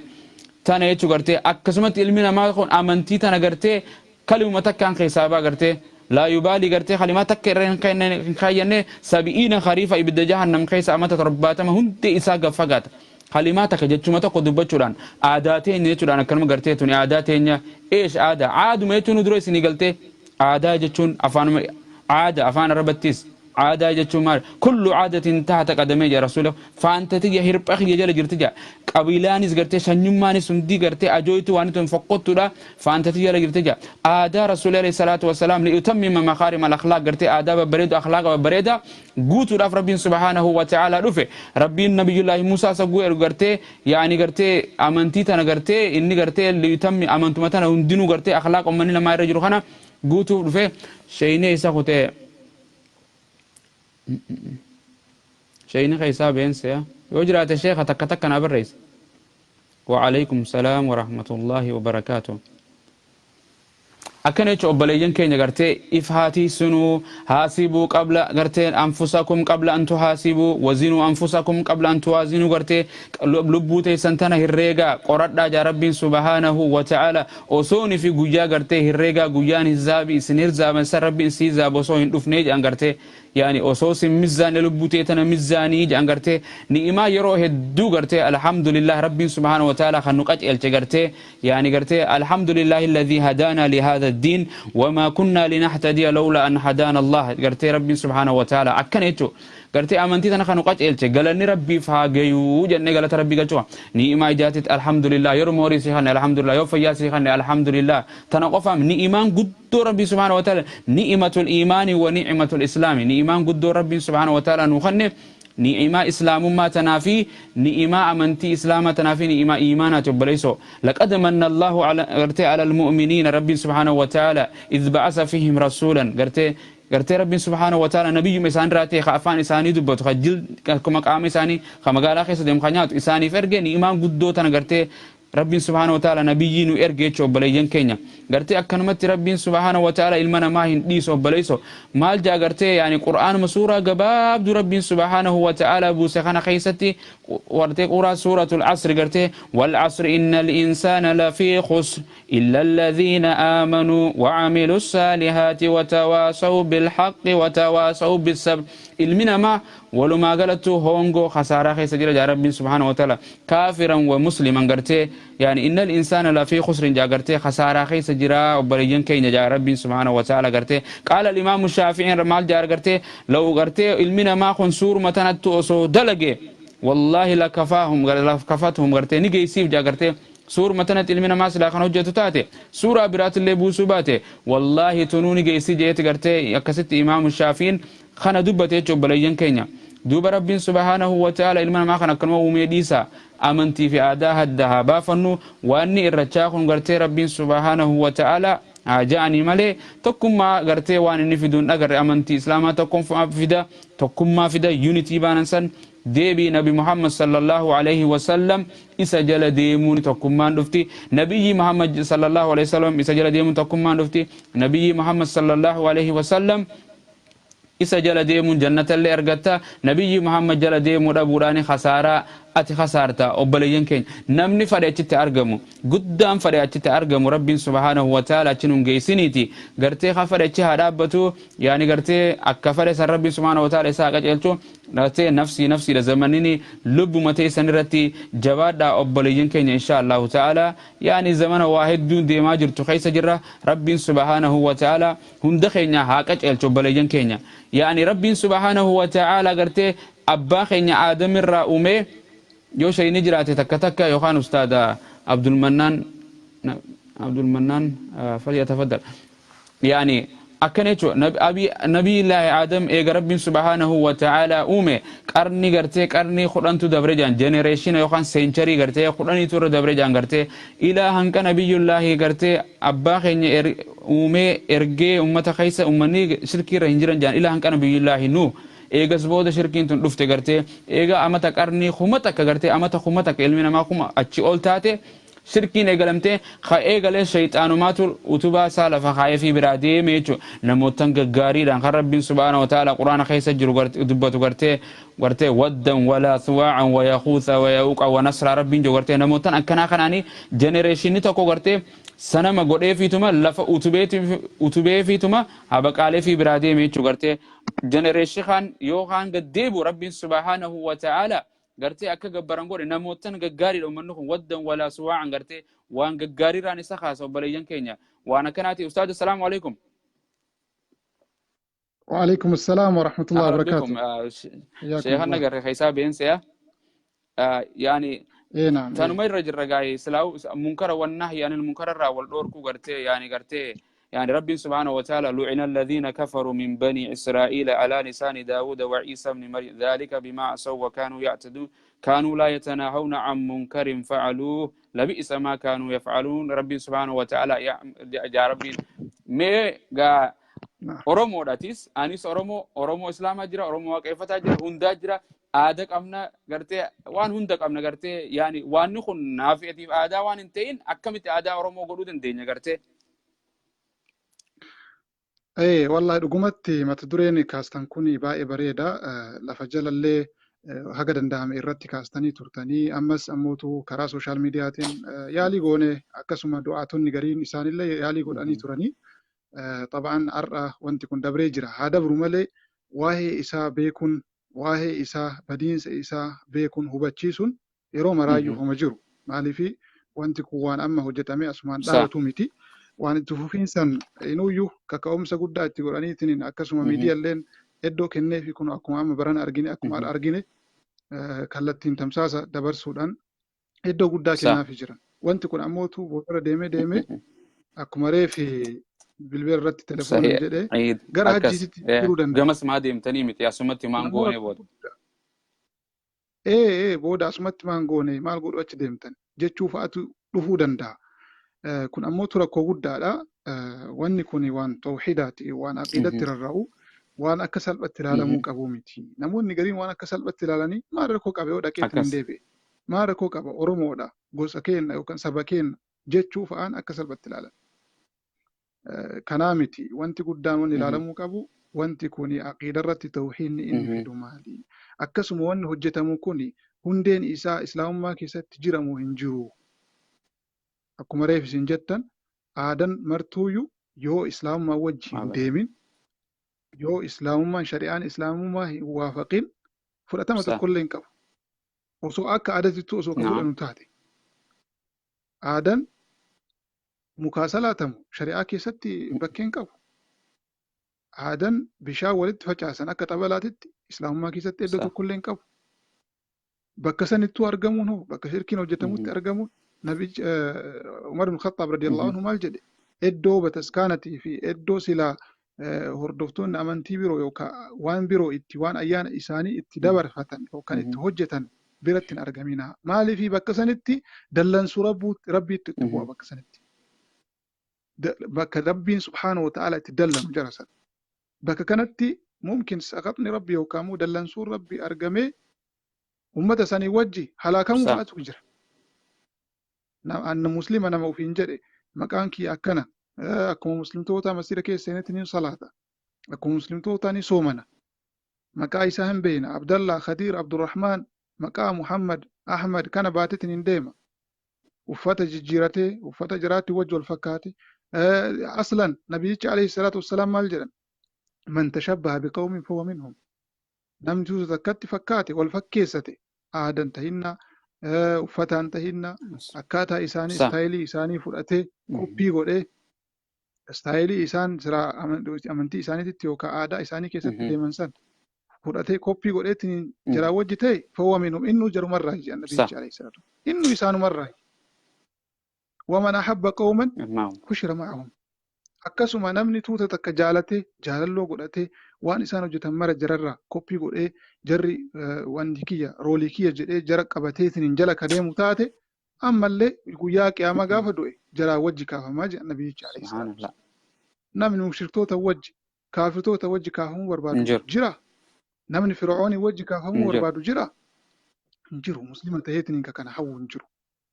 tana jechuu gartee akkasumatti ilmi namaa kun amantii tana gartee Kalimuma takkaan keessaa ba'a gartee laa yubaalii gartee kalimaa takka irra hin kaayyanne sabi'iina khariifa ibidda jahannam keessa amata 70 hundee isaa gad fagaata. Kalimaa takka jechuma tokko dubbachuudhaan aadaa teenya jechuudhaan akkanuma gartee tuni aadaa teenya eesh aadaa aaduma jechuun dura isinii galtee aadaa jechuun afaanuma aada afaan arabattis Aadaa jechuun maali? Kullu aadatin tahta qadamee jedha Rasuulli. Faanta tiyya hirpha kiyya jala jirti jedha. Qabiilaanis gartee sanyummaanis hundi gartee ajooytu waan tun fokkottuudha. Faanta tiyya jala jirti jedha. Aadaa Rasuulli alayhi salaatu wassalaam li'utammima makaarima al-akhlaaq gartee aadaa babbareedu akhlaaqa babbareedaa guutuudhaaf Rabbiin subhaanahu wa ta'aalaa dhufe. Rabbiin Nabiyyullaahi Muusaa sagguu ergu gartee yaani gartee amantii tana gartee inni gartee li'utammi amantuma tana hundinuu gartee akhlaaqa ummanni namaa irra jiru kana guutuuf dhufe. Sheeynee isa kutee. Sheeyni keessaa been se'a. Yoo jiraate sheekha takka takka naa barreessi. Wa'aleykum salaam wa rahmatullahi wa barakaatuh. Akkana jechuun obboleeyyan keenya gartee if haa tiisinuu haasibuu qabla gartee anfusakum qabla an tuhaasibuu wazinuu anfusakum qabla an tuwaazinuu gartee lubbuu teessan tana herreegaa qoradhaa jaa Rabbiin subhaanahu wa ta'ala Osooni fi guyyaa gartee herreegaa guyyaan hizaabi isin hirzaaban san Rabbiin si hizaabu osoo hin dhufnee jedhan gartee yaani osoo sin mizzaanne lubbuu tee tana mizzaanii jedhan gartee ni'imaa yeroo hedduu gartee alhamdulillah Rabbiin subhaanahu wa ta'ala kan nu qaceelche gartee yaani gartee alhamdulillahi alladhii hadaanaa li haadha diin wamaa kunnaa linahtadiya lawla an hadaana Allah gartee Rabbiin subhaanahu wa ta'ala akkana jechuu Gartee amantii tana ka nu qaceelche galanni Rabbiif haa gayuu jennee galata Rabbii galchuu qabna. Ni'imaa ijaatit alhamdulillah yeruma horii sii kanne alhamdulillah yoo fayyaa sii kanne alhamdulillah tana qofaam ni'imaan guddoo Rabbii subhaanahu wa ta'ala ni'imatul iimaani wa ni'imatul islaami ni'imaan guddoo Rabbiin subhaanahu wa ta'ala nuu kanne ni'imaa islaamummaa tanaa fi ni'imaa amantii islaamaa tanaa fi ni'imaa iimaanaati obboleessoo laqad manna Allahu ala gartee alal mu'miniina Rabbiin subhaanahu wa ta'ala idh ba'asa fihim rasuulan gartee Gartee Rabbiin subhaanahu wa ta'aalaa nabiyyuma isaan irraa ta'e ka afaan isaanii dubbatu ka jil akkuma qaama isaanii ka magaalaa keessa deemu ka nyaatu isaaniif erge ni'imaan guddoo tana gartee Rabbiin subhaanahu wa ta'aalaa nabiyyii nu erge jechuudha obboleeyyan keenya. Gartee akkanumatti Rabbiin subhaanahu wa ta'aalaa ilma namaa hin dhiisu obboleesso. Maal ja'a gartee yaani Qur'aanuma suuraa gabaabduu Rabbiin subhaanahu wa ta'aalaa buuse kana keessatti gartee quraa suuratul asri gartee wal asri innal insaana lafii khusr إلا الذين آمنوا وعملوا الصالحات وتواصوا بالحق وتواصوا بالصبر ilmi namaa walumaa galattuu hoongoo khasaaraa keessa jira jaa Rabbiin subhaanahu wa ta'ala kaafiran wa musliman gartee yaani innal insaana lafii khusrin jaa gartee khasaaraa keessa jira obboleeyyan keenya jaa Rabbiin subhaanahu wa ta'ala gartee qaala imaamu shaafi'iin maal jaa gartee law gartee ilmi namaa kun suuruma tanattu osoo dalage wallaahi lakafaahum lakafathum gartee ni geessiif jaa gartee Suuruma tanatti ilmi namaa silaa kan hojjatu taate suuraa biraatillee buusuu baate wallaahi tunuu ni geessi jeeti gartee akkasitti imaamu shaafiin kana dubbate jechuun obboleeyyan keenya. Duuba Rabbiin subhaanahu wa ta'ala ilma namaa kan akkanuma uumee dhiisa amantii fi aadaa hadda haa baafannu waanni irrachaa kun gartee Rabbiin subhaanahu wa ta'ala haa ja'anii malee tokkummaa gartee waan inni fiduun dhagarre amantii islaamaa tokkummaa fida tokkummaa fida unity baanan san Deebii Nabi Muhammad sallallahu aleyhi wa sallam isa jala deemuun tokkummaan dhufti. Nabiyyii Muhammad sallallahu aleyhi wa sallam isa jala deemuun tokkummaan dhufti. Nabiyyii Muhammad sallallahu aleyhi wa sallam isa jala deemuun jannatallee argatta. Nabiyyii Muhammad jala deemuu dhabuudhaan khasaaraa Ati khasaarta obboleeyyan keenya. Namni fadhe achitti argamu, guddaan fadhe achitti argamu, Rabbiin subhaanahu wa ta'ala achi nun geessiniiti. Gartee ka fadhe achi haa dhaabbatu, yaani gartee akka fadhe san Rabbiin subhaanahu wa ta'ala isaa haa qaceelchu. Gartee nafsii nafsiidha zamanini, lubbuma teessan irratti jabaadhaa obboleeyyan keenya, insha Allahu ta'ala. Yaani zamana waa hedduun deemaa jirtu keessa jirra. Rabbiin subhaanahu wa ta'ala hunda keenya haa qaceelchu, obboleeyyan keenya. Yaani Rabbiin subhaanahu wa ta'ala gartee abbaa keenya Aadam irraa uumee, yoo shayni jiraate takka takka yookaan ustaada Abdulmannaan, Abdulmannaan falyatafaddal. Yaani akkana jechuudha, Nabiyyillaahi Aadam eega Rabbiin subhaanahu wa ta'ala uume, qarni gartee qarnii 10tu dabre jaan, jenereeshina yookaan seencharii gartee 10tu irra dabre jaan, gartee ilaa hanqa Nabiyyullaahi gartee abbaa keenya uumee ergee ummata keessa ummanni shirkii irra hin jiran jaan, ilaa hanqa Nabiyyullaahi Nuuh. Eegas booda shirkiin tun dhufte. Gartee eega amata qarnii 1000, gartee amata 1000, ilmi namaa kuma achi ol taate shirkiin eegalamtee. Ka eegalee shayxaanumaatu utubaa isaa lafa kaayee fi biraa deeme jechuudha. Namootan gaggaariidhaan kan Rabbiin subhaanahu wa ta'ala Quraana keessa jiru dubbatu, gartee waddan walaa suwaacan wa yaquutha wa ya'uuqa wa nasraa Rabbiin jiru, gartee namootan akkanaa kanaanii jenereeshinni tokko gartee sanama godheefiituma lafa utubeefiituma habaqaalee fi biraa deeme jechuudha. Gartee jenereeshikaan yookaan gad deebi'u Rabbiin subhaanahu wa ta'ala gartee akka gabbaran godhe. Namootan gaggaariidha ummanni kun, waddan walaa suwaacan, gartee waan gaggaariirraan isa kaasa. Obboleeyyan keenya, waan akkanaati. Ustaad, assalaamu alaikum. وعليكم السلام ورحمة الله أهلا وبركاته. بكم. حياكم شيخنا الله. قرر خيسا بينسيا يعني إيه نعم إيه. Tanuma irra jirra gaa'e. Silaa munkara wannahyi anil munkara irraa wal dhoorkuu, gartee yaani gartee yaani Rabbiin subhaanahu wa ta'ala lu'ina alladhiina kafaru min bani israa'iila ala lisaani daawuda wa ciisa ibni maryam dhalika bimaa asaw wa kaanuu ya'taduun kaanuu laa yatanaahawna an munkarin fa'aluuh labi'isa maa kaanuu yaf'aluun. Rabbiin subhaanahu wa ta'ala yaa Rabbiin mee gaa Oromoodhatis, anis Oromoo, Oromoo Islaamaa jira, Oromoo Waaqeffataa jira, hundaa jira, aada qabna, gartee waan hunda qabna. Gartee yaani waanni kun naafeetiif aadaa waan hin ta'in akkamitti aadaa Oromoo godhuu dandeenya gartee? Ee, wallahi dhugumatti mata dureen kaastan kun baay'ee bareeda. Lafa jalallee haga danda'ame irratti kaastanii turtanii, ammas ammootu karaa social mediaatiin yaalii goone, akkasuma du'aatonni gariin isaanillee yaalii godhanii turanii. Xaba'aan har'a wanti kun dabree jira. Haa dabru malee waa'ee isaa beekuun, waa'ee isaa, badiinsa isaa beekuun, hubachiisuun yeroo maraayyuu homa jiru. Maaliifi wanti kun waan amma hojjetamee asumaan dhaabatu miti. Waan itti fufiinsan inuyyuu kaka'umsa guddaa itti godhaniitiin, akkasuma miidiyaalleen iddoo kenneefi kun akkuma amma barana argine, akkuma har'a argine, kallattiin tamsaasa dabarsuudhaan iddoo guddaa kennaafi jiran. Wanti kun ammootu boodarra deemee deemee akkuma reefi bilbila irratti telefoona jedhee gara hajjiititti jiruu danda'a. Gamas maa deemtanii miti, asumatti maan goone booda. Ee, booda asumatti maan goone, maal godhu achi deemtan jechuu fa'atu dhufuu danda'a. Kun ammoo rakkoo guddaadha. Wanni kun waan tawhiidaati, waan aqiidatti rarra'u, waan akka salphatti ilaalamuu qabu miti. Namoonni gariin waan akka salphatti ilaalanii, maal rakkoo qaba yoo dhaqeetti hin deebi'e? Maal rakkoo qaba, Oromoodha, gosa keenya yookaan saba keenya jechuu fa'aan akka salphatti ilaalan. Kanaa miti, wanti guddaan wanni ilaalamuu qabu, wanti kun aqiida irratti tawhiidni inni fidu maali? Akkasuma wanni hojjetamu kun hundeen isaa islaamummaa keessatti jira moo hin jiru? Akkuma reef isin jettan, aadan martuuyyuu yoo islaamummaa wajji hin deemin, yoo islaamummaan shari'aan islaamummaa hin waafaqin, fudhatama tokkollee hin qabu. Osoo akka aadaatittuu osoo kan fudhannu taate. Aadaan mukaa salaatamu shari'aa keessatti bakkee hin qabu. Aadaan bishaan walitti facaasan akka xabalaatitti islaamummaa keessatti iddoo tokkollee hin qabu. Bakka sanittuu argamuun hoo, bakka shirkiin hojjetamutti argamuun, nabichi Umar ibn Khattaab radiyallahu anhu maal jedhe? Iddoo bataskaanatii fi iddoo silaa hordoftoonni amantii biroo yookaan waan biroo itti waan ayyaana isaanii itti dabarfatan yookaan itti hojjetan biratti hin argamina. Maaliif? Bakka sanitti dallansuu Rabbiitti itti bu'a bakka sanitti. Bakka Rabbiin subhaanahu wa ta'ala itti dallanu jara sana. Bakka kanatti mumkin saqaxni Rabbi yookaan immoo dallansuun Rabbi argamee ummata sanii wajji halaakamuu fa'atu jira. Anna muslima nama ofiin jedhe, maqaan kiyya akkana, akkuma muslimtoota masjida keessa seenetti ni salaata, akkuma muslimtoota ni soomana, maqaa isaa hin beekna, Abdallah, Khadiir, Abdurrahmaan. Maqaa Muhammad Ahmad kana baateetiin hin deema. Uffata jijjiiratee uffata jiraatti wajji wal fakkaate. Aslan nabiyyichi alayhi salaatu wassalaam maal jedhan? Man tashabbaha biqawmin fahuwa minhum. Namni tuuta takkatti fakkaate, wal fakkeessate, aadan tahinnaa, uffataan tahinnaa, akkaataa isaanii, istaayilii isaanii fudhatee koppii godhee istaayilii isaan siraa amantii isaaniitti yookaan aadaa isaanii keessatti deeman san fudhatee koppii godheetiin jaraa wajji ta'e, fahuwa minhum, innuu jarumarraa jedhan nabiyyichi alayhi salaatu, innuu isaanumarraa. Waman ahabba qawman hushira ma'ahum. Akkasuma namni tuuta takka jaalatee, jaalalloo godhatee, waan isaan hojjetan mara jararraa koppii godhee, jarri wanti kiyya roolii kiyya jedhee jara qabateetiin jala ka deemu taate, ammallee guyyaa qiyaamaa gaafa du'e jaraa wajji kaafamaa jedhan nabiyyichi alayhi salaatu. Namni mushriktoota wajji, kaafirtoota wajji kaafamuu barbaadu jira? Namni fir'oonii wajji kaafamuu barbaadu jira? Hin jiru. Muslima ta'eetiin ka kana hawwu hin jiru.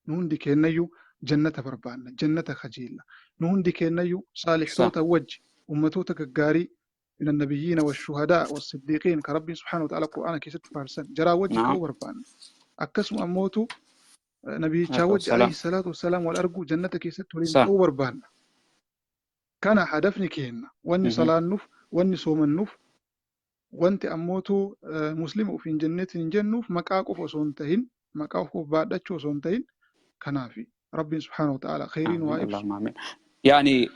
Nu hundi keennayyuu jannata barbaanna, jannata kajeella. Nu hundi keennayyuu saalihtoota wajji, ummatoota gaggaarii, min annabiyyiina washuhadaa wassiddiiqiin, ka Rabbiin subhaanahu wa ta'ala Qur'aana keessatti faarsan, jaraa wajji ka'uu barbaanna. Akkasuma ammootu nabiyyichaa wajji alayhi salaatu wassalaam wal arguu, jannata keessatti waliin ta'uu barbaanna. Kana hadafni keenna, wanni salaannuuf, wanni soomannuuf, wanti ammootu muslima ofiin jenneetiin hin jennuuf maqaa qofa osoo hin tahin, maqaa of baadhachuu osoo hin tahin. Kanaafi Rabbiin subhaanahu wa ta'ala khayrii nu haa ibsu. Yaani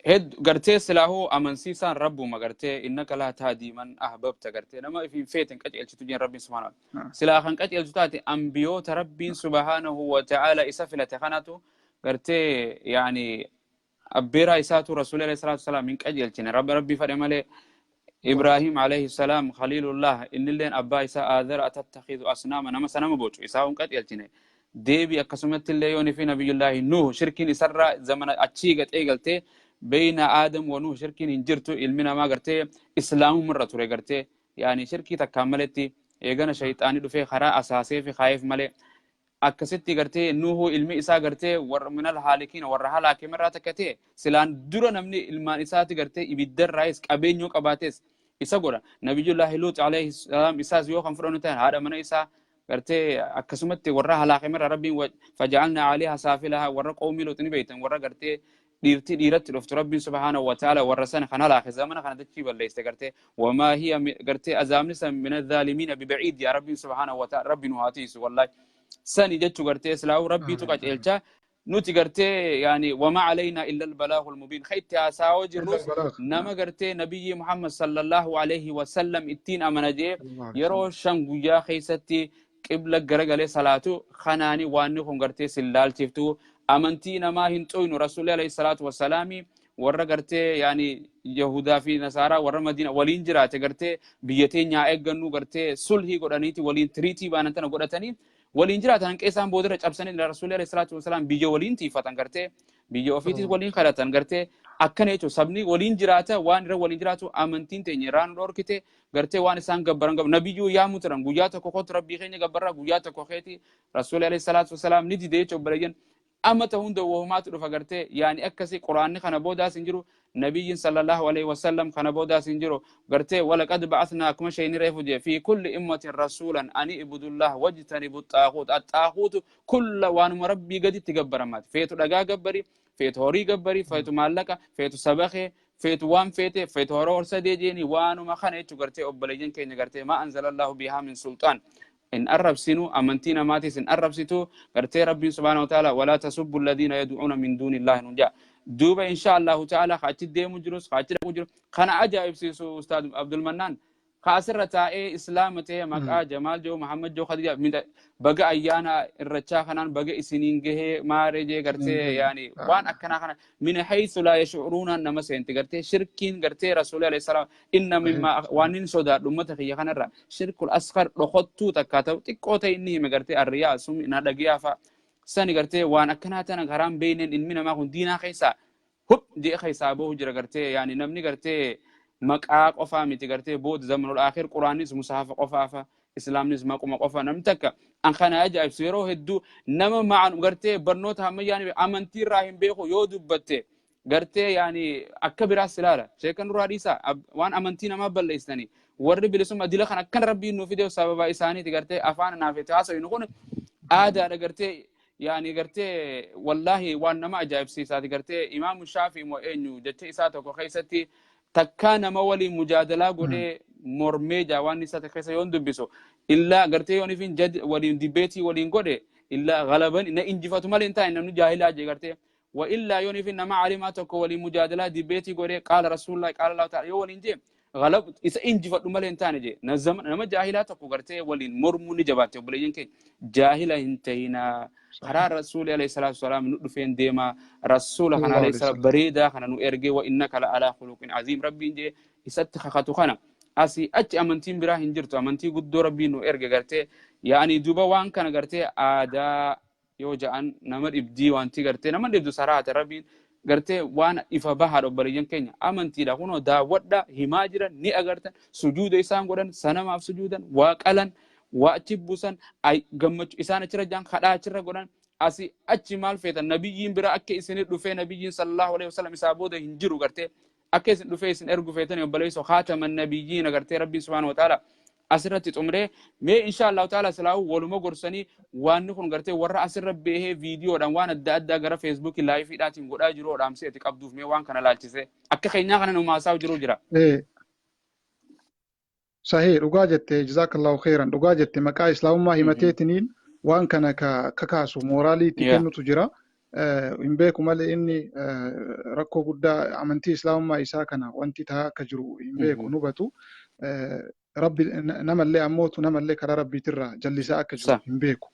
hedduu gartee silaahuu amansiisaan rabbuma gartee innaka laa tahdii man ahbabta, gartee nama ifiin feeten qajeelchitu jeen Rabbiin subhaanahu silaa kan qajeelchu taate ambiyoota Rabbiin subhaanahu wa ta'ala isa filate kanatu gartee yaani abbeeraa isaatu rasuuli alayhi salaatu wasalaam hin qajeelchine Rabbi fedhe malee. Ibrahim alayhi salaam, khaliilullah, innilleen abbaa isaa Aadhara atattakhidu asnaama, nama sanama bocu isaa hin qajeelchine deebi. Akkasumatti illee yooni fi nabiyullaahi Nuh shirkiin isarraa zamana achii gaxee galtee beeyna Aadam wa Nuh shirkiin hin jirtu. Ilmi namaa gartee islaamumarra ture, gartee yaani shirkii takkaan maletti eegana shayxaani dhufee karaa asaasee fi kaayeef malee. Akkasitti gartee Nuhu ilmi isaa gartee warra minal haalikiina, warra halaakemerraa takka ta'e silaan dura namni ilmaan isaati gartee ibiddarraayis qabeenyoo qabaates isa godha. Nabiyyullaahi Luut alayhi salaam isaas yoo kan fudhannu ta'an haadha mana isaa gartee akkasumatti warra halaakemerraa Rabbiin faja'alna caaliha saafilaha, warra qawmii Luut ni beektan, warra gartee dhiirti dhiiratti dhuftu, Rabbiin subhaanahu wa ta'ala warra sana kan halaake, zamana kana dachii balleessite gartee wamaa hiya gartee azaabni san min adh-dhaalimiina biba'iid yaa Rabbiin subhaanahu wa ta'ala. Rabbi nu haa tiisu wallahi. Sani jechu gartee islaahu Rabbiitu qajeelcha, nuti gartee yaani wamaa alaynaa illa al-balaagul mubiin ka itti haasa'aa jirrus nama gartee nabiyyii Muhammad sallallahu alaihi wasallam ittiin amana jee yeroo 5 guyyaa keessatti qibla garagalee salaatu kanaani waanni kun gartee sin laalchiftu, amantii namaa hin xuynu. Rasuulli alayhi salaatu wassalaami warra gartee yaani yahudaa fi nasaaraa warra Madiina waliin jiraate, gartee biyya teenyaa eeggannu gartee sulhii godhaniiti waliin tiriitii baanan tana godhatanii waliin jiraatan, hanqee isaan boodarra cabsanii rasuulli alayhi salaatu wassalaam biyya waliin tiifatan, gartee biyya ofiitis waliin kadhatan. Gartee akkana jechuun sabni waliin jiraata, waan irra waliin jiraatu amantiin teenya irraa nu dhorkite gartee waan isaan gabbaran qabu nabiyyuu yaamu turan. Guyyaa tokko kootu Rabbii keenya gabbarraa, guyyaa tokko keeti rasuulli alayhi salaatu wassalaam ni dide jechuun obboleeyyan amata hunda wahumaatu dhufa gartee yaani akkasi. Quraanni kana boodaas hin jiru, nabiyyiin sallallahu alaihi wasallam kana boodaas hin jiru. Gartee walaqad ba'athnaa akkuma shayni reefu jee fi kulli ummatin rasuulan ani ibudullah wajtanibu xaaquut. Axaaquutu kulla waanuma Rabbii gaditti gabbaramaati. Feetu dhagaa gabbari, feetu horii gabbari, feetu maallaqa, feetu sabakee, feetu waan feete, feetu horoo horsadee jeeni, waanuma kana jechuu gartee obboleeyyan keenya. Gartee maa anzalallahu bihaa min sulxaan hin arrabsinu, amantii namaatis hin arrabsitu. Gartee Rabbiin subhaanahu wa ta'ala walaa tasubbu alladhiina yad'uuna min duuni illaahi nun jaa. Duuba insha Allahu ta'ala ka achi deemu jirus, ka achi dhaqu jiru kana ajaa'ibsiisu ustaad Abdulmannaan ka asirra taa'ee islaama ta'ee maqaa Jamaal joo, Muhammad joo, Khadija baga ayyaana irrachaa kanaan baga isiniin gahee maaree jee gartee yaani waan akkanaa kana min haythu laa yash'uruuna nama seenti gartee shirkiin. Gartee rasuulli alayhi salaam inna mimmaa waan inni sodaadhu ummata kiyya kanarra shirkul asghar dhokottuu takkaa ta'u xiqqoo ta'e inni hime, gartee arriyaa sumi na dhagayaa fa'a sani. Gartee waan akkanaa tana karaan beeyneen ilmi namaa kun diinaa keessaa hub jee keessaa bahu jira. Gartee yaani namni gartee maqaa qofaa miti, gartee booda zamanul akhir quraanis musaafa qofaafa, islaamnis maquma qofa. Namni takka an kana ajaa'ibsu yeroo hedduu nama ma'an gartee barnoota ammayyaa amantii irraa hin beeku yoo dubbatte gartee yaani akka biraas ilaala. Sheekan duraa dhiisaa waan amantii namaa balleessanii Warri bilisummaa dila kana akkan Rabbiin nuu fide sababa isaaniiti gartee afaan naaf itti haasawinu kun aadaadha gartee, yaani gartee wallaahi waan nama ajaa'ibsiisaati. Gartee Imaamu Shaafii moo eenyu jecha isaa tokko keessatti takkaa nama waliin mujaadalaa godhee mormee jaa, waan isaa keessa yoon dubbisu illaa gartee yoon ifin jad waliin debate waliin godhe illaa galaban na injifatu malee hin taane namni jaahilaa jee. Gartee wa illaa yoon ifin nama alimaa tokko waliin mujaadalaa debate godhee qaala rasuulullah, qaala Allahu ta'ala yoo waliin jee galab isa injifadhu malee hin taane jee. Nama jaahilaa tokko gartee waliin mormuu ni jabaatte. Obboleeyyan keenya, jaahila hin ta'inaa. Karaa Rasuuli alayhi salaatu wasalaam nu dhufeen deemaa. Rasuula kana alayhi salaam bareedaa kana nu ergee, wa innaka la alaa khuluqin aziim Rabbiin jee isatti kakatu kana asii achi amantiin biraa hin jirtu. Amantii guddoo Rabbiin nu erge gartee, yaani duuba waan kana gartee aadaa yoo ja'an nama dhibdii, wanti gartee nama dhibdu saraate. Rabbiin gartee waan ifa bahaadha, obboleeyyan keenya, amantiidha. Kunoo daawwadha, himaa jiran ni agartan. Sujuuda isaan godhan, sanamaaf sujuudan, waa qalan, waa achi buusan, gammachuu isaan achirra jaan kadhaa achirra godhan. Asii achi maal feetan? Nabiyyiin bira akka isinit dhufee, nabiyyiin sallallahu alaihi wasallam isaa booda hin jiru, gartee akka isin dhufee isin ergu feetan, obboleessoo, khaataman nabiyyiina gartee Rabbiin subhaanahu wa ta'ala asirratti xumuree. Mee insha Allahu ta'ala silaa'u waluma gorsanii waanni kun gartee warra asirra beehee viidiyoodhaan waan adda addaa gara Feesbuukii liveiidhaatiin godhaa jiru dhaamsee ati qabduuf mee waan kana laalchisee akka keenyaa kana nu maasaa jiru jira. Sahih, dhugaa jette, jazakallahu khairan, dhugaa jette. Maqaa islaamummaa himateetiniin waan kana ka kakaasu mooraalii itti kennutu jira. Hin beeku malee inni rakkoo guddaa amantii islaamummaa isaa kana wanti ta'aa akka jiru hin beeku, hubatu. Rabbi namallee ammootu namallee karaa Rabbiitirraa jallisaa akka jiru hin beeku.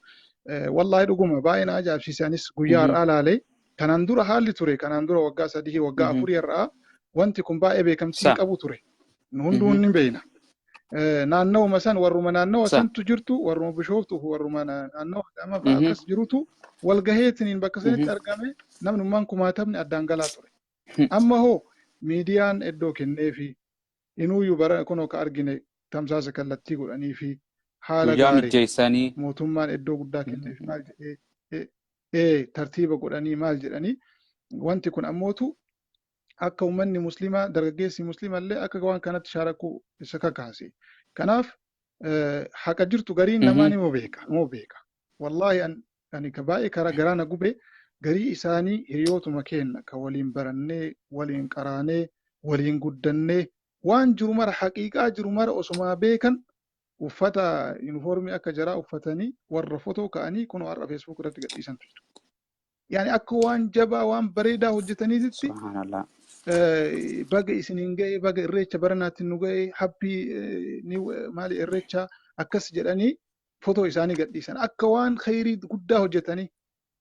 Wallaahi dhuguma baay'ee na ajaa'ibsiise. Anis guyyaa har'aa laalee, kanaan dura haalli ture, kanaan dura waggaa 3, waggaa 4 har'aa wanti kun baay'ee beekamtii hin qabu ture. Nu hunduu ni beekna. Naannawuma san warruma naannawa santu jirtu, warruma Bishooftuu fi warruma naannawa Adaamaa fa'aa akkas jirutu walgaheetiniin bakka sanitti argame, namnummaan kumaatamni addaan galaa ture. Amma hoo miidiyaan iddoo kenneefi inuuyyuu bara kunoo ka argine tamsaasa kallattii godhanii fi haala guyyaa gaarii mijjeessanii mootummaan iddoo guddaa kenneef maal jedhee tartiiba godhanii maal jedhanii, wanti kun ammootu akka uummanni musliimaa, dargaggeessi musliima illee akka waan kanatti shaarakuu isa kakaase. Kanaaf haqa jirtu gariin namaa ni beeka, ni beeka. Wallaahi ani ka baay'ee karaa garaa na gube, garii isaanii hiriyootuma keenna ka waliin barannee, waliin qaraanee, waliin guddannee, waan jiru mara, haqiiqaa jiru mara osumaa beekan, uffata yuunifoormii akka jaraa uffatanii warra fotoo ka'anii kunoo har'a Facebook irratti gadhiisantu jira. Yaani akka waan jabaa, waan bareedaa hojjetaniititti Subhaanallah. Baga isiniin ga'e, baga irreecha baranaatti nu ga'e, happy ni maali irreecha akkas jedhanii fotoo isaanii gadhiisan, akka waan khayrii guddaa hojjetanii,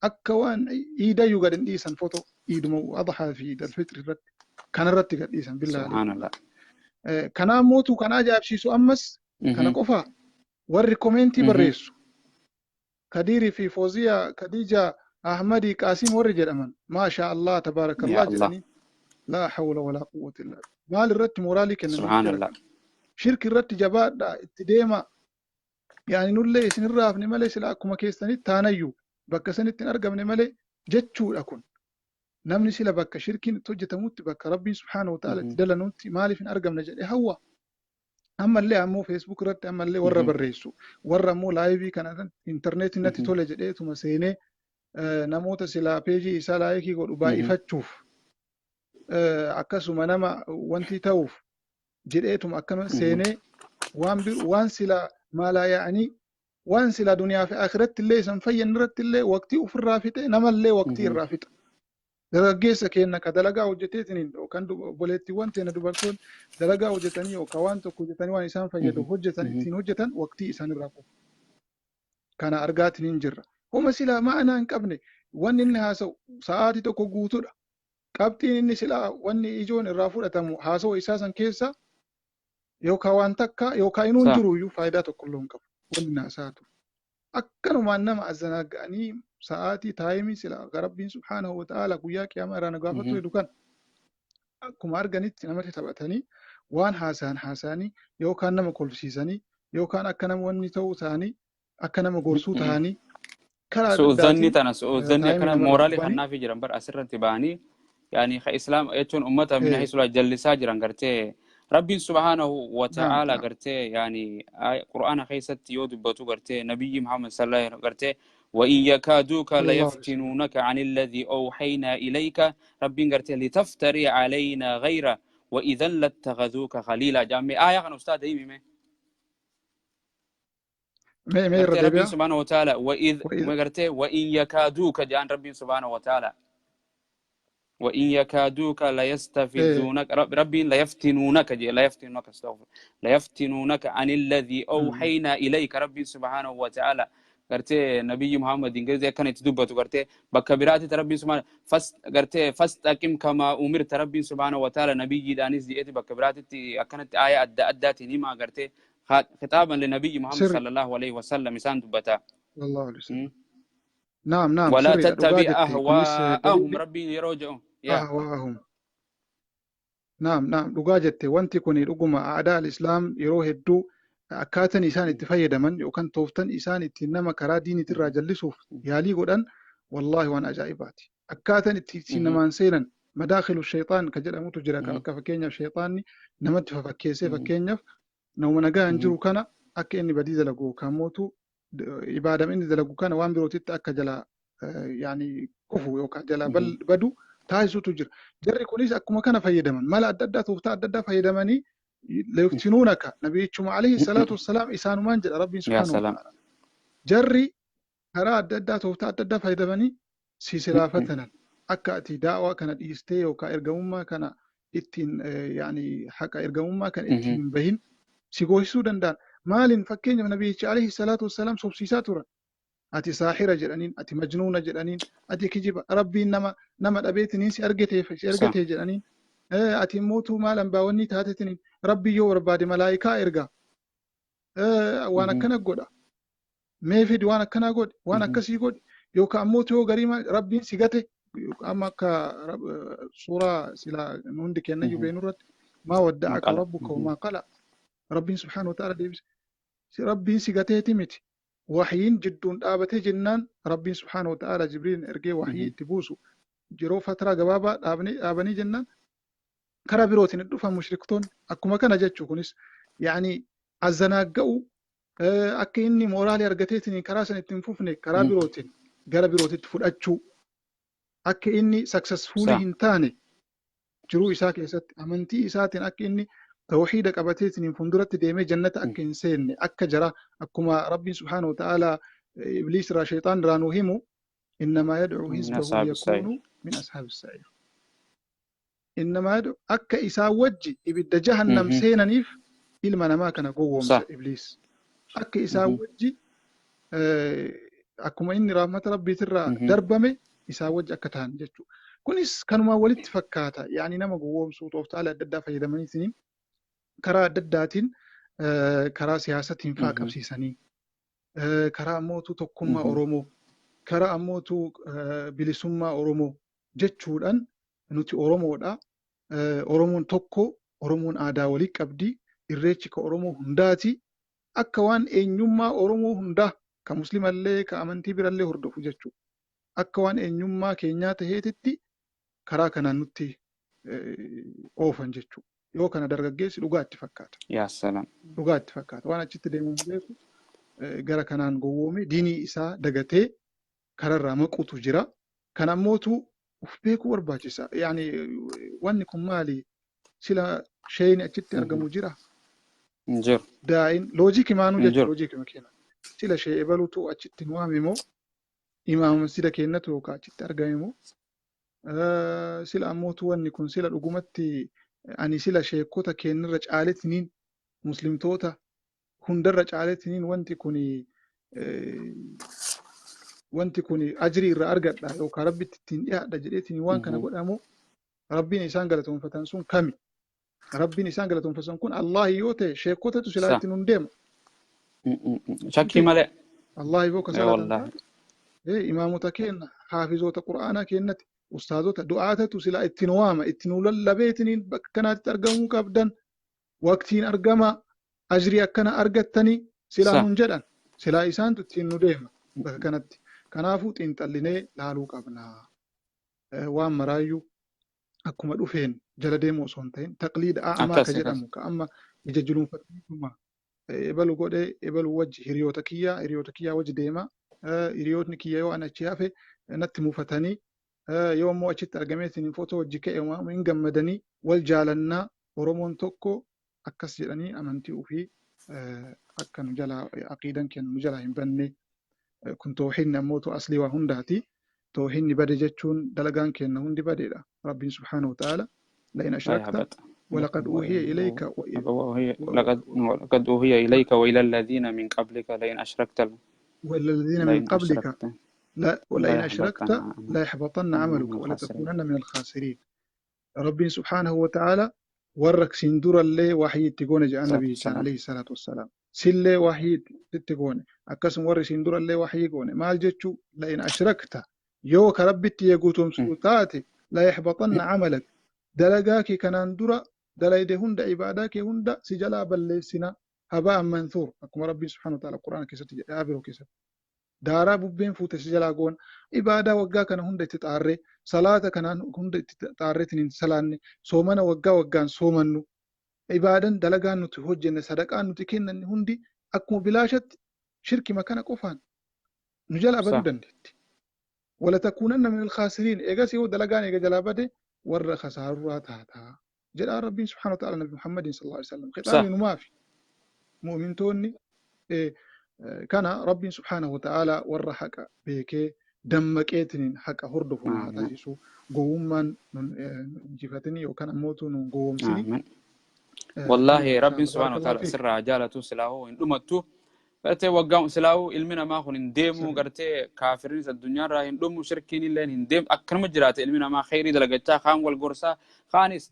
akka waan iidayyuu gad hin dhiisan, fotoo iiduma adhaa fi iid alfitri irratti kanarratti gadhiisan, billaahi. Subhaanallah. Kanaaf mootuu kan ajaa'ibsiisu ammas kana qofa, warri commentii barreessu Kadiirii fi Fooziyaa, Khadija, Ahmadii, Qaasim warri jedhaman, maashaa Allah, tabaarakallah Yaa Allah. jedhanii, laa hawla walaa quwwata illa billah. Maal irratti mooraalii kennanii jara Subhaanallah. kana? Shirki irratti jabaadhaa itti deema, yaani nullee isinirraa hafne malee sila akkuma keessanitti taanayyuu bakka sanitti hin argamne malee jechuudha. Kun namni sila bakka shirkiin itti hojjetamutti, bakka Rabbiin subhaanahu wa ta'ala itti dalanutti maaliif hin argamne jedhee hawwa. Ammallee ammoo Facebook irratti ammallee warra barreessu, warra ammoo live kana intarneetii natti tole jedheetuma seenee namoota silaa peejii isaa like godhu baay'ifachuuf, akkasuma nama wanti ta'uuf jedheetuma akkana seenee waan waan silaa maalaa yaa'anii, waan silaa duniyaa fi akhiratti illee isan fayyan irratti illee waqtii ofirraa fixe, namallee waqtii irraa fixa. Dargaggeessa keenya ka dalagaa hojjeteetiin yookaan obboleettiiwwan teenya dubartoonni dalagaa hojjetanii yookaan waan tokko hojjetanii waan isaan fayyadu hojjetan ittiin hojjetan waqtii isaan irraa qofa. Kana argaatiin hin jirra. Homa silaa ma'anaa hin qabne wanni inni haasa'u sa'aatii tokko guutuudha. Qabxiin inni silaa wanni ijoon irraa fudhatamu haasawa isaa san keessa yookaan waan takka yookaan inuu hin jiru iyyuu, faayidaa tokko illee hin qabu. Wanni haasaa ture. Akkanumaan nama azanaaga'anii sa'aatii time sila Rabbiin subhaanahu wa ta'ala guyyaa qiyaamaa irraa nu gaafatu jedhu kan akkuma arganitti namatti taphatanii waan haasa'an haasa'anii, yookaan nama kolfisiisanii, yookaan akka nama wanni ta'uu ta'anii, akka nama gorsuu ta'anii, karaa adda Su'uuzanni addaatiin tana su'uuzanni time akkana namarraa mooraalii gubanii kannaafi jiran bar asirratti ba'anii, yaani ka islaam jechuun ummata mina hisulaa jallisaa jiran gartee. Rabbiin subhaanahu wa Naam, ta'ala naam. Gartee yaani Qur'aana keessatti yoo dubbatu gartee Nabiyyi Muhammad sallallahu alaihi gartee وإن يكادوك صلى الله عليه وسلم. ليفتنونك عن الذي أوحينا إليك ربين قرتي لتفتري علينا غيره وإذا لاتخذوك خليلا جامي آية كان أستاذ هيمي مي Mee mee irra قرتي ربين deebi'a. سبحانه وتعالى وإذ وإذا ما قرتي وإن يكادوك جان ربين سبحانه وتعالى وإن يكادوك ee ليستفزونك ربي ليفتنونك جي ليفتنونك استغفر ليفتنونك عن الذي أوحينا إليك ربي سبحانه وتعالى قرتي نبي محمد إنجليزي كانت تدبت قرتي بكبرات ربي سبحانه فس قرتي فاستقم كما أمرت ربي سبحانه وتعالى نبي دانيس دي بكبرات كانت آية أدى أدى نيما قرتي خطابا لنبي محمد sirri صلى الله عليه وسلم إسان دبتا صلى الله عليه وسلم. Naam, naam, ولا sirriidha, dhugaa تتبع jette. Kunis أهواءهم dalilli ربي يروجعون يا ahwaahum. Naam, naam, dhugaa jette. Wanti kun dhuguma aadaa al-Islaam yeroo hedduu akkaataan isaan itti fayyadaman yookaan tooftan isaan ittiin nama karaa diiniitirraa jallisuuf yaalii godhan wallaahi waan ajaa'ibaati. Akkaataan itti ittiin namaan seenan madaakhilu shayxaan ka jedhamutu jira. Akka fakkeenyaaf shayxaanni namatti fafakkeessee fakkeenyaaf nama nagaa hin jiru kana akka inni badii dalagu yookaan mootu ibaadama inni dalagu kana waan birootitti akka jala yaani kufu yookaan jala badu taasisutu jira. Jarri kunis akkuma kana fayyadaman mala adda addaa tooftaa adda addaa fayyadamanii layuftinuunaka nabiyichuma alayhi salaatu wassalaam isaanumaan jedha Rabbiin يا subhaanahu wa سلام ta'ala. Jarri karaa adda addaa tooftaa adda addaa fayyadamanii si silaafatanan akka ati daawaa kana dhiistee yookaan ergamummaa kana ittiin yaani haqa ergamummaa kana ittiin hin bahin si goosisuu danda'an. Maaliin fakkeenyaaf nabiyyichi alayhi salaatu wassalaam sobsiisaa turan. Ati saahira jedhaniin, ati majnuuna jedhaniin, ati kijiba Rabbiin nama nama dhabeetiniin si argate si صح argate jedhaniin, ati immoo maal ambaawwanni taatetiniin Rabbi yoo barbaade malaayikaa erga waan akkana godha mee fidi waan akkanaa godhi waan akkasii godhi yookaan ammoo yoo garii Rabbiin si gate amma akka suuraa silaa nu hundi kennayyuu beenu irratti maa wadda'aka قلب rabbuka wamaa qala Rabbiin subhaanahu wa ta'ala deebise Rabbiin si gateeti miti waxyiin jidduun dhaabatee jennaan Rabbiin subhaanahu wa ta'ala Jibriil ergee waxyii itti buusu yeroo fataraa gabaabaa dhaabanii jennaan karaa birootiin dhufan mushriktoonni akkuma kana jechuu kunis yaani azzanaagga'u akka inni mooraalii argateetiin karaa san ittiin fufne karaa birootiin gara birootitti fudhachuu akka inni successfully صح hin taane jiruu isaa keessatti amantii isaatiin akka inni tawxiida qabateetiin fuulduratti deemee jannata akka hin seenne akka jara akkuma Rabbiin subhaanahu wa ta'ala Ibliis irraa shayxaan irraa nuu himu innamaa yad'uu من hizbahu أصحاب السعير liyakuunuu min ashaabi sa'iir innamaa yad'u akka isaan wajji ibidda jahannam seenaniif ilma namaa kana gowwoomsa صح Ibliis akka isaan wajji akkuma inni rahmata Rabbiitirraa darbame isaan wajji akka ta'an jechuudha. Kunis kanumaan walitti fakkaata. Yaani nama gowwoomsuu tooftaalee adda addaa fayyadamaniitiin karaa adda addaatiin karaa siyaasatiin faa qabsiisanii karaa ammootu tokkummaa Oromoo karaa ammootu bilisummaa Oromoo jechuudhaan nuti Oromoodha. Oromoon tokko, Oromoon aadaa walii qabdi, irreechi ka Oromoo hundaati. Akka waan eenyummaa Oromoo hundaa ka muslimallee ka amantii birallee hordofu jechuudha. Akka waan eenyummaa keenyaa taheetitti karaa kanaan nutti oofan jechuudha. Yoo kana dargaggeessi dhugaa itti fakkaata. يا سلام Dhugaa itti fakkaata. Waan achitti deemuun beeku gara kanaan gowwoome diinii isaa dagatee kararraa maquutu jira. Kan ammootu uf beekuu barbaachisa. Yaani wanni kun maali? Sila sheeyni achitti argamu jira. Hin jiru. Daa'iin loojikii maanuu Hin jechuudha jiru. loojikii keenya. Sila shee ebalutu achitti nu waame moo imaama masjida keenyatu yookaan achitti argame moo sila ammootu wanni kun sila dhugumatti ani sila sheekota keenyarra caaletiniin muslimtoota hundarra caaletiniin wanti kun ajrii irraa argadha yookaan Rabbitti ittiin dhiyaadha jedheetiin waan kana godhamu Rabbiin isaan galatoonfatan sun kami? Rabbiin isaan galatoonfatan kun Allahi yoo ta'e sheekotatu silaa ittiin nun deema. Shakkii Miti malee. Allahi yoo ka Ee salaatan wallaahi. Taate imaamota keenya haafizoota qura'aanaa keenyatti ustaazota du'aatatu silaa ittiin waama ittiin lallabeetiniin bakka kanaatti argamuu qabdan waqtiin argama ajrii akkana argattanii silaa nun jedhan silaa isaantu ittiin nu deema bakka kanatti. Kanaafuu xiinxallinee laaluu qabna. Waan maraayyuu Akkuma dhufeen jala deemuu osoo hin ta'in taqliida a'amaa ka Akkas akkas. jedhamu ka amma ija juluunfataniituma ebalu godhee ebalu wajji hiriyoota kiyyaa wajji deema, hiriyootni kiyya yoo an achi hafe natti mufatanii, yoo immoo achitti argamee isin footoo wajji ka'e hin gammadanii, wal jaalannaa, Oromoon tokko akkas jedhanii amantii ofii akka nu jalaa aqiidan keenya nu jalaa hin banne. Kun toohinni ammoo aslii waa hundaati. Toohinni bade jechuun dalagaan keenya hundi badeedha. Rabbiin subhaanahu wa ta'ala لئن لا أشركت يهبط ولقد أوحي إليك لقد أوحي إليك وإلى الذين من قبلك لئن أشركت والذين من لئن قبلك أشركت لا ولئن لا أشركت يحبطن لا يحبطن عملك عملك من الخاسرين. ولتكونن من الخاسرين. ربي سبحانه وتعالى warra siin durallee waxii itti goone jedhan الصلاة nabiyyi isaan والسلام. عليه الصلاة والسلام. Sillee waxii itti goone, akkasuma warri siin durallee waxii goone. Maal jechuu? لئن أشركت, yoo ka Rabbitti eeguutumsuu taate, ليحبطن عملك, dalagaa kee kanaan dura dalayde hunda, ibaadaa kee hunda si jalaa balleessina. هباء منثور, akkuma Rabbiin سبحانه وتعالى quraana keessatti jedhe, biroo keessatti daaraa bubbeen fuute si jalaa goona. Ibaadaa waggaa kana hunda itti xaarree, salaata kanaan hunda itti xaarreetiin hin salaanne, soomana waggaa waggaan soomannu, ibaadan dalagaan nuti hojjenne, sadaqaan nuti kennanne hundi akkuma bilaashatti shirkima kana qofaan nu jalaa baduu dandeetti. ولتكونن من الخاسرين. Eegas yoo dalagaan eega jalaa bade warra khasaarurraa taataa jedhaa Rabbiin سبحانه وتعالى Nabi Muhammadin صلى الله عليه وسلم. Khixaabni numaafi mu'mintoonni kana Rabbiin سبحانه وتعالى warra haqa beekee dammaqeetiniin haqa hordofu haa taasisu. Gowwummaan nun injifatini yookaan ammootu nun gowwoomsini. آمين. والله Rabbiin سبحانه وتعالى sirraa jaalatu. Silaahuu hin dhumattu gartee waggaa silaahuu ilmi namaa kun hin deemu, gartee kaafirinis addunyaarraa hin dhumu, shirkiin illee hin deemu, akkanuma jiraata ilmi namaa kheyrii dalagachaa, kaan wal gorsaa, kaanis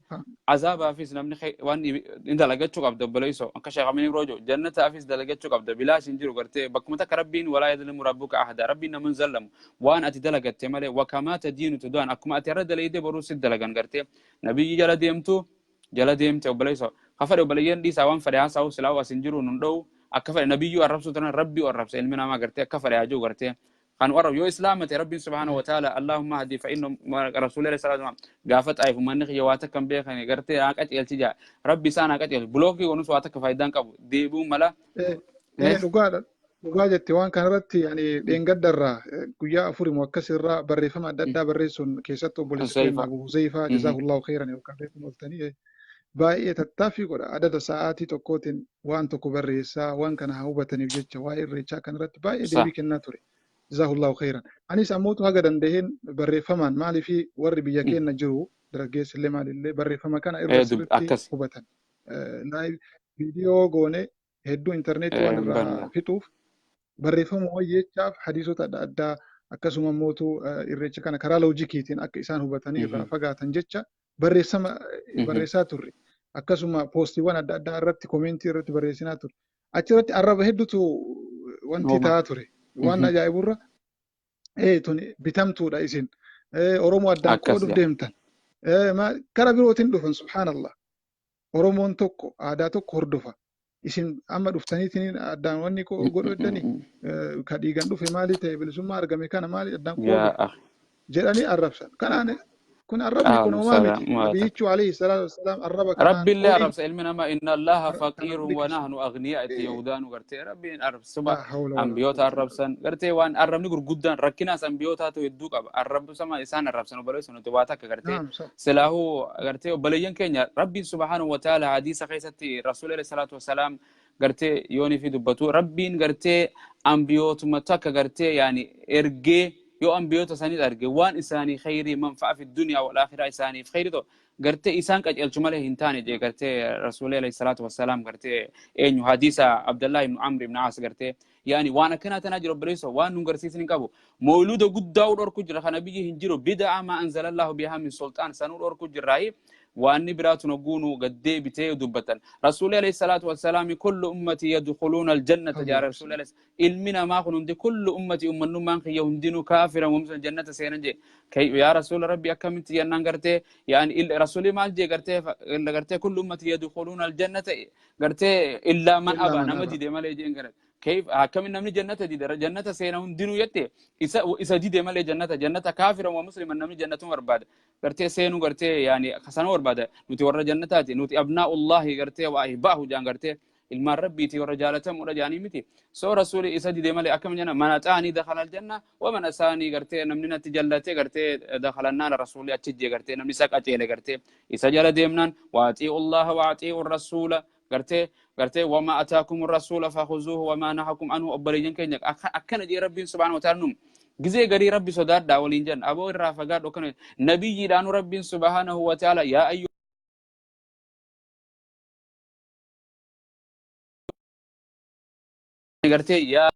azaabaafis namni waan hin dalagachuu qabda. Obboleessoo, akka Sheekh Amin Ibrojo jannataafis dalagachuu qabda. Bilaash hin jiru gartee bakkuma takka Rabbiin ولا يظلم ربك أحدا, Rabbiin nama hin zallamu waan ati dalagatte malee. وكما تدين تدان, akkuma ati irra dalayde boruu sit dalagan. Gartee nabiyyi jala deemtu jala deemte. Obboleessoo, ka fedhe obboleeyyan dhiisaa, waan fedhe haasa'u silaa'u as hin jiru nun dha'u. Akka fedhe nabiyyuu arrabsuu tanan Rabbii arrabsa ilmi namaa gartee akka fedhe haa jiru. Gartee kan arrab yoo islaama ta'e Rabbiin سبحانه وتعالى اللهم اهدي فإن رسول الله صلى الله عليه وسلم gaafa xaa'ifu manni kiyya waa takka hin beekani gartee haa qaceelchi jaa. Rabbi isaan haa qaceelchu. Block goonus waa takka faayidaan qabu deebi'uu mala. Dhugaadha. Dhugaa jette. Waan kanarratti yani dheengaddarraa guyyaa afurimoo akkasirraa barreeffama adda addaa barreessuun keessatti obboleessa keenya Huzaifa. Abu Huzaifa جزاه الله خيرا yookaan reefu ooltanii baay'ee tattaaffii godha. Adada sa'aatii tokkootiin waan tokko barreessaa, waan kana haa hubataniif jecha waa'ee irreechaa kanarratti baay'ee deebii kennaa ture. جزاه الله خيرا. Anis ammootu haga danda'een barreeffamaan, maaliifi warri biyya keenya jiru dargaggeessi illee maalillee barreeffama kana irra sirriitti hubatan. Viidiyoo goone hedduu intarneetii waan irraa fixuuf barreeffama wayyeechaaf hadiisota adda addaa, akkasuma mootu irreecha kana karaa loojikiitiin akka isaan hubatanii irraa fagaatan jecha barreessama barreessaa turre. Akkasuma poostiiwwan adda addaa irratti comment irratti barreessinaa turre. Achirratti arraba hedduutu wanti ta'aa ture. Waan ajaa'iburra tuni bitamtuudha isin. Oromoo addaan qooduuf deemtan. Kara birootiin dhufan, subhaanallah. Oromoon tokko aadaa tokko hordofa. Isin amma dhuftaniitiin addaan wanni godhu heddanii ka dhiigan dhufe maali ta'e, bilisummaa argame kana maali addaan qoodu jedhanii arrabsan. Kanaan kun arrabni kun homaa miti. Nabiyyichu عليه الصلاة والسلام arraba kanaan Rabbiillee arrabsa ilmi namaa إن الله فقير ونحن أغنياء itti Yahudaanu gartee Rabbiin arrabsuma ambiyoota arrabsan gartee waan arrabni gurguddaan rakkinaas ambiyootaatu hedduu qaba. Arrabsama isaan arrabsan obboleessa nuti waa takka gartee silaahuu gartee obboleeyyan keenya Rabbiin سبحانه وتعالى hadiisa keessatti Rasuula عليه الصلاة والسلام gartee yoonii fi dubbatu Rabbiin gartee ambiyootuma takka gartee yaani ergee yoo ambiyoota isaanii arge waan isaanii khayrii منفعة في الدنيا والآخرة isaaniif khayrii ta'u gartee isaan qajeelchu malee hin taane jee gartee Rasuulli عليه الصلاة والسلام gartee eenyu hadiisa Abdallah ibn Amr ibn Aas gartee yaani waan akkanaa tanaa jiru. Obboleessa, waan nun garsiisin hin qabu. Mawluuda guddaa dhorku jira kana biyyi hin jiru bida'a ما أنزل الله بها من سلطان sanuu dhorku jirraayi. Waan inni biraatu nogguunu gaddeebitee dubbatan Rasuulli عليه الصلاة والسلام كل أمتي يدخلون الجنة jaa Rasuulli alayhi ilmi namaa kun hundi كل أمتي ummannummaan kiyya hundinuu كافرا ومسلما jannata seenan jee. Yaa Rasuula Rabbi, akkamitti jennaan gartee yaani Rasuulli maal jee? Gartee كل أمتي يدخلون الجنة gartee إلا من أبى, nama dide malee jeen. Gartee Kayf akkamiin namni jannata dide jannata seena hundinuu jette isa dide malee jannata kaafira wa muslima namni jannatuma barbaada gartee seenuu gartee yaani kasana barbaada. Nuti warra jannataati, nuti abnaa'ullahi gartee wa ahibaahu jaan, gartee ilmaan rabbiiti, warra jaalatamuudha jaanii miti. So rasuuli isa dide malee akkam jenna? Man axaanii dakhala aljanna wa man asaanii, gartee namni natti jallate gartee dakhala annaara. Rasuuli achi jee, gartee namni isa qaceele gartee isa jala deemnaan wa axii'u allaha wa axii'u rasuula gartee wama ataakum rasuula fakhuzuuhu wamaa nahakum anhu. Obboleeyyan keenya, akkana jee rabbiin subhaanahu wa ta'ala. Num gizee garii rabbi sodaadhaa waliin jenna, aboo irraa fagaadhu akkana nabiyyiidhaanu rabbiin subhaanahu wa ta'ala yaa ayyu gartee yaa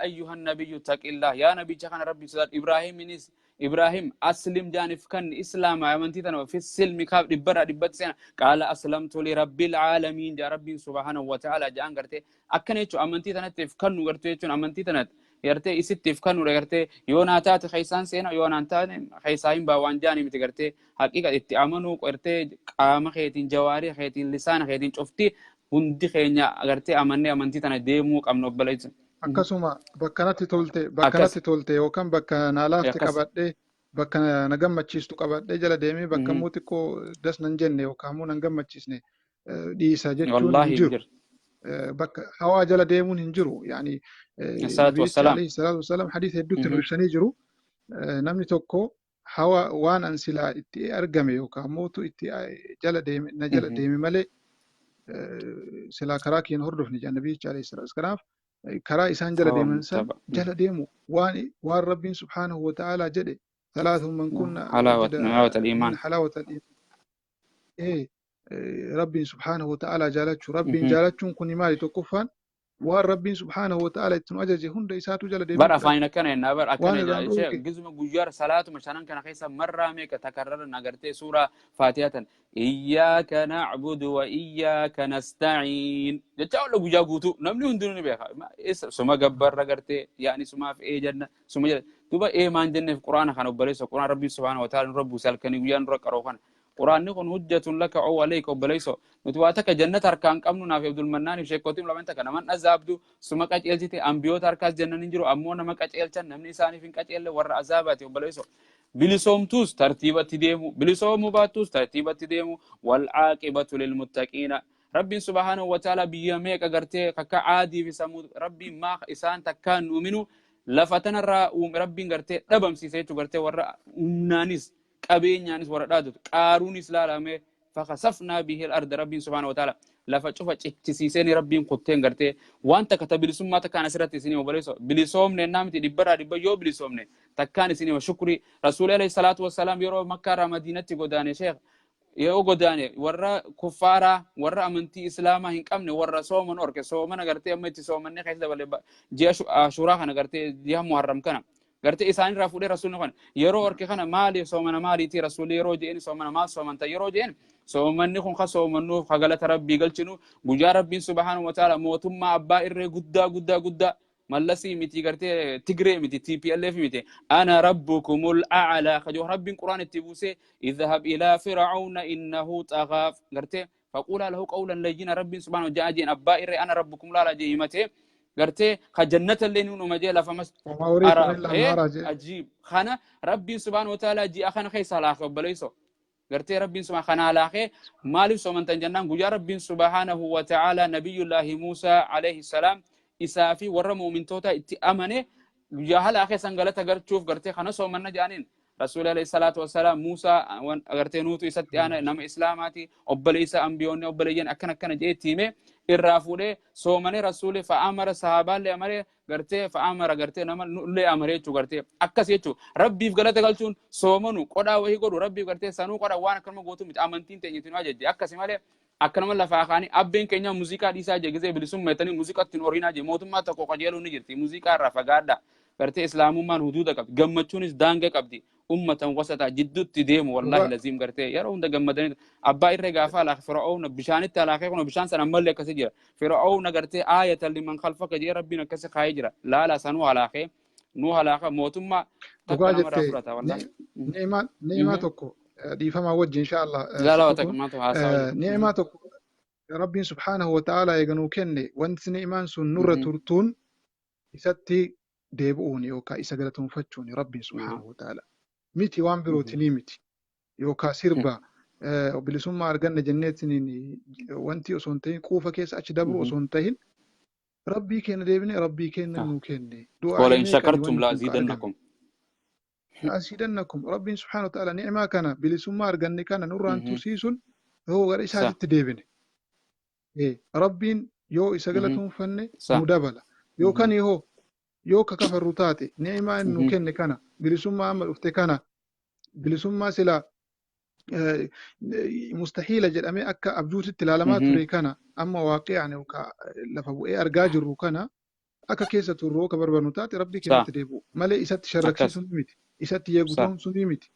ayyuhan nabiyyu taqillah, yaa nabicha kana rabbi sodaadhu. Ibraahiminis Ibraahim aslim jaanif kan islaama amantii tana fi silmi kaaf dhibbarraa dhibbatti seena. Qaala aslamtu li rabbil aalamiin jaa rabbiin subhaanahu wa ta'ala jaan. Gartee akkana jechuun amantii tanatti kannu gartee jechuun amantii tanatti gartee isittiif kannuudha. Gartee yoo naa taate keessaan seena, yoo naan taane keessaa hin baa waan jaanii miti. Gartee haqiqa itti amanuu gartee qaama keetiin, jawaarii keetiin, lisaana keetiin cufti hundi keenya gartee amannee amantii tana deemuu qabna, obboleessa. Akkasuma bakka natti tolte, bakka natti tolte yookaan bakka naa laafte qabadhee, bakka na gammachiistu qabadhee jala deemee, bakka immoo xiqqoo das nan jenne yookaan immoo nan gammachiisne dhiisa jechuun hin Wallaahi hin jiru. jiru. Bakka hawaa jala deemuun hin jiru. Yaani Salaatu nabiyyichi wassalaam. alayhi salaatu wassalaam hadiisa hedduutti nu ibsanii jiru. Namni tokko hawa waan an silaa itti argame yookaan immoo itti jala deeme na jala deeme malee silaa karaa keenya hordofne jedhan nabiyyichi alayhi salaatu. Kanaaf karaa isaan jala Hawa deeman san muttaba. jala deemu, waan rabbiin subhaanahu wa ta'aalaa jedhe salaatu man kunna حلاوة wajada حلاوة min الإيمان. halaawata al rabbiin subhaanahu wa ta'aalaa jaalachuu. Rabbiin jaalachuun kun maali? Tokkoffaan waan rabbiin subhaanahu wa ta'aalaa itti nu ajaje hunda isaatu jala deemee Bar fudhata. afaan akkana jennaa bar Waan akkana irraa jedha nu ishee dhorke gizuma guyyaa salaatuma shanan kana keessa marraa meeqa takarrara nagartee suuraa faatihaa tan iyyaaka na'budu wa iyyaaka nasta'iin jecha oola guyyaa guutuu namni hundinuu ni beeka. Suma gabbarra gartee yaani sumaaf ee jenna suma jedha duba ee maan jenneef quraana kana, obboleessa, quraana rabbiin subhaanahu wa ta'ala nurra buuse halkanii guyyaa nurra qaroo kana. Quraanni kun hujjatun laka oo alayka. Obboleesso, nuti waa takka jannata harkaan qabnu naaf Abdul Mannaaniif sheekotiin lamaan takka naman azaabdu suma qaceelchite. Ambiyoota harkaas jannan hin jiru, ammoo nama qaceelchan namni isaaniif hin qaceelle warra azaabaati. Obboleesso, bilisoomtuus tartiibatti deemu, bilisoomuu baattuus tartiibatti deemu. Wal aaqibatu lilmuttaqiina. Rabbiin subhaanahu wa ta'ala biyya meeqa gartee kakka aadii fi samuu rabbiin maa isaan takkaan uuminu lafa tanarraa uume rabbiin gartee dhabamsiise jechuu, gartee warra humnaanis qabeenyaanis warra dhaadatu. Qaaruunis laalame, fakasafnaa bihil arda. Rabbiin subhaanahu wa ta'ala lafa cufa cichisiiseen rabbiin kutteen gartee waan takka ta bilisummaa takkaan asirratti isinii obboleesso bilisoomne ennaa miti dhibbarraa dhibba yoo bilisoomne takkaan isinii shukrii. Rasuulli alayhi salaatu wassalaam yeroo makkaarraa madiinatti godaane, sheekh, yeroo godaane warra kuffaaraa, warra amantii islaamaa hin qabne, warra sooman orke soomana gartee amma itti soomanne keessa dabale ji'a ashuuraa kana gartee ji'a muharram kana gartee isaanirraa fuudhee rasuulli kana yeroo orke kana maali soomana maaliiti rasuulli yeroo je'een soomana maal soomanta yeroo je'een soomanni kun ka soomannuuf ka galata rabbii galchinu guyyaa rabbiin subhaanahu wa ta'ala mootummaa abbaa irree guddaa guddaa guddaa mallasii miti gartee tigree miti TPLF miti ana rabbukumul a'laa kajoo rabbiin quraan itti buusee idhhab ilaa fir'auna innahu xaghaa gartee faquulaa lahu qawlan layyina rabbiin subhaanahu wa ta'ala jeen abbaa irree ana rabbukum laalaa jee himatee gartee ka jannata illee ni uuma jee lafa mas Wamaa uriikum araaf illaa maa araa jedhe. Ajiib kana rabbiin subhaanahu wa ta'ala ji'a kana keessa laaka. Obboleessoo, gartee rabbiin subhaanahu kana laakee maaliif soomantan jennaan guyyaa rabbiin subhaanahu wa ta'ala nabiyyullaahi Muusaa alayhi salaam isaa fi warra mu'mintoota itti amane guyyaa halaakee san galata garchuuf gartee kana soomanna jedhaniin. Rasuulli alayhi salaatu wassalaam Muusaa gartee nuutu isatti aana nama islaamaati obboleessa ambiyoonni obboleeyyan akkana akkana jedhee itti himee irraa fuudhee soomane. Rasuulli fa'aamara sahaabaallee amaree gartee fa'aamara gartee nama nullee amaree jechuu gartee akkas jechuu. Rabbiif galata galchuun soomanu qodhaa wahii godhu rabbiif gartee sanuu qodha waan akkanuma gootu miti. Amantiin teenya ittiin ajajje akkasi malee akkanuma lafaa kaanii abbeen keenya muuziqaa dhiisaa jee gisee bilisummaa jettanii muuziqaatti hin horinaa jee. Mootummaa tokko qajeeluu ni jirti, muuziqaa irraa fagaadha. Gartee islaamummaan huduuda qabdi, gammachuunis daanga qabdi, ummatan wasataa jidduutti deemu. Wallaahi laziim gartee yeroo hunda gammadanii abbaa irree gaafa alaaqe fir'aawna bishaanitti alaaqee kun bishaan sana ammallee akkasi jira. Fir'aawna gartee aayatan liman khalfaka jee rabbiin akkasi kaayee jira laala sanuu alaaqee nuu halaaqa mootummaa takka Dhugaa namarraa jettee fudhata wallaahi. Ni'imaa tokko dhiifamaa wajjin insha Allah si Laalaa tuquun takka haasawa jiru. Ni'imaa tokko rabbiin subhaanahu wa ta'ala eega nuu kenne wanti ni'imaan sun nurra turtuun Isatti deebi'uun yookaan isa galatoonfachuun Rabbiin subhaanahu wa ta'ala. Miti waan birootinii miti. Yookaan sirba bilisummaa arganna jenneetiin wanti osoo hin tahin, quufa keessa achi dabru osoo hin tahin, Rabbii keenya deebine, Rabbii keenya nuu kenne. Du'aa ولئن شكرتم لأزيدنكم. لأزيدنكم. Rabbiin subhaanahu wa ta'ala ni'maa kana, bilisummaa arganne kana nurraan tursiisuun yoo gara isaatitti deebine. Rabbiin yoo isa galatoonfanne nu dabala. Yookaan yoo ka kafarru taate, ni'maa inni nuu kenne kana, bilisummaa amma dhufte kana, bilisummaa sila mustahiila jedhamee akka abjuutitti ilaalamaa ture kana, amma waaqiyaan yookaan lafa bu'ee argaa jirru kana, akka keessa turru akka barbaadnu taate, Rabbii keenyatti deebi'u malee isatti sharraksiisuun miti, isatti yeegutoomsuun miti,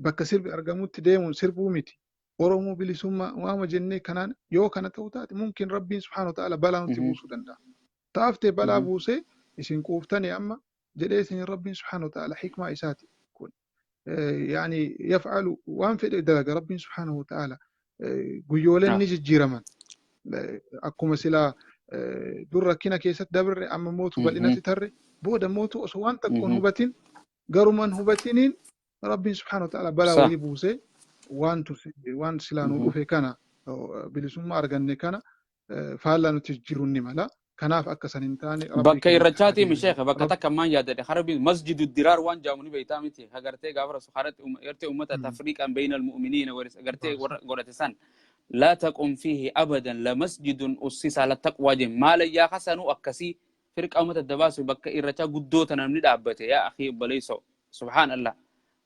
bakka sirbi argamutti deemuun sirbuu miti. Oromoo bilisummaa waama jennee kanaan yoo kana ta'u taate, mumkin Rabbiin subhaanahu wa ta'ala balaa nutti buusuu danda'a. Taaftee balaa buusee isin quuftanii amma jedhee isin Rabbiin subhaanahu wa ta'ala hikmaa isaati kun. Yaani yaf'alu, waan fedhe dalaga Rabbiin subhaanahu wa ta'ala. Guyyooleen ni jijjiiraman. Akkuma silaa dur rakkina keessatti dabarre, amma mootu bal'inatti tarre, booda mootu osoo waan tokkoon hubatin, garumaan hubatiniin Rabbiin subhaanahu wa ta'ala balaa wayii buusee waan turse, waan silaa nu dhufe kana, bilisummaa arganne kana faallaa nuti jijjiiruun ni mala. Kanaaf akka san hin taane Bakka irrachaatii mi sheekha, bakka takka ammaan yaadadhe, harbi masjidu diraar waan jaamu ni beektaa miti? Agartee gaafa rasu haratti gartee ummata tafriiqan bayna almu'miniina gartee warra godhate san, لا تقم فيه أبدا لمسجد أسس على التقوى جن ما لا يا خسنو akkasii firqa ummata dabaasu bakka irrachaa guddoo tana namni dhaabbate. Yaa akhi obboleessoo, subhaanallah,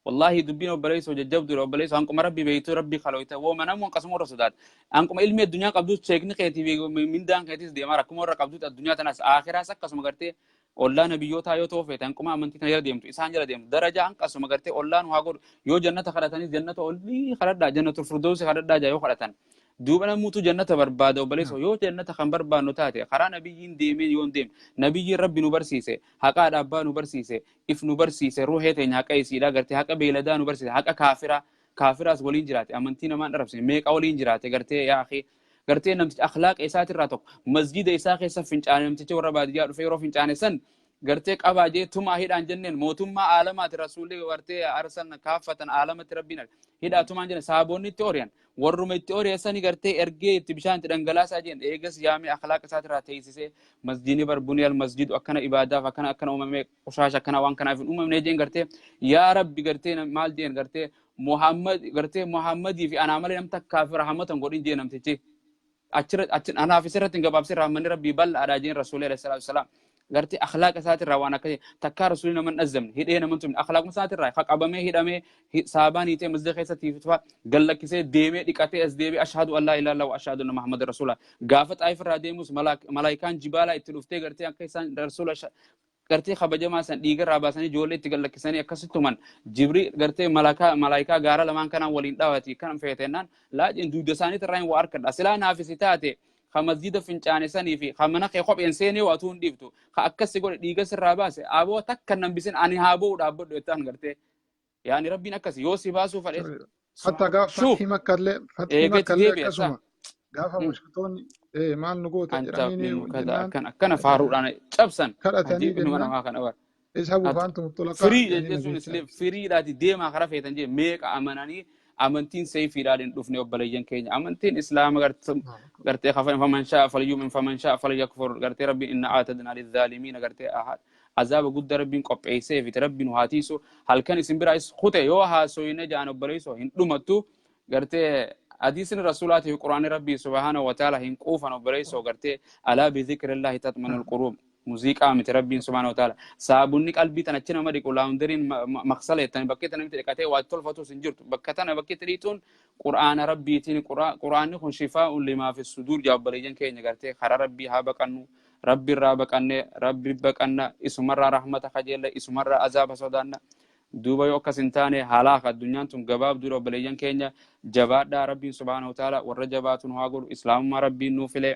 wallahi dubbiin obboleessoo jajjabduudha. Obboleessoo, hanquma Rabbi beeytu, Rabbi kalooyta wooma namu hanqasuma warra sodaata. Hanquma ilmi addunyaa qabdus sheekni keetii fi mindaan keetis deemaa rakkuma warra qabduut addunyaa tanas aakhiraas akkasuma. Gartee ollaa nabiyyootaa yoo ta'u feete, hanquma amantii tana jala deemtu, isaan jala deemtu darajaa hanqasuma gartee ollaan haa godhu. Yoo jannata kadhatanis jannata olii kadhadhaa, jannatul firdoosi kadhadhaa jaa yoo kadhatan. Duuba namuutu jannata barbaada. Obboleessoo, yoo jannata kan barbaannu taate, karaa nabiyyiin deemeen yoo hin deemne, nabiyyiin Rabbi nu barsiise, haqaa dhaabbaa nu barsiise, if nu barsiise, ruuhee teenya haqa isiidha, gartee haqa beeyladaa nu barsiise, haqa kaafiraa, kaafiraas waliin jiraate, amantii namaan arrabsine meeqa waliin jiraate. Gartee yaa akhi, gartee namticha akhlaaqa isaatirraa tokko masjida isaa keessa fincaane. Namticha warra baadiyyaa dhufe yeroo fincaane san gartee qabaa jee tumaa hidhaan jenneen. Mootummaa aalamaati rasuulli, gartee arsan kaaffatan aalamatti Rabbiin hidhaa tumaan jenne. Saaboonni itti ori'an, warruma itti ori'asani gartee ergee itti bishaan itti dhangalaasaa jeen. Eegas yaamee akhlaaqa isaatirraa teessisee, masjidni bar buniyal masjidu akkana ibaadaaf, akkana akkana uumamee, qushaasha akkana waan kanaaf hin uumamne jeen. Gartee yaa Rabbi, gartee maal jeen, gartee Muhammad, gartee Muhammadii fi anaa malee namta kaafira rahmatan godhin jee namtichi. Achirra achi anaaf isirratti hin gabaabsin, rahmanni Rabbii bal'aadha jeen rasuulli alayhi salaatu wasalaam. Gartee akhlaaqa isaatirraa waan akka takkaa rasuulli nama hin azzamne, hidhee nama hin tumne. Akhlaaquma isaatirraa qaqabamee hidhamee saabaan hiitee masjida keessatti tufa gallakkisee deemee dhiqatee as deebi'ee ashhadu an laa ilaaha illallah wa ashhadu anna Muhammad rasuula. Gaafa Xaayif irraa deemus malaayikaan jibaalaa itti dhuftee gartee akka isaan rasuula gartee kabajamaa san dhiiga irraa baasanii ijoollee itti gallakkisanii akkasitti tuman. Jibri gartee malakaa malaayikaa gaara lamaan kanaan waliin dhawati kan feetennaan laajin dugda isaanii irraa hin waa harkadha silaa naafisi taate, ka masjida fincaane sanii fi ka mana kee kopheen seenee waa tuun dhiiftu, ka akkasi godhe dhiiga sirraa baase, aboo takka nan bisin, ani haa bo'u dhaabbadhu jettaan. Gartee yaani Rabbiin akkasi yoo si baasuu fedhe. Hatta gaafa Shuuf fathii Makkallee, fathii eegatti Makkallee deebi'a sa akkasuma gaafa mushrikoonni maal nu goota anta jedhanii minnu kada jennaan akkana akkana faaruudhaan cabsan kadhatanii ajiib ilma jennaan namaa kana bara. ishabu At faantum xulaqaa firii jedhanii jechuun nabiitti islee firiidhaati deemaa karaa feetan jee meeqa amananii. Amantiin seefiidhaan hin dhufne, obboleeyyan keenya. Amantiin islaama gartee faman sha'a falyu'min faman sha'a falyakfur. Gartee Rabbiin inna aatadnaa lizzaalimiina gartee azaaba guddaa Rabbiin qopheessee fi Rabbiin haa tiisu. Halkan isin biraa is kute yoo haasoyne ja'an, obboleessoo, hin dhumattu. Gartee hadiisni rasuulaatii fi quraanni Rabbii subhaanahu wa ta'ala hin quufan, obboleessoo. Gartee alaa bidhikrillahi tatmanul quluub. Muuziqaa miti. Rabbiin subhaanahu wa ta'ala saabunni qalbii tana achi nama dhiqu, launderiin maqsala jettanii bakkee tana miti dhiqatee waa tolfatus hin jirtu. Bakka tana bakki itti dhiituun quraana Rabbiitiin. Quraanni kun shifaa'un limaa fi suduur jaa, obboleeyyan keenya. Gartee karaa Rabbii haa baqannu. Rabbi irraa baqanne, Rabbi baqanna, isumarraa rahmata kajeella, isumarraa azaaba sodaanna. Duuba yoo akkas hin taane halaaka. Addunyaan tun gabaabduudha, obboleeyyan keenya. Jabaadhaa. Rabbiin subhaanahu wa ta'ala warra jabaatu nu haa godhu. Islaamummaa Rabbiin nuu filee.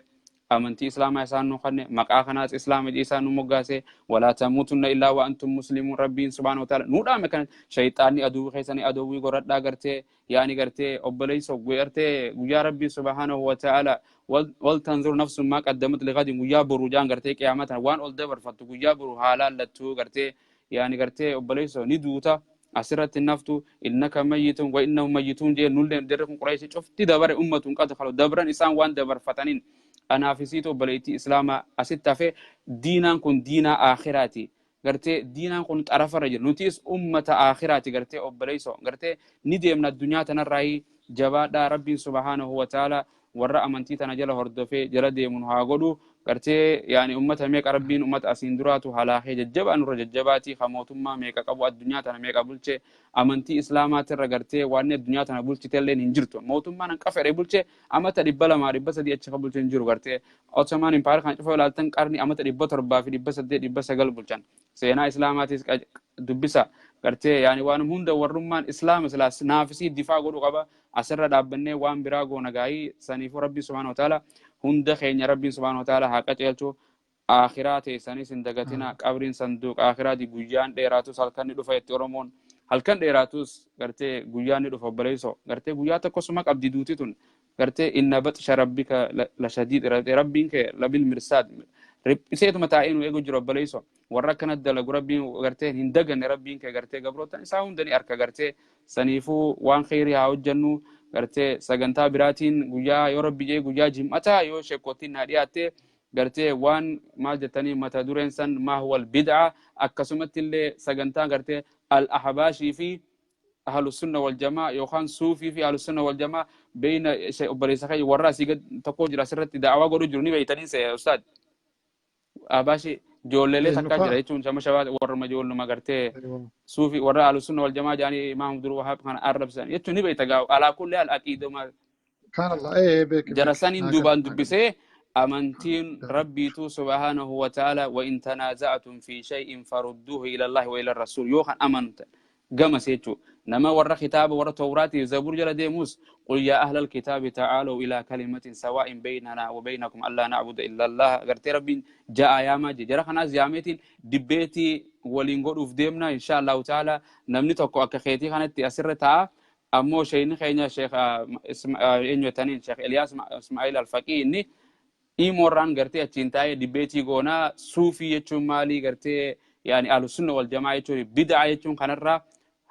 Amantii islaamaa isaan nu kanne, maqaa kanaas islaama jedhee isaan nu moggaase. Walaa tamuutunna illaa wa antum muslimuun. Rabbiin subhaanahu wa ta'ala nu dhaame kan shayxaanni aduu keessanii aduwwii godhadhaa. Gartee yaani gartee obboleessa gartee guyyaa Rabbiin subhaanahu wa ta'ala wal tanzur nafsun maa qaddamat lighadin, guyyaa boru jaan, gartee qiyaamata waan ol dabarfattu guyyaa boru haa laallattu. Gartee yaani gartee obboleessa ni duuta, asirratti hin naftu. Innaka mayyitun wa innahum mayyituun jee. Nulleen jarri kun Qurayshi cufti dabare, ummatun qad khalu dabran. Isaan waan dabarfataniin anaaf isiitu obboleettii islaamaa asitti hafe. Diinaan kun diinaa aakhiraati. Gartee diinaan kun xarafarra jira, nutis ummata aakhiraati. Gartee obboleessoo gartee ni deemna addunyaa tanarraayi. Jabaadhaa. Rabbiin subhaanahu wa ta'ala warra amantii tana jala hordofee jala deemuun haa godhu. Gartee yaani ummata meeqa Rabbiin ummata asiin duraatu halaakee. Jajjabaa nurra jajjabaatii ka mootummaa meeqa qabu, addunyaa tana meeqa bulche. Amantii islaamaatirra gartee waan addunyaa tana bulchitelleen hin jirtu. Mootummaan hanqa fedhe bulche amata 200, 300 achi ka bulche hin jiru. Gartee Ottoman Empire kan cufa ilaaltan qarni amata 700 fi 800, 900 bulchan. Seenaa islaamaatis dubbisa. Gartee yaani waan hunda warrummaan islaama silaas naafisii difaa godhu qaba. Asirra dhaabbannee waan biraa goona gaayii. Saniifuu Rabbi subhaanahu wa ta'ala hunda keenya Rabbiin subhaanahu wa ta'ala haa qaceelchu. Akhiraa teessanis hin dagatina. Qabriin sanduuqa akhiraati. Guyyaan dheeraatus halkan ni dhufa jetti Oromoon. Halkan dheeraatus gartee guyyaan ni dhufa obboleessoo. Gartee guyyaa tokko suma qabdi duuti tun. Gartee inna baxsha rabbika la shadiid, Rabbiin kee labil mirsaad, riphiseetuma taa'ee nu eegu jira obboleessoo. Warra akkana dalagu Rabbiin gartee hin daganne. Rabbiin kee gartee gabrootan isaa hunda ni arka. Gartee saniifuu waan kheyrii haa hojjennu. Gartee sagantaa biraatiin guyyaa yoo Rabbi jee guyyaa jim'ataa yoo sheekootiin naa dhiyaatte, gartee waan maal jettanii mata dureen san maa huwal bid'a, akkasumatti illee sagantaa gartee al ahbaashii fi ahlu sunna wal jamaa yookaan suufii fi ahlu sunna wal jamaa beeyna. Obboleessa keenya warra asii gad tokko jira asirratti da'awaa godhu jiru ni beeytanii se ustaad Ahbaashii ijoolleelee Eenyu takkaa fa'a? Jira jechuun shama shabaa warruma ijoolluma gartee suufii warra ahlu sunna wal jamaa jedhanii Imaam Abdul Wahaab kana arrabsan jechuun ni beeyta gaa. Alaa kulli haal aqiiduma Kaan Allah ee beeke jara beeke saniin naa gala duubaan naa gala. Dubbisee amantiin Rabbiitu subhaanahu wa ta'ala wa in tanaaza'atum fi shay'in farudduuhu ila Allahi wa ila rasuul yoo kan amantan gamas jechuu. Nama warra kitaaba warra Tawraatii fi Zabuur jala deemus, qul yaa ahlal kitaabi ta'aalaw ilaa kalimatin sawaa'in baynanaa wa baynakum allaa na'buda illa Allah. Gartee Rabbiin ja'a yaamaa jee. Jara kanaas yaameetiin dibbeetii waliin godhuuf deemna insha Allahu ta'ala. Namni tokko akka keetii kanatti asirra ta'a. Ammoo sheeyni keenya Sheekh eenyu jettaniin, Sheekh Eliyaas Ismaa'il Alfaqii, inni imoorraan gartee achiin taa'ee dibbeetii goonaa. Suufii jechuun maalii, gartee yaani ahlu sunna wal jamaa jechuun, bid'a jechuun, kanarraa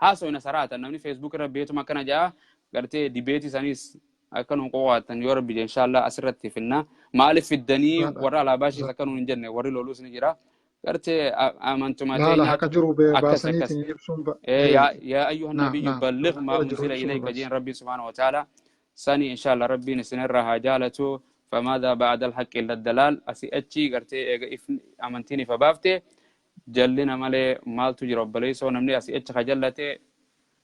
haasofna saraatan. Namni Facebook irra beetuma akkana ja'a. Gartee dibeetii sanis akka nuun qo'aatan yoo Rabbi jee inshallah asirratti finna. Maaliif fiddanii Dhugaadha. warra alaabaa akka nuun hin jenne warri loluus ni jira. Gartee amantuma Laala teenyaatu haqa jiru akkas akkas. baasaniitiin ibsuun Yaa ayyuhan naam nabiyyu naam balligh maa haqa jiru unzila ibsuu ilayka barbaachisa. Jeen Rabbi subhaanahu wa ta'ala sani inshallah Rabbiin isinirraa haa jaalatu. Famaadhaa ba'da alhaqqi illa dalaal. Asii achi gartee eega ifni amantiin ifa baafte jallina malee maaltu jira obboleessoo? Namni asii achi ka jallate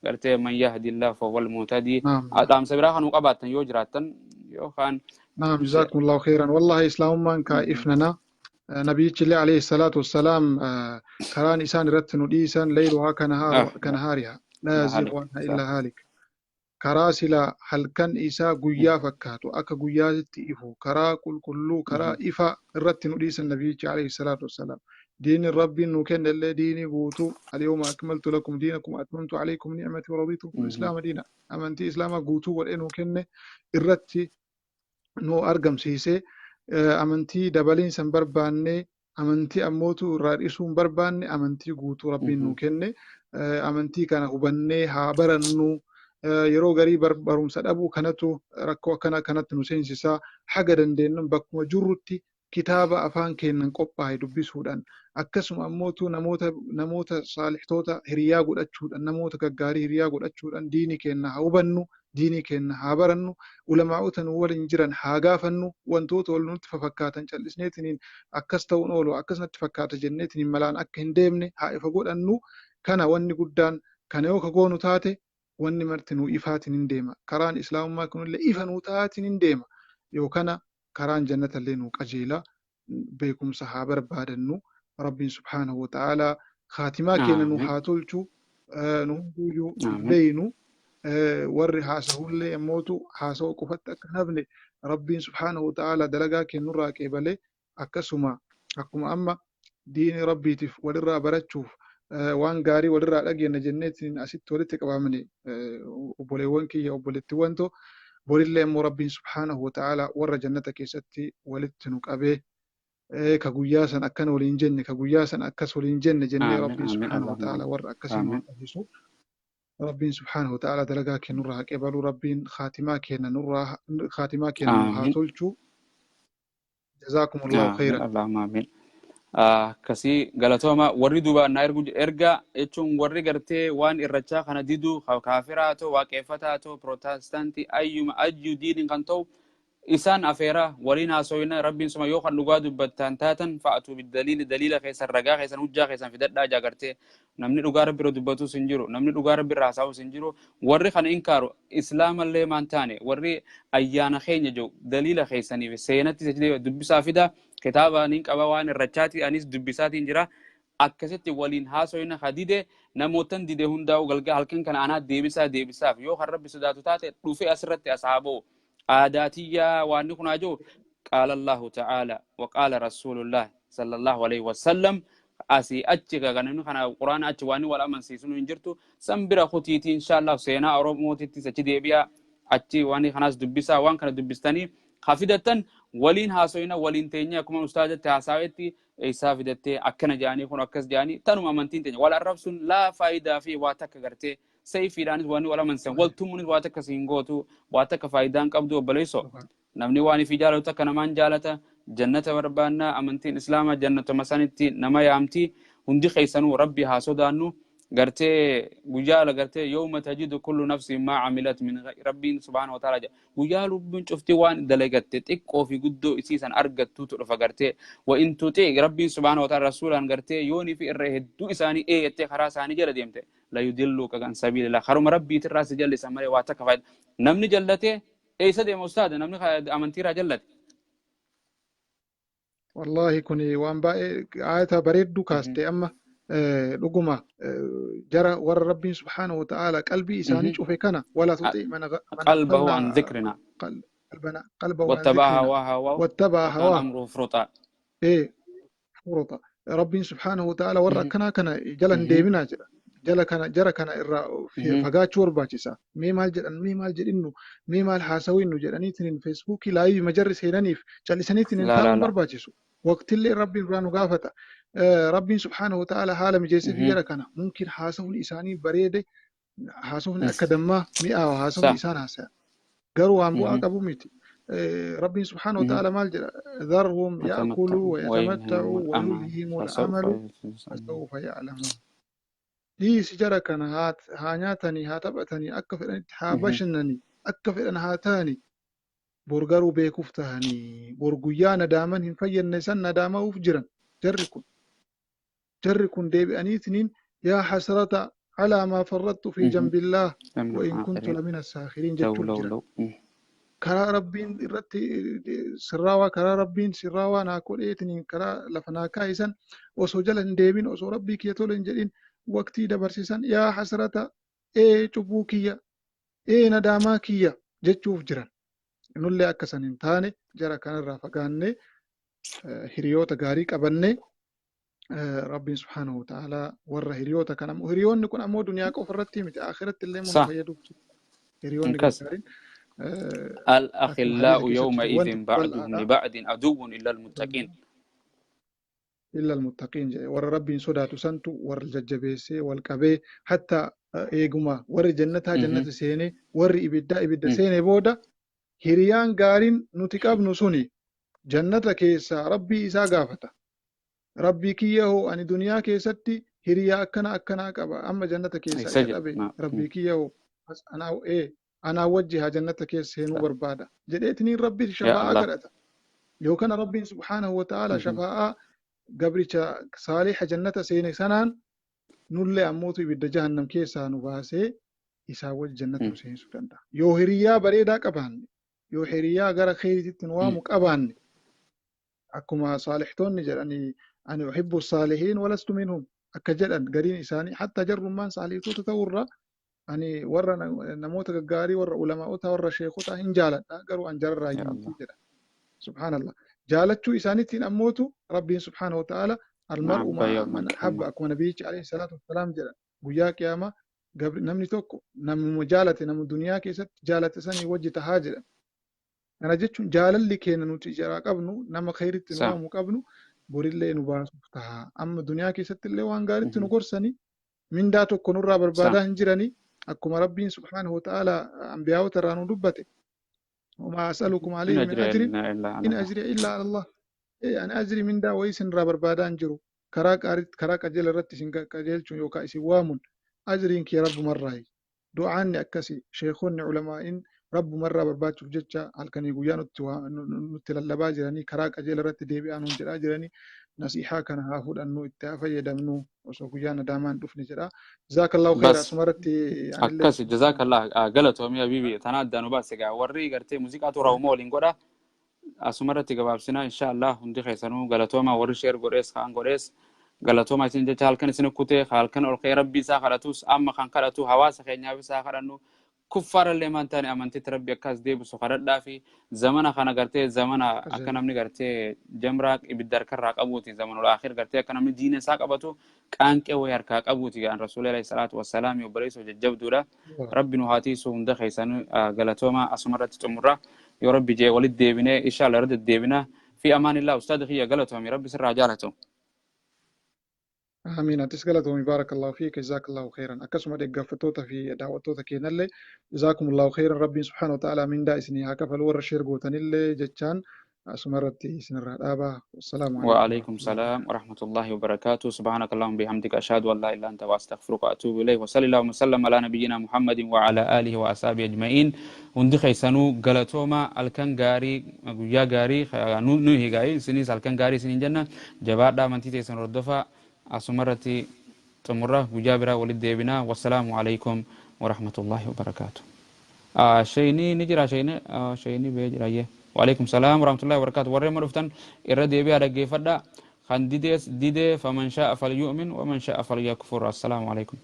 gartee man yahdillah fahuwal muhtadi. Naam naam. Dhaamsa biraa kanuu qabaattan yoo jiraattan yookaan Naam, jazakumullahu khairan. Wallahi islaamummaan kaa ifnana. Nabiyyichi illee alayhi salaatu wassalaam karaan isaan irratti nu dhiisan layluhaa kanahaariha laa yaziighu anha illa haalik. Karaa sila halkan isaa guyyaa fakkaatu, akka guyyaatti ifu, karaa qulqulluu, karaa ifa irratti nu dhiisan nabiyyichi alayhi salaatu wassalaam. Diinni Rabbiin nu kenne illee diinii guutuu, alyawma akmaltu lakum diinakum wa atmamtu alaykum ni'mati wa raditu lakum islaama diina. Amantii islaamaa guutuu godhee nu kenne irratti nu argamsiise. Amantii dabaliinsa hin barbaanne, amantii ammootu irraa dhisuu hin barbaanne, amantii guutuu Rabbiin nuu kenne. Amantii kana hubannee haa barannu. Yeroo garii barumsa dhabuu kanatu rakkoo akkana kanatti nu seensisaa. Haga dandeenyu bakkuma jirrutti kitaaba afaan keennan qophaa'e dubbisuudhaan, akkasuma ammootu namoota saalihtoota hiriyaa godhachuudhaan, namoota gaggaarii hiriyaa godhachuudhaan diinii keenna haa hubannu, diinii keenna haa barannu, ulamaa'ota nu waliin jiran haa gaafannu. Wantoota wal nutti fafakkaatan callisneetiniin akkas ta'uun oolu, akkas natti fakkaata jenneetiniin malaan akka hin deemne haa ifa godhannu. Kana wanni guddaan kana yoo ka goonu taate wanni marti nuu ifaatiin hin deema. Karaan islaamummaa kunillee ifa nuu ta'aatiin hin deema. Yoo kana karaan jannatallee nuu qajeela. Beekumsa haa barbaadannu. Rabbiin subhaanahu wa ta'aalaa kaatimaa keenya nu haa tolchu. Nu hunduuyyuu hin beeynu. Warri haasahullee ammootu haasa'uu qofatti akka hin hafne. Rabbiin subhaanahu wa ta'ala dalagaa kennurraa qeebalee akkasuma akkuma amma diini rabbiitiif walirraa barachuuf waan gaarii walirraa dhageenya jenneetiin asitti walitti qabamne, obboleewwan kiyya, obboleettiiwwan too, borillee immoo Rabbiin subhaanahu wa ta'ala warra jannata keessatti walitti nu qabee ka guyyaa san akkana waliin jenne, ka guyyaa san akkas waliin jenne jennee, Rabbiin subhaanahu wa ta'ala warra akkasii nu taasisu. Rabbiin subhaanahu wa ta'ala dalagaa kennurraa haa qeebalu. Rabbiin khaatimaa kenna nurraa, khaatimaa kenna nu haa tolchu. Jazaakumullahu khayran. Allahumma amiin. Akkasii galatooma. Warri duuba na ergu erga jechuun warri gartee waan irrachaa kana didu, kaafiraa ta'u, waaqeffataa ta'u, pirootestaantii, ayyuma ayyu diiniin kan ta'u, isaan afeera waliin haasoyna. Rabbiin suma yoo kan dhugaa dubbattaan taatan, fa'atu bidaliili, daliila keessan, ragaa keessan, hujjaa keessan fidadhaa jaagartee. Namni dhugaa Rabbi irra dubbatus hin jiru, namni dhugaa Rabbi irra haasa'us hin jiru. Warri kana inkaaru islaamallee maan taane, warri ayyaana keenya jiru, daliila keessaniif seenatti dubbisaa fida. Kitaaba niin qaba waan irrachaati, anis dubbisaatiin jira. Akkasitti waliin haasoyna. Ha dide, namootan dide hundaa'u galga halkan kana anaa deebisaa deebisaaf. Yoo kan Rabbi sodaatu taate dhufe asirratti asaaboo aadaatiyyaa waan kun haa jiru. Qaala Allahu ta'ala wa qaala Rasuulullah sallallahu alaihi wasallam. Asii achi namni kana quraana achi waan wal amansiisu hin jirtu. San bira kutiitii inshaallah seenaa Oromootittis achi deebi'aa, achi waan kanaas dubbisaa. Waan kana dubbistanii ha fidattan, waliin haasoyna, waliin teenyee akkuma ustaazatti haasa'etti eessaa fidattee akkana jedhanii, kun akkas jedhanii. Tanuma amantiin teenya. Wal arrabsuun laa faayidaa fi waa takka gartee sayfiidhaanis waan wal amansiisan, wal tumuunis waa takka siin gootu, waa takka faayidaan qabdu. Obboleessoo, namni waan ifii jaalatu takka namaan jaalata. Jannata barbaannaa, amantiin islaamaa jannatuma sanitti nama yaamti. Hundi keessanuu Rabbi haa sodaannu. Gartee guyyaa gartee yawma tajidu kullu nafsin maa amilat min, Rabbiin subhaanahu wa ta'ala jedha, guyyaa lubbuun cufti waan dalagatte xiqqoo fi guddoo isii san argattuutu dhufa. Gartee wa in tuxi, Rabbiin subhaanahu wa ta'ala rasuulaan gartee yoonii fi irra hedduu isaanii eeyattee karaa isaanii jala deemte, la yudilluuka an sabiilillah, karuma Rabbiitirraa si jallisan malee waa takka faayida. Namni jallatee eessa deema ustaada, namni amantiirraa jallate? Wallahi kuni waan baay'ee ayata bareedduu kaaste. Amma dhuguma jara warra Rabbiin subhaanahu wa ta'ala qalbii isaanii cufe kana, wala tuxi man qalbahu an dhikrina qalbahu an واتبع dhikrina هواه هواه واتبع وكان هواه أمره فرطا. Ee furata. Rabbiin subhaanahu wa ta'ala warra akkanaa kana jala hin deeminaa jedha. Jala kana, jara kana irraa fagaachuu barbaachisa. Mee maal jedhan, mee maal jedhinnu, mee maal haasawinnu jedhaniitiin Feesbuukii live majarri seenaniif callisaniitiin hin laa laa taa'uun laa barbaachisu. Waqtillee Rabbiin irraa nu gaafata. Rabbiin subhaanahu wa ta'ala haala mijeessee fi jara kana mumkin haasawni isaanii bareede, haasawni akka dammaa mi'aawa haasawni isaan haasayan. Garuu waan bu'aa qabu miti. Rabbiin subhaanahu wa ta'ala maal jedha? Dharhum ya'kuluu wa yatamatta'uu wa yulhihimul amalu fasawfa ya'lamuun. Dhiisi jara kana, haa nyaatanii, haa taphatanii, akka fedhanitti haa bashannanii, akka fedhan haa ta'anii. Bor garuu beekuuf tahanii, bor guyyaa nadaaman hin fayyadne san nadaama'uuf jiran jarri kun. Jarri kun deebi'aniitiniin yaa hasrata alaa maa farrattu fi jambillaah wa in kuntu lamina saakhiriin jechuuf jiran. Karaa Rabbiin irratti sirraawaa, karaa Rabbiin sirraawaa naa godheetiniin karaa lafa naa kaa'isan osoo jala hin deemin, osoo Rabbii kiyya tole hin jedhin waqtii dabarsisan, yaa hasrata, ee cubbuu kiyya, ee nadaamaa kiyya jechuuf jiran. Nullee akka san hin taane jara kanarraa fagaannee hiriyoota gaarii qabannee, Rabbiin subhaanahu wa ta'ala warra hiriyoota kana, hiriyoonni kun ammoo duniyaa qofa irratti miti, akhiratti illee nu fayyaduuf hiriyoonni gaggaariin. الأخلاء يومئذ بعضهم لبعض عدو إلا المتقين. إلا المتقين jedhe. Warra Rabbiin sodaatu santu warra jajjabeessee wal qabee, hatta eeguma warri jannataa jannata seenee, warri ibiddaa ibidda seenee booda, hiriyaan gaariin nuti qabnu suni jannata keessaa Rabbii isaa gaafata. Rabbii kiyya hoo, ani duniyaa keessatti hiriyaa akkana akkanaa qaba, amma jannata keessaa isa dhabe, Rabbii kiyya hoo, anaa wajji haa jannata keessa seenuu barbaada jedheetiniin Rabbii shafaa'aa kadhata. Yookaan Rabbiin subhaanahu wa ta'ala shafaa'aa gabricha saaliha jannata seene sanaan nullee ammootu ibidda jahannam keessaa nu baasee isaa wajji jannata nu seensuu danda'a. Yoo hiriyaa bareedaa qabaanne, yoo hiriyaa gara kheyriitti nu waamu qabaanne, akkuma saalihtoonni jedhanii, ani uhibbu saalihiin walastu minhum akka jedhan gariin isaanii, hatta jarrummaan saalihtoota ta'urraa. Ani warra namoota gaggaarii, warra ulamaa'ota, warra sheekota hin jaaladha, garuu an jararraa Ya miti Allah. jedha. Subhaanallah. Jaalachuu isaaniitiin ammootu Rabbiin subhaanahu wa ta'ala almar'u Abbaa ma'a yawmal man qiyaama. ahabba, akkuma nabiyyichi alayhi salaatu wassalaam jedha. Guyyaa qiyaamaa namni tokko namuma jaalate, nama duniyaa keessatti jaalate sanii wajji tahaa jedha. Kana jechuun jaalalli keenya nuti jaraa qabnu, nama khayritti nu waamu qabnu, borillee nu baasuuf taha. Amma duniyaa keessatti illee waan gaariitti nu gorsanii mindaa tokko nurraa barbaadaa hin jiranii, akkuma Rabbiin subhaanahu wa ta'ala anbiyaa'ota irraa nu dubbate. وما أسألكم In عليه من ajriya أجر illa إن ala. أجري إلا على الله. Ani ajrii mindaa wayii isinirraa barbaadaa hin jiru. Karaa gaariitti, karaa qajeela irratti isin qajeelchuun yookaan isin waamuun ajriin kee rabbumarraayi. Du'aanni akkasi, sheekonni, ulamaa'in rabbumarraa barbaachuuf jecha halkanii guyyaa nutti lallabaa jiranii, karaa qajeela irratti deebi'aa nuun jedhaa jiranii, nasihaa kana haa fudhannu, itti haa fayyadamnu osoo guyyaa nadaamaa hin dhufne jedha. Jazaakallahu khayra. Bas. Asumarratti anillee Akkas, jazakallah, galatoomii habiibi, tana addaan nu baase. Gaa warri gartee muuziqaatu raawuma waliin godha, asumarratti gabaabsinaa insha Allah. Hundi keessanuu galatooma, warri share godhees kaan godhees galatooma isin jecha. Halkan isin kutee halkan ol ka'ee rabbii isaa kadhatus, amma kan kadhatu hawaasa keenyaaf isaa kadhannu, kuffaarallee maan taane amantitti rabbi akkas deebisu kadhadhaa fi zamana kana gartee zamana akka namni gartee jamraa ibidda harkarraa qabuuti, zamanul akhir gartee akka namni diina isaa qabatu qaanqee wayii harkaa qabuuti gaan rasuulli alayhi salaatu wassalaam. Obboleessoo jajjabduudha, rabbi nu haa tiisu. Hunda keessanuu galatooma, asumarratti xumurra. Yoo rabbi jee walitti deebinee inshallah irra deddeebina. Fi amaanillah. Ustaadi kiyya, galatoomi, rabbi sirraa jaalatu. Amiin. Atis galatoomi. Baarakallahu fiik. Jazaakallahu khairan. Akkasuma dhaggeeffattoota fi daawwattoota keenyallee jazaakumullahu khairan. Rabbiin subhaanahu wa ta'ala mindaa isinii haa kafalu, warra share gootanillee jechaan asuma irratti isinirraa dhaabaa. Wassalaamu alaikum وعليكم warahmatullahi السلام wabarakatuh. ورحمة الله وبركاته. سبحانك اللهم بحمدك، أشهد أن لا إله إلا أنت، وأستغفرك وأتوب إليك، وصلى اللهم وسلم على نبينا محمد وعلى آله وأصحابه أجمعين. Hundi keessanuu galatooma. Halkan gaarii, guyyaa gaarii nu higaa'e isinis halkan gaarii isiniin jenna. Jabaadhaa, amantii teessan hordofaa. Asumarratti xumurra, guyyaa biraa walitti deebinaa. Wassalaamu alaikum warahmatullahi wabarakaatu. Shayni ni jira, shayni shayni bee jira ye. Waalaikum salaam warahmatullahi wabarakatuh. Warreen ma dhuftan irra deebi'aa dhaggeeffadha. Kan didees didee, faman sha'a falyu'min waman sha'a falyakfur. Assalaamu alaikum.